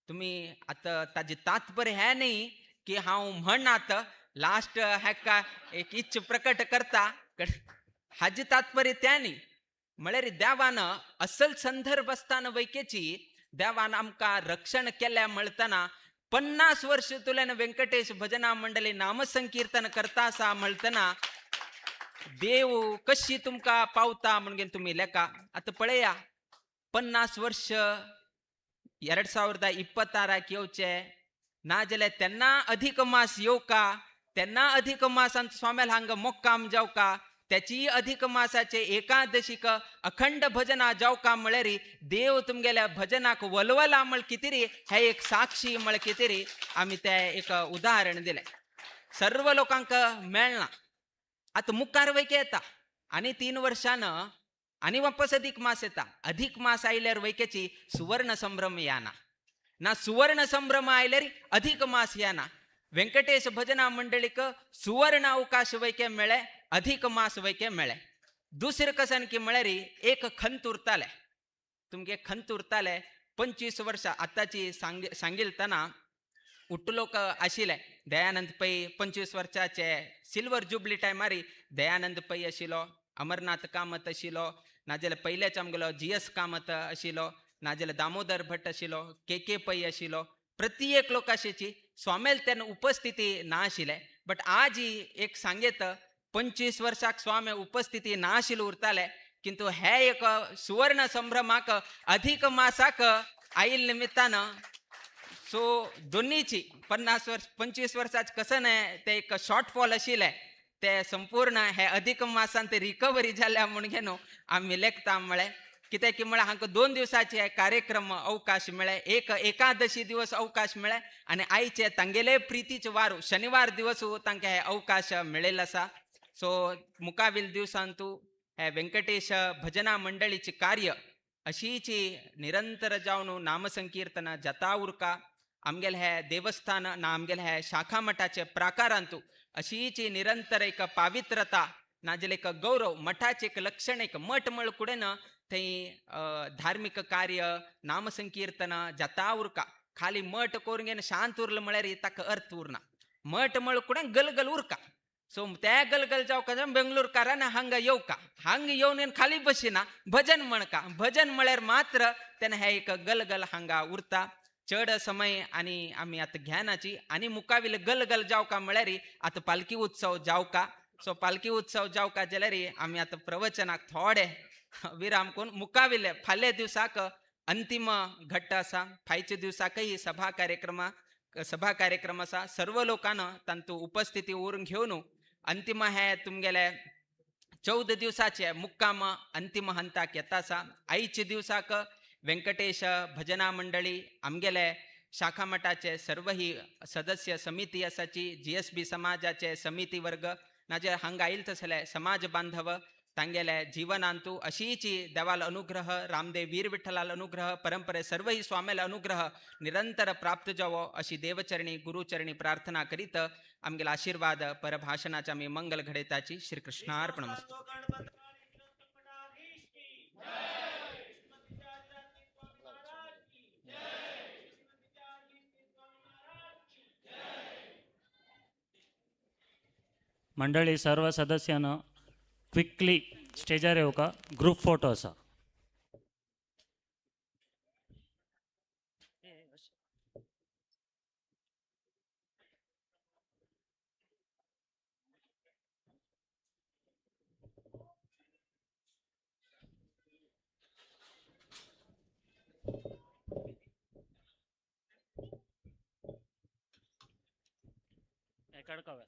तुमी आतां ताजें तात्पर्य हें न्ही की हांव म्हण आतां लास्ट हेका एक इच्छ प्रकट करता, हाजें तात्पर्य तें न्ही. म्हळ्यार देवान असल संदर्भ आसतना वैकेची देवान आमकां रक्षण केलें म्हणटना 50 वर्ष तुल्यान वेंकटेश भजना मंडळी नामसंकीर्तन करता आसा म्हणटना देव कशी तुमकां पावता म्हणून तुमी लेखा. आतां पळया 50 वर्ष 2026 येवचे ना जाल्यार तेन्ना अधिक मास येवका, तेन्ना अधिक मासान स्वाम्याल हांगा मोक्काम जावका, त्याची अधिक मासाचे एकादशीक अखंड भजना जावका म्हळ्यार देव तुमगेल्या भजनाक वलवला म्हळ कितें रे हे एक साक्षी म्हळ कितें रे आमी ते एक उदाहरण दिलें. सर्व लोकांक मेळना. आतां मुखार वैके येता आनी 3 वर्षान आनी वापस अधिक मास येता. अधिक मास आयल्यार वैकेची सुवर्ण संभ्रम येना ना, सुवर्ण संभ्रम आयल्यार अधिक मास येना. वेंकटेश भजना मंडळीक सुवर्ण अवकाश वैके मेळ्ळे, अधिक मास वैके मेळ्ळे. दुसरें कसन की म्हळ्यार एक खंत उरतालें, तुमगे खंत उरतालें. 25 वर्सां आतांची सांगिलतना उट्टलोक आशिल्ले दयानंद पै 25 वर्साचे सिल्वर जुबली टायमारी दयानंद पै आशिल्लो, अमरनाथ कामत आशिल्लो, नाजाल्यार पयल्याच आमगेलो जी.एस. कामत आशिल्लो, नाजाल्यार दामोदर भट आशिल्लो, के.के. पै आशिल्लो. प्रत्येक लोक आशिची स्वामेल तेन्ना उपस्थिती ना आशिल्ले. बट आज एक सांगेत 25 वर्साक स्वामी उपस्थिती ना आशिल्ले उरताले, किंतु हे एक सुवर्ण संभ्रमाक अधिक मासाक आयिल्ले निमित्तान सो दोन्हीची 50 वर्स 25 वर्साच कसं न्हय ते एक शॉर्टफॉल आशिल्लें ते संपूर्ण हे अधिक मासान ते रिकवरी जाल्या म्हूण घेवन आमी लेखता. म्हळें कित्याक की म्हळ्यार हांकां 2 दिवसाचे कार्यक्रम अवकाश मेळ्ळे, एक एकादशी दिवस अवकाश मेळ्ळे आनी आयचे तांगेले प्रितीचे वारू शनिवार दिवस तांकां हे अवकाश मेळिल्लो आसा. सो मुखावेल दिवसांतू हे वेंकटेश भजना मंडळीचे कार्य अशीची निरंतर जावन नामसंकीर्तन जाता उरका. आमगेले हे देवस्थान ना आमगेले हे शाखा मठाचे प्राकारांतू अशीची निरंतर एक पावित्रता नाजाल्यार एक गौरव मठाचे एक लक्षण एक मठ म्हळ कुडेन थंय धार्मिक कार्य नामसंकीर्तन जाता उरका. खाली मठ करून घेवन शांत उरलो म्हळ्यार ताका अर्थ उरना. मठ म्हळ कुडेन गलगल उरका. सो त्या गलगल जावका बेंगलोरकारान हांगा येवका, हांगा येवन खाली बशिना भजन म्हणका, भजन म्हळ्यार मात्र तेन्ना हे एक गलगल हांगा उरता. चड समय आनी आमी आतां ज्ञानाची आनी मुखावेले गलगल जावका म्हळ्यार आतां पालकी उत्सव जावका. सो पालकी उत्सव जावका जाल्यार आमी आतां प्रवचनाक थोडे विराम करून मुखावेले फाल्यां दिवसाक अंतिम घट्ट आसा. फायच्या दिवसाकय सभा कार्यक्रम आसा. सर्व लोकांना तांतू उपस्थिती उरून घेवन अंतिम हे तुमगेले 14 दिवसाचे मुक्काम अंतिम हंताक येता आसा. आयच्या दिवसाक वेंकटेश भजना मंडळी आमगेले शाखा मठाचे सर्वही सदस्य समिती आसाची, जी.एस.बी. समाजाचे समिती वर्ग नाजाल्यार हांगा आयल तसले समाज बांधव तांगेले जीवनांतू अशीची देवाल अनुग्रह रामदेव वीर विठ्ठलाल अनुग्रह परंपरे सर्वही स्वामेल अनुग्रह निरंतर प्राप्त जावो अशी देवचरणी गुरुचरणी प्रार्थना करीत आमगेला आशीर्वाद परभाषणाच्या मी मंगल घडयताची. श्रीकृष्णार्पणमस्तु. मंडळी सर्व सदस्यानं क्विकली स्टेजार येवका, ग्रुप फोटो आसा. एकाडकाव्या.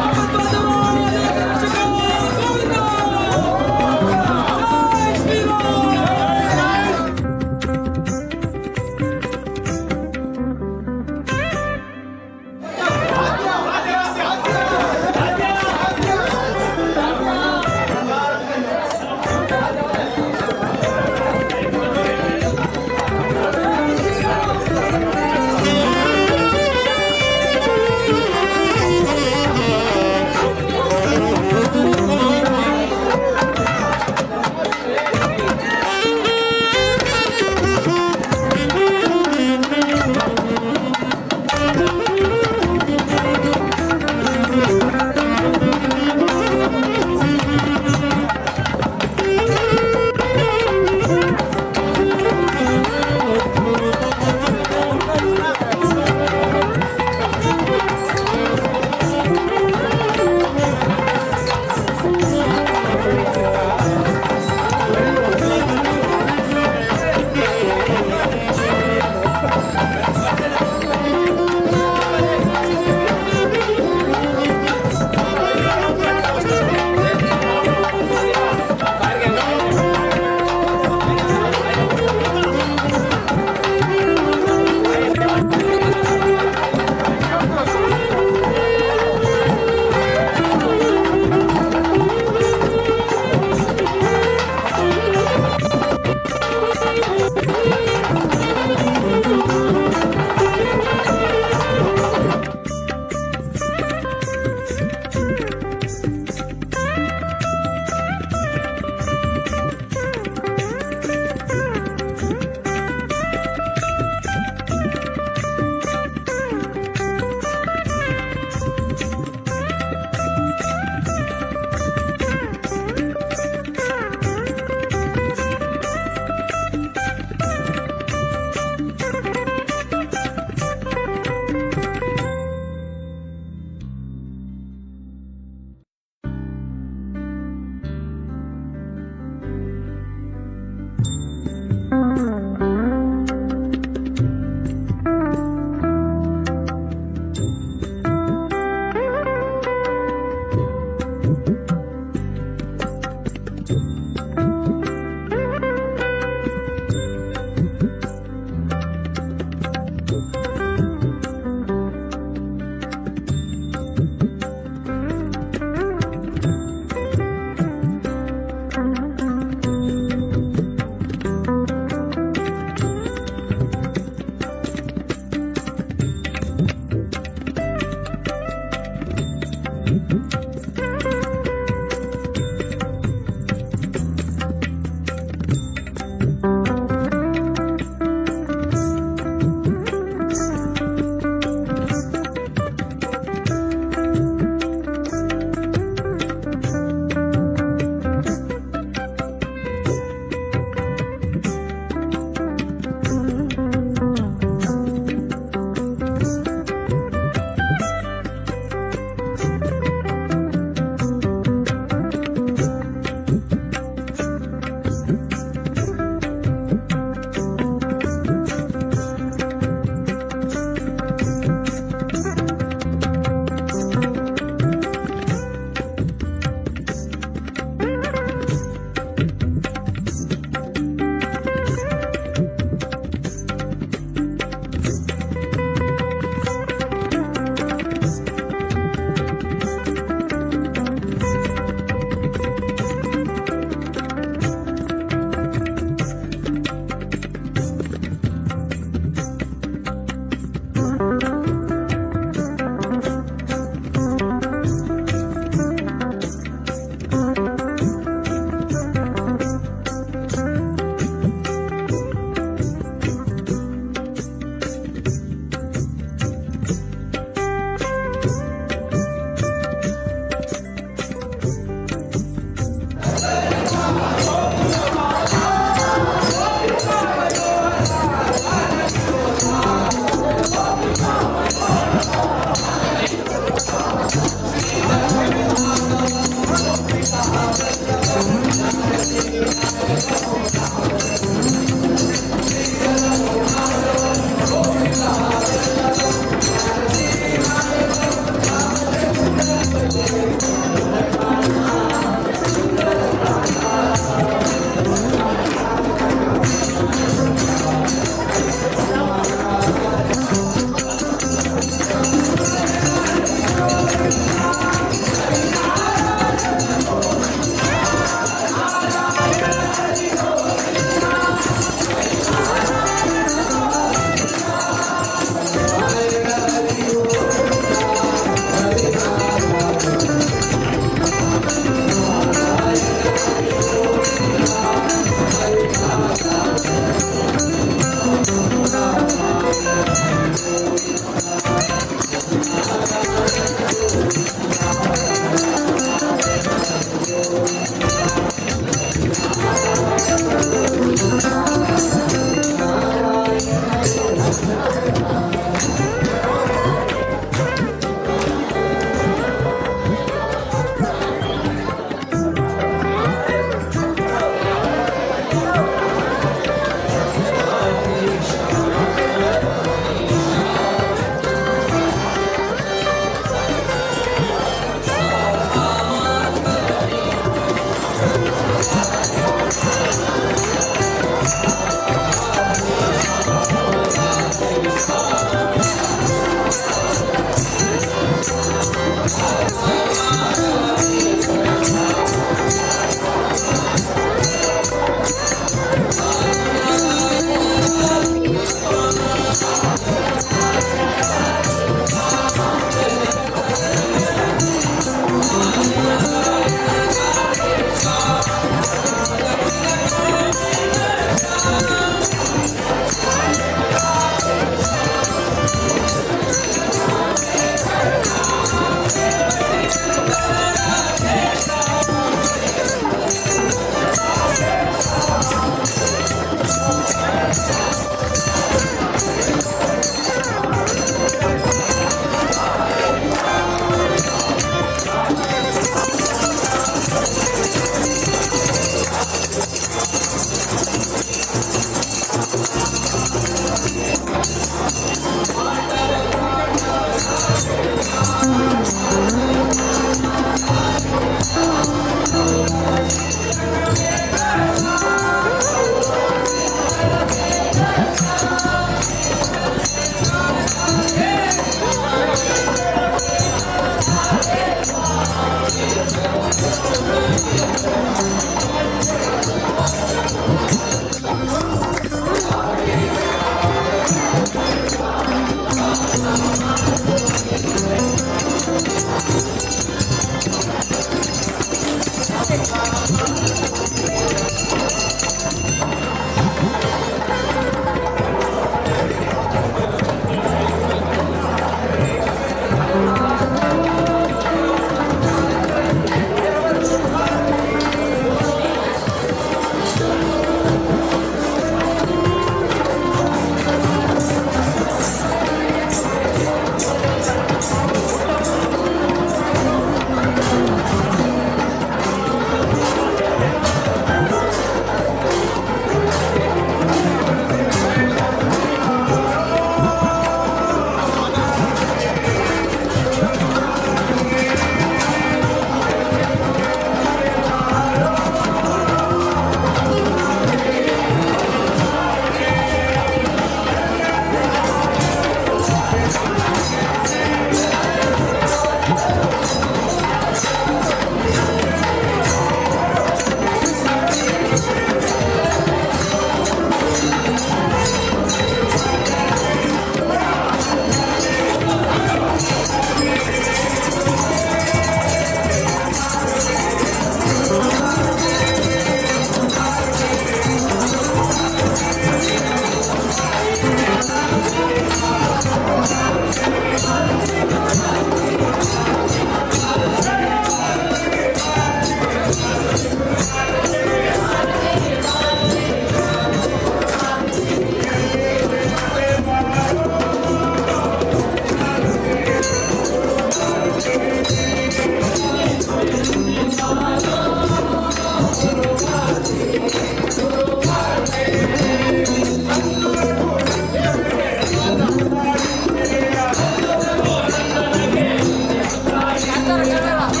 Yeah.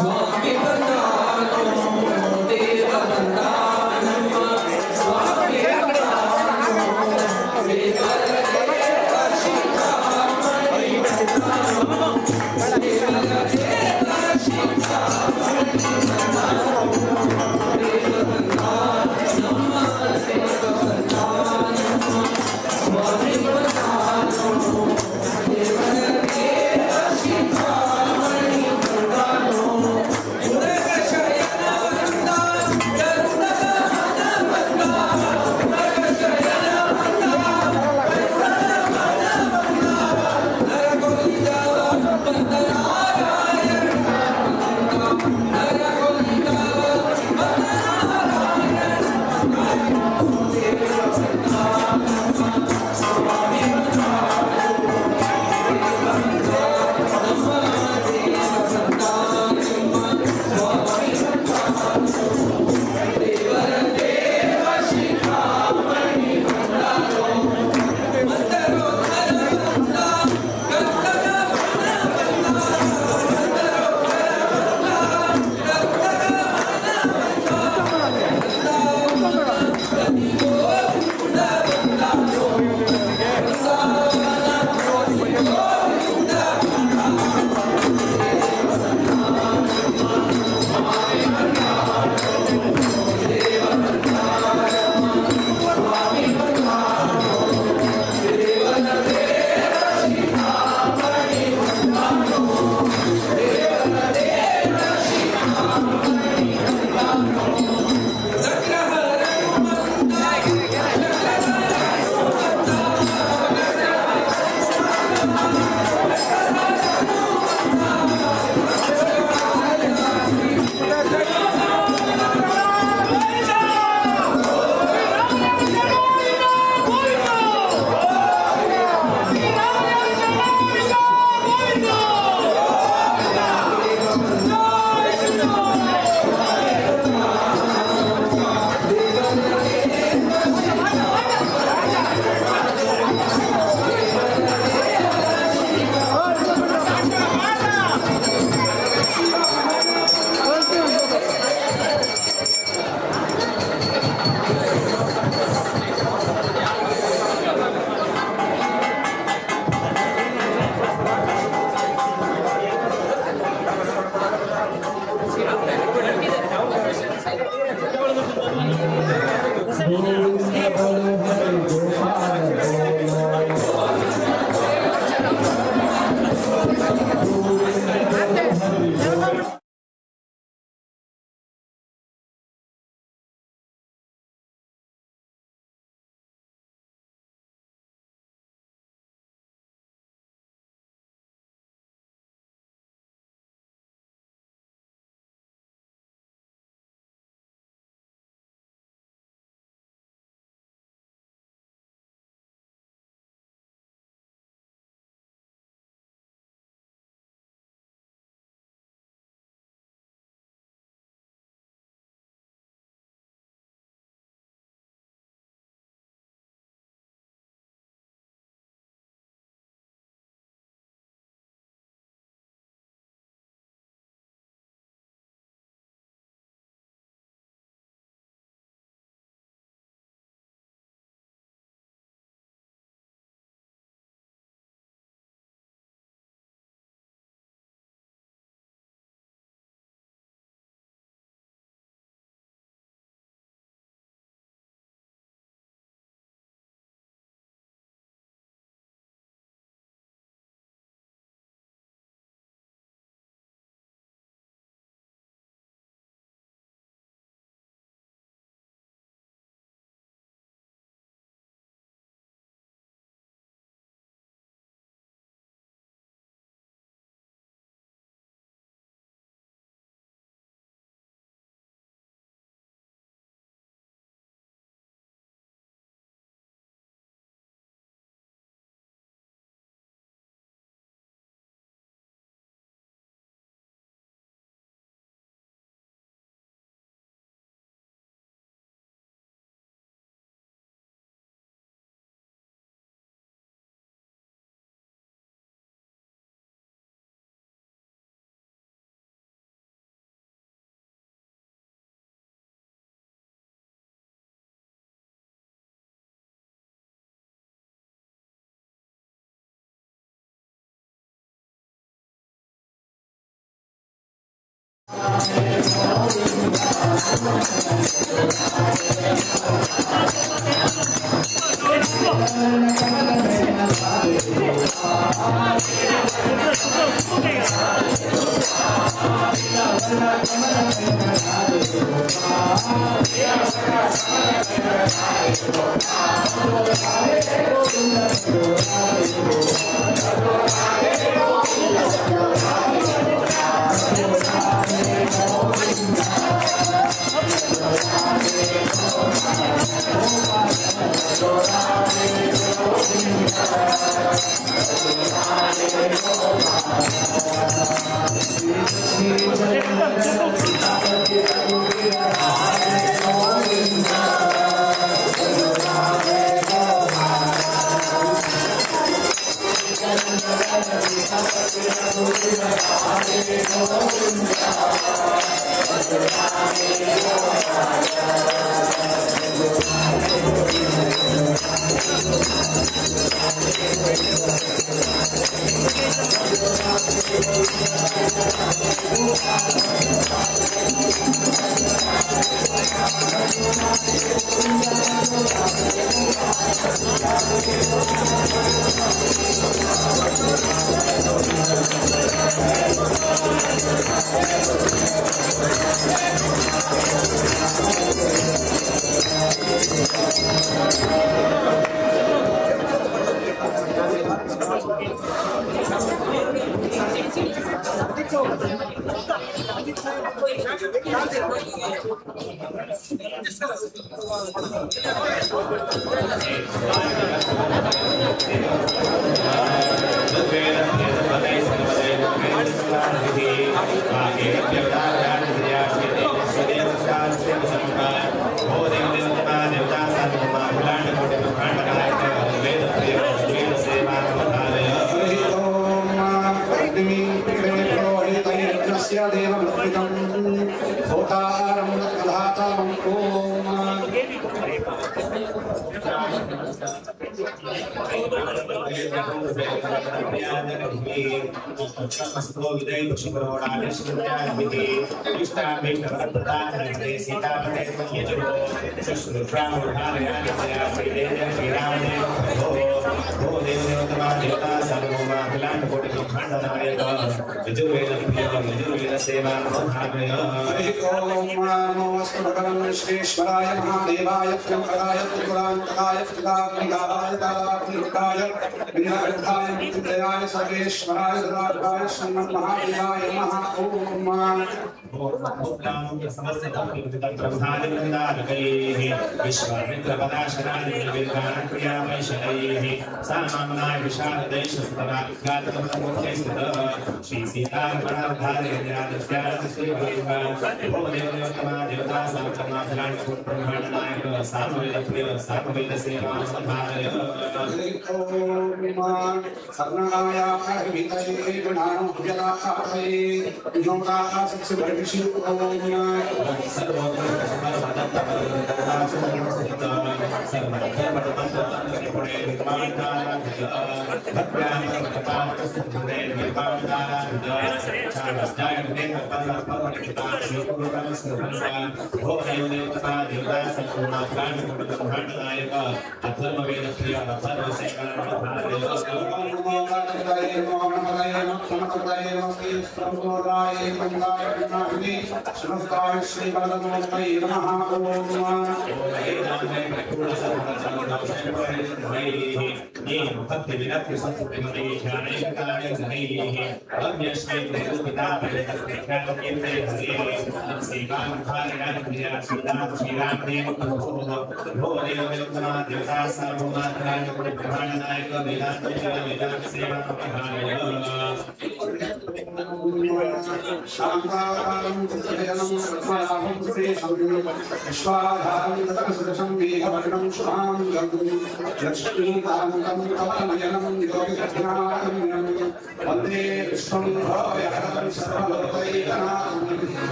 Swami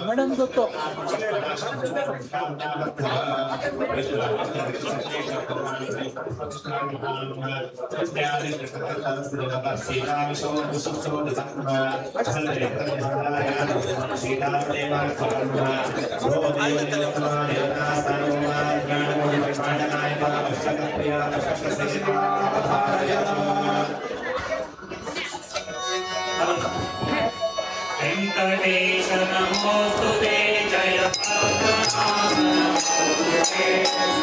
ಮೇಡಮ್ ಗೊತ್ತು. वेंकटेश नमोस्तुते जय पद्मनाभ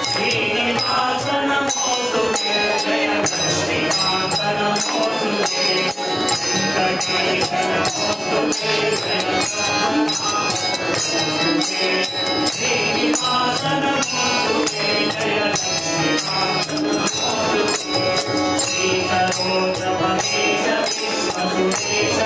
श्रीनिवास नमोस्तुते जय लक्ष्मीकान्त नमोस्तुते वेंकटेश नमोस्तुते जय पद्मनाभ श्रीनिवास नमोस्तुते जय लक्ष्मीकान्त नमोस्तुते श्री सरोजपदेश विश्वसुरेश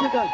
Laxmikant.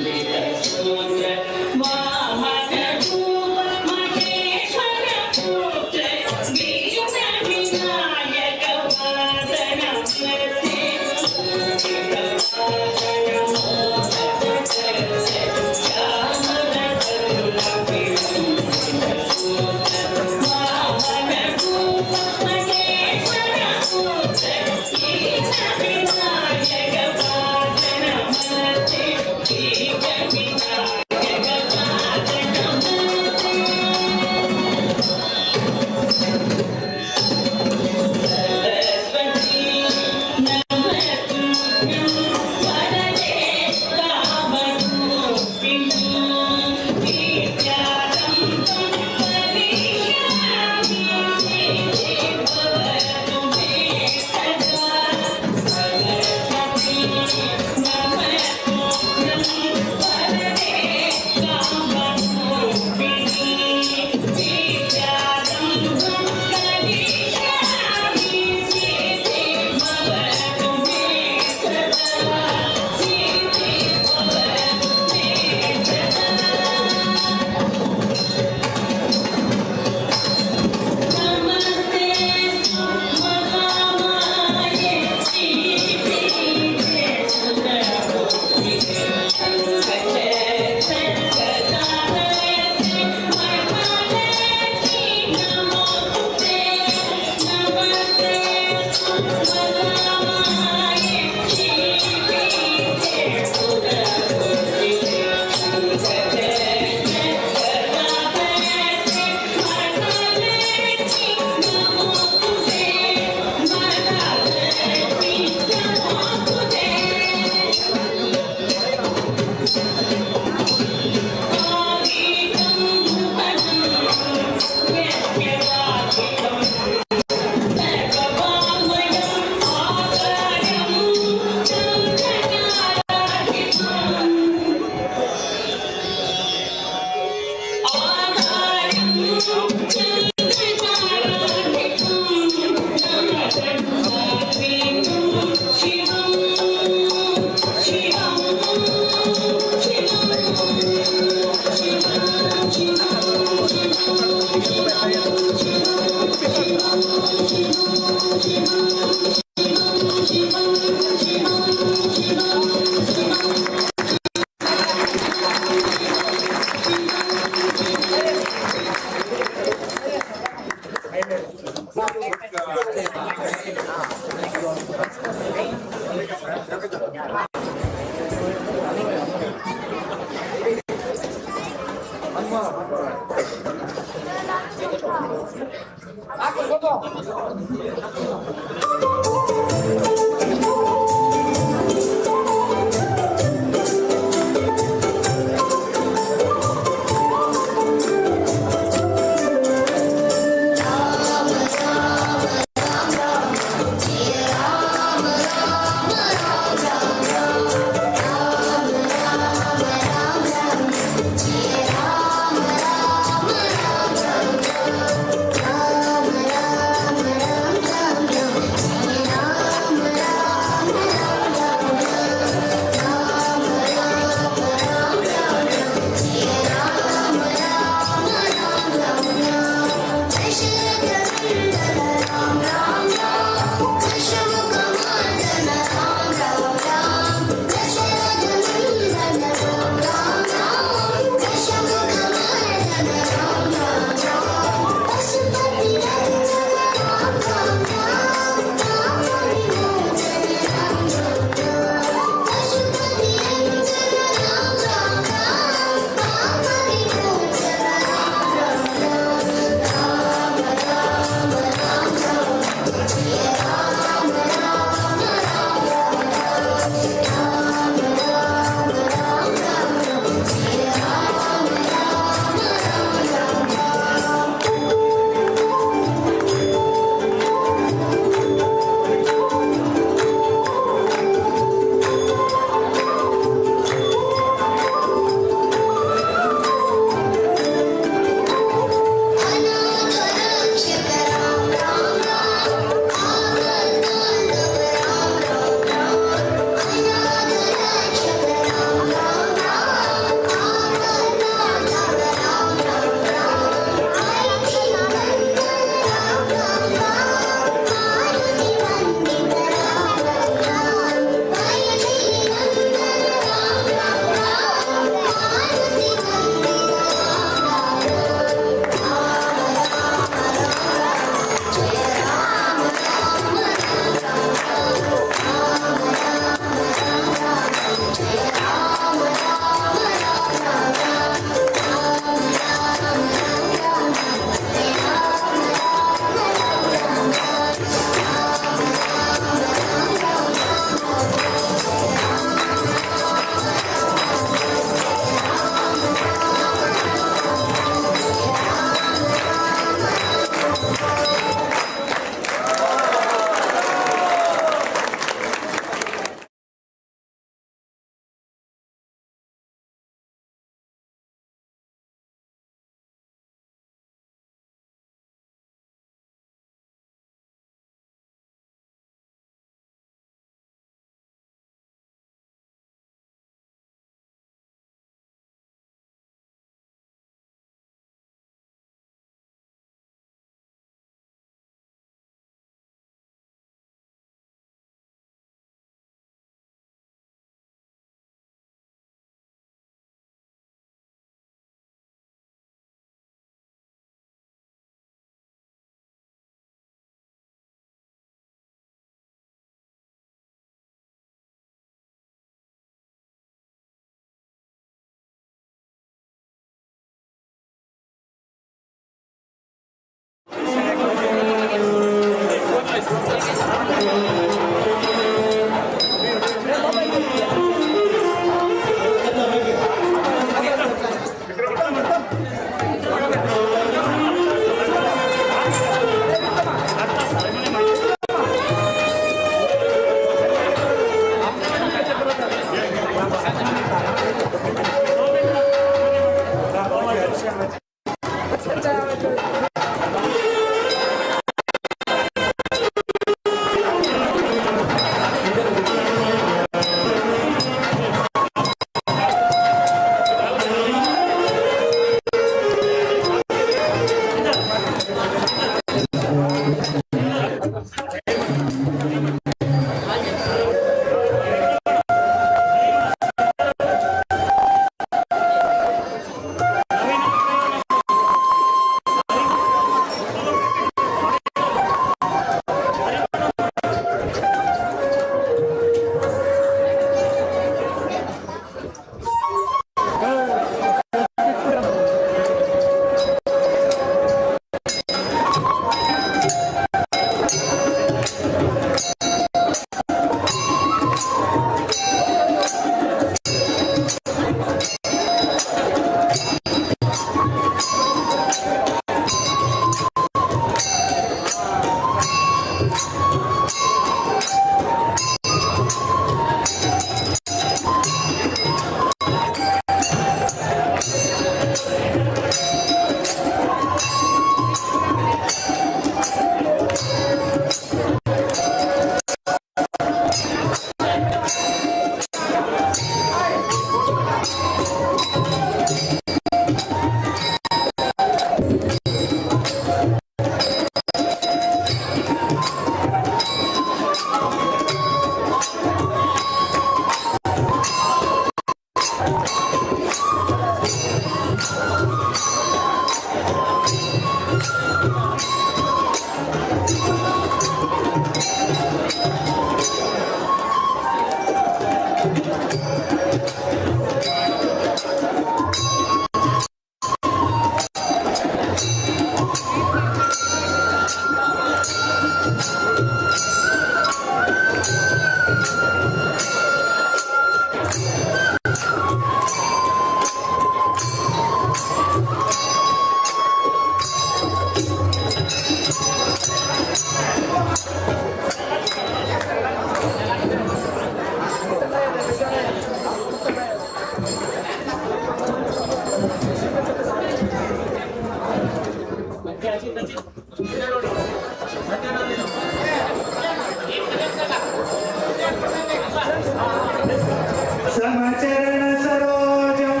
समचरण सरोजं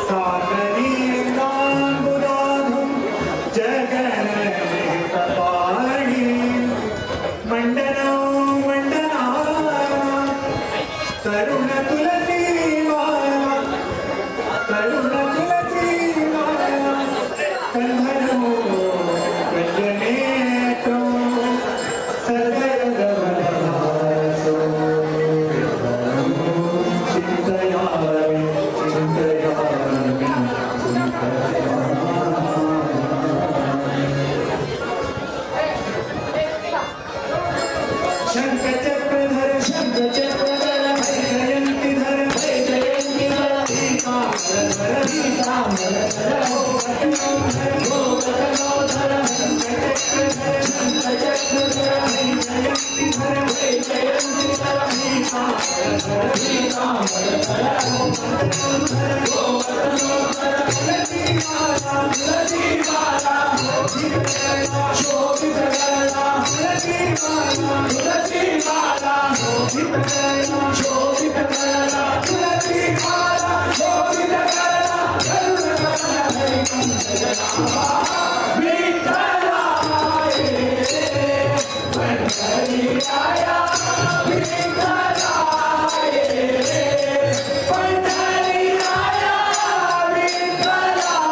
सागरीताम्बुदाधं जगननितपाणि मण्डनौ मण्डनानां तरुणतुलसीमाला तरुणतुलसीमाला कन्धनो कञ्जनेत्रौ सदयगमनभासो शंखचक्रधर शंखचक्रधर जयंतीधर जयंतीधर पीताम्बरधर पीताम्बरधर गोवर्धनोधर गोवर्धनोधर शंखचक्रधर शंखचक्रधर जयंतीधर जयंतीधर पीताम्बरधर पीताम्बरधर गोवर्धनोधर गोवर्धनोधर तुलसीमाला तुलसीमाला शोभित गला तुलसीमाला तुलसीमाला शोभित गला शोभित गला तुलसीमाला शोभित गला करुण हरि कंजनाभा विठ्ठलाये पंढरीराया विठ्ठलाये पंढरीराया विठ्ठलाये।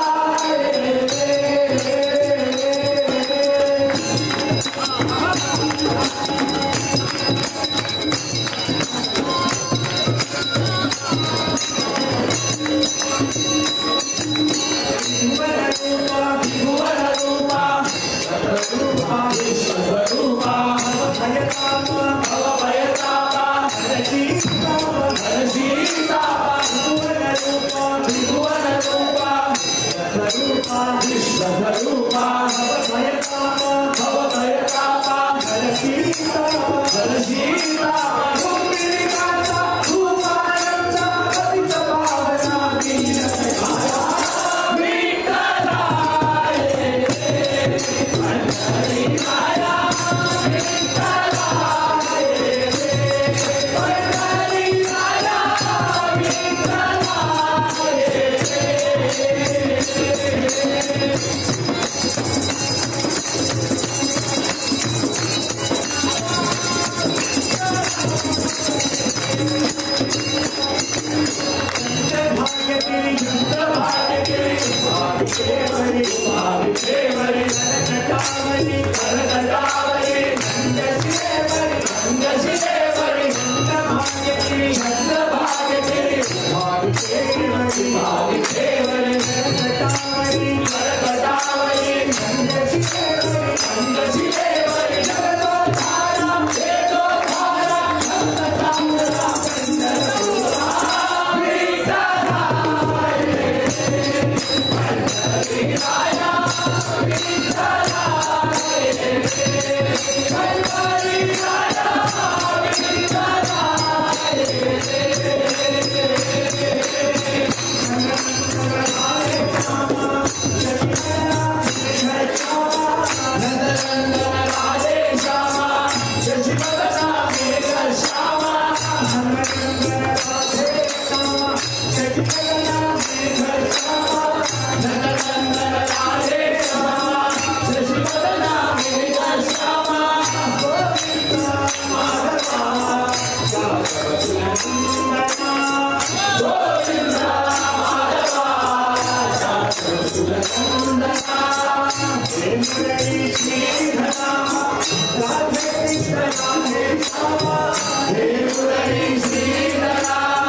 Hey, Murali Sridhara.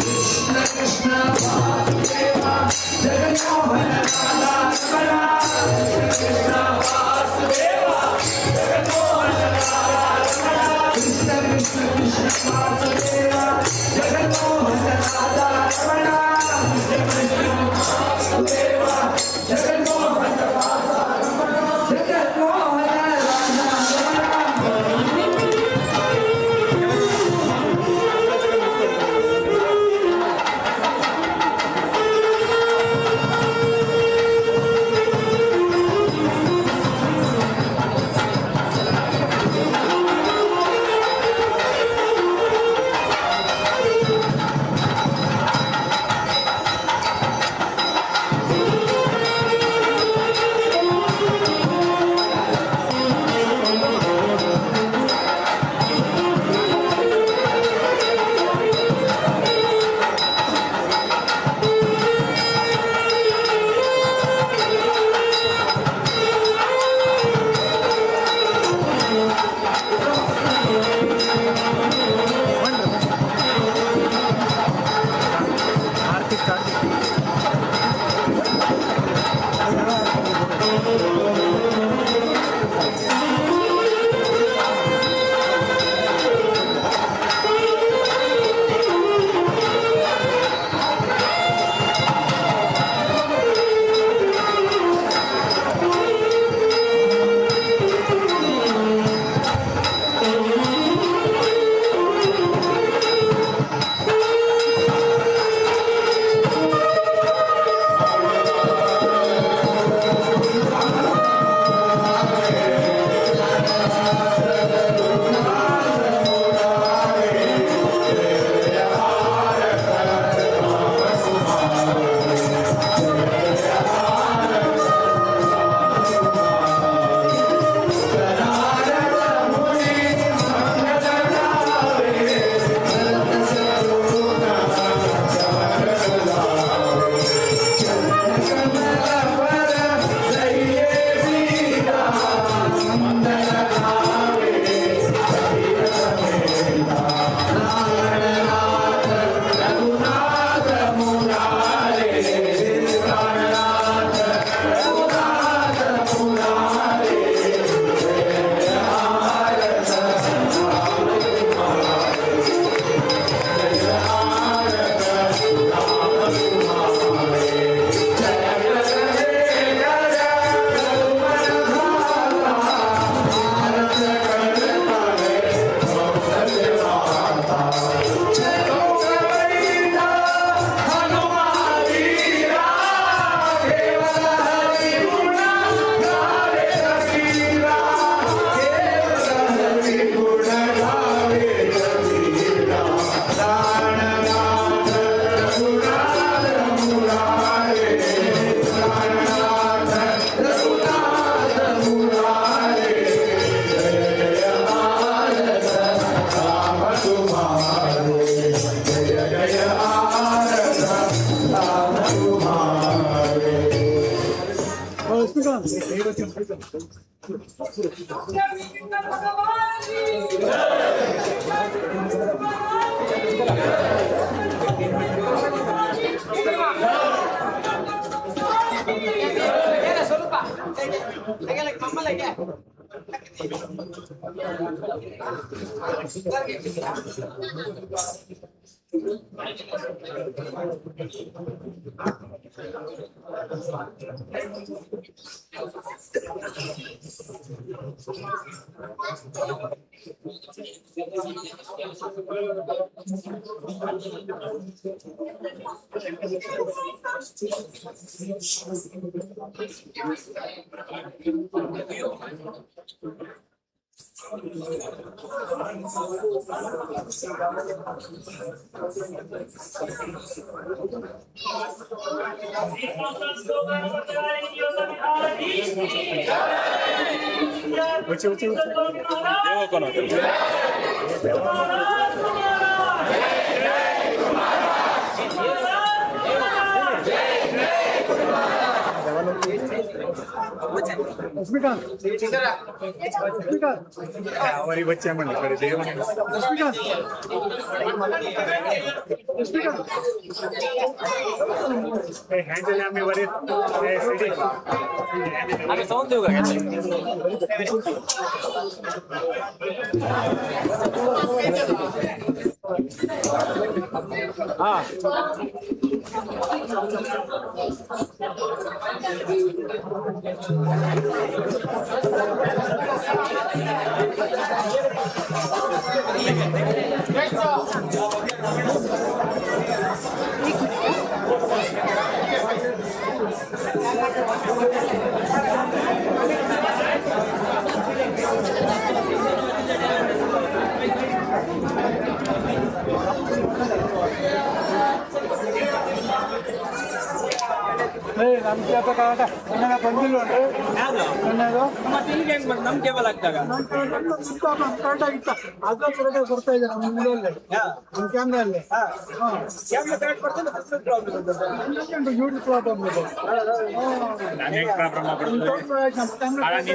Krishna Krishna.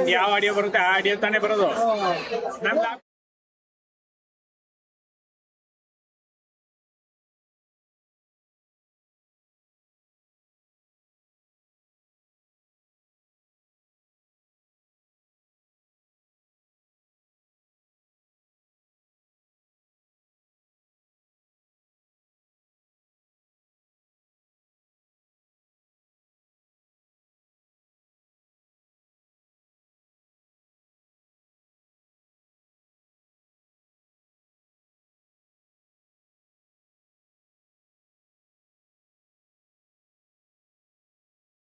ಯಾವ ಆಡಿಯೋ ಬರುತ್ತೆ ಆ ಆಡಿಯೋ ತಾನೇ ಬರೋದು.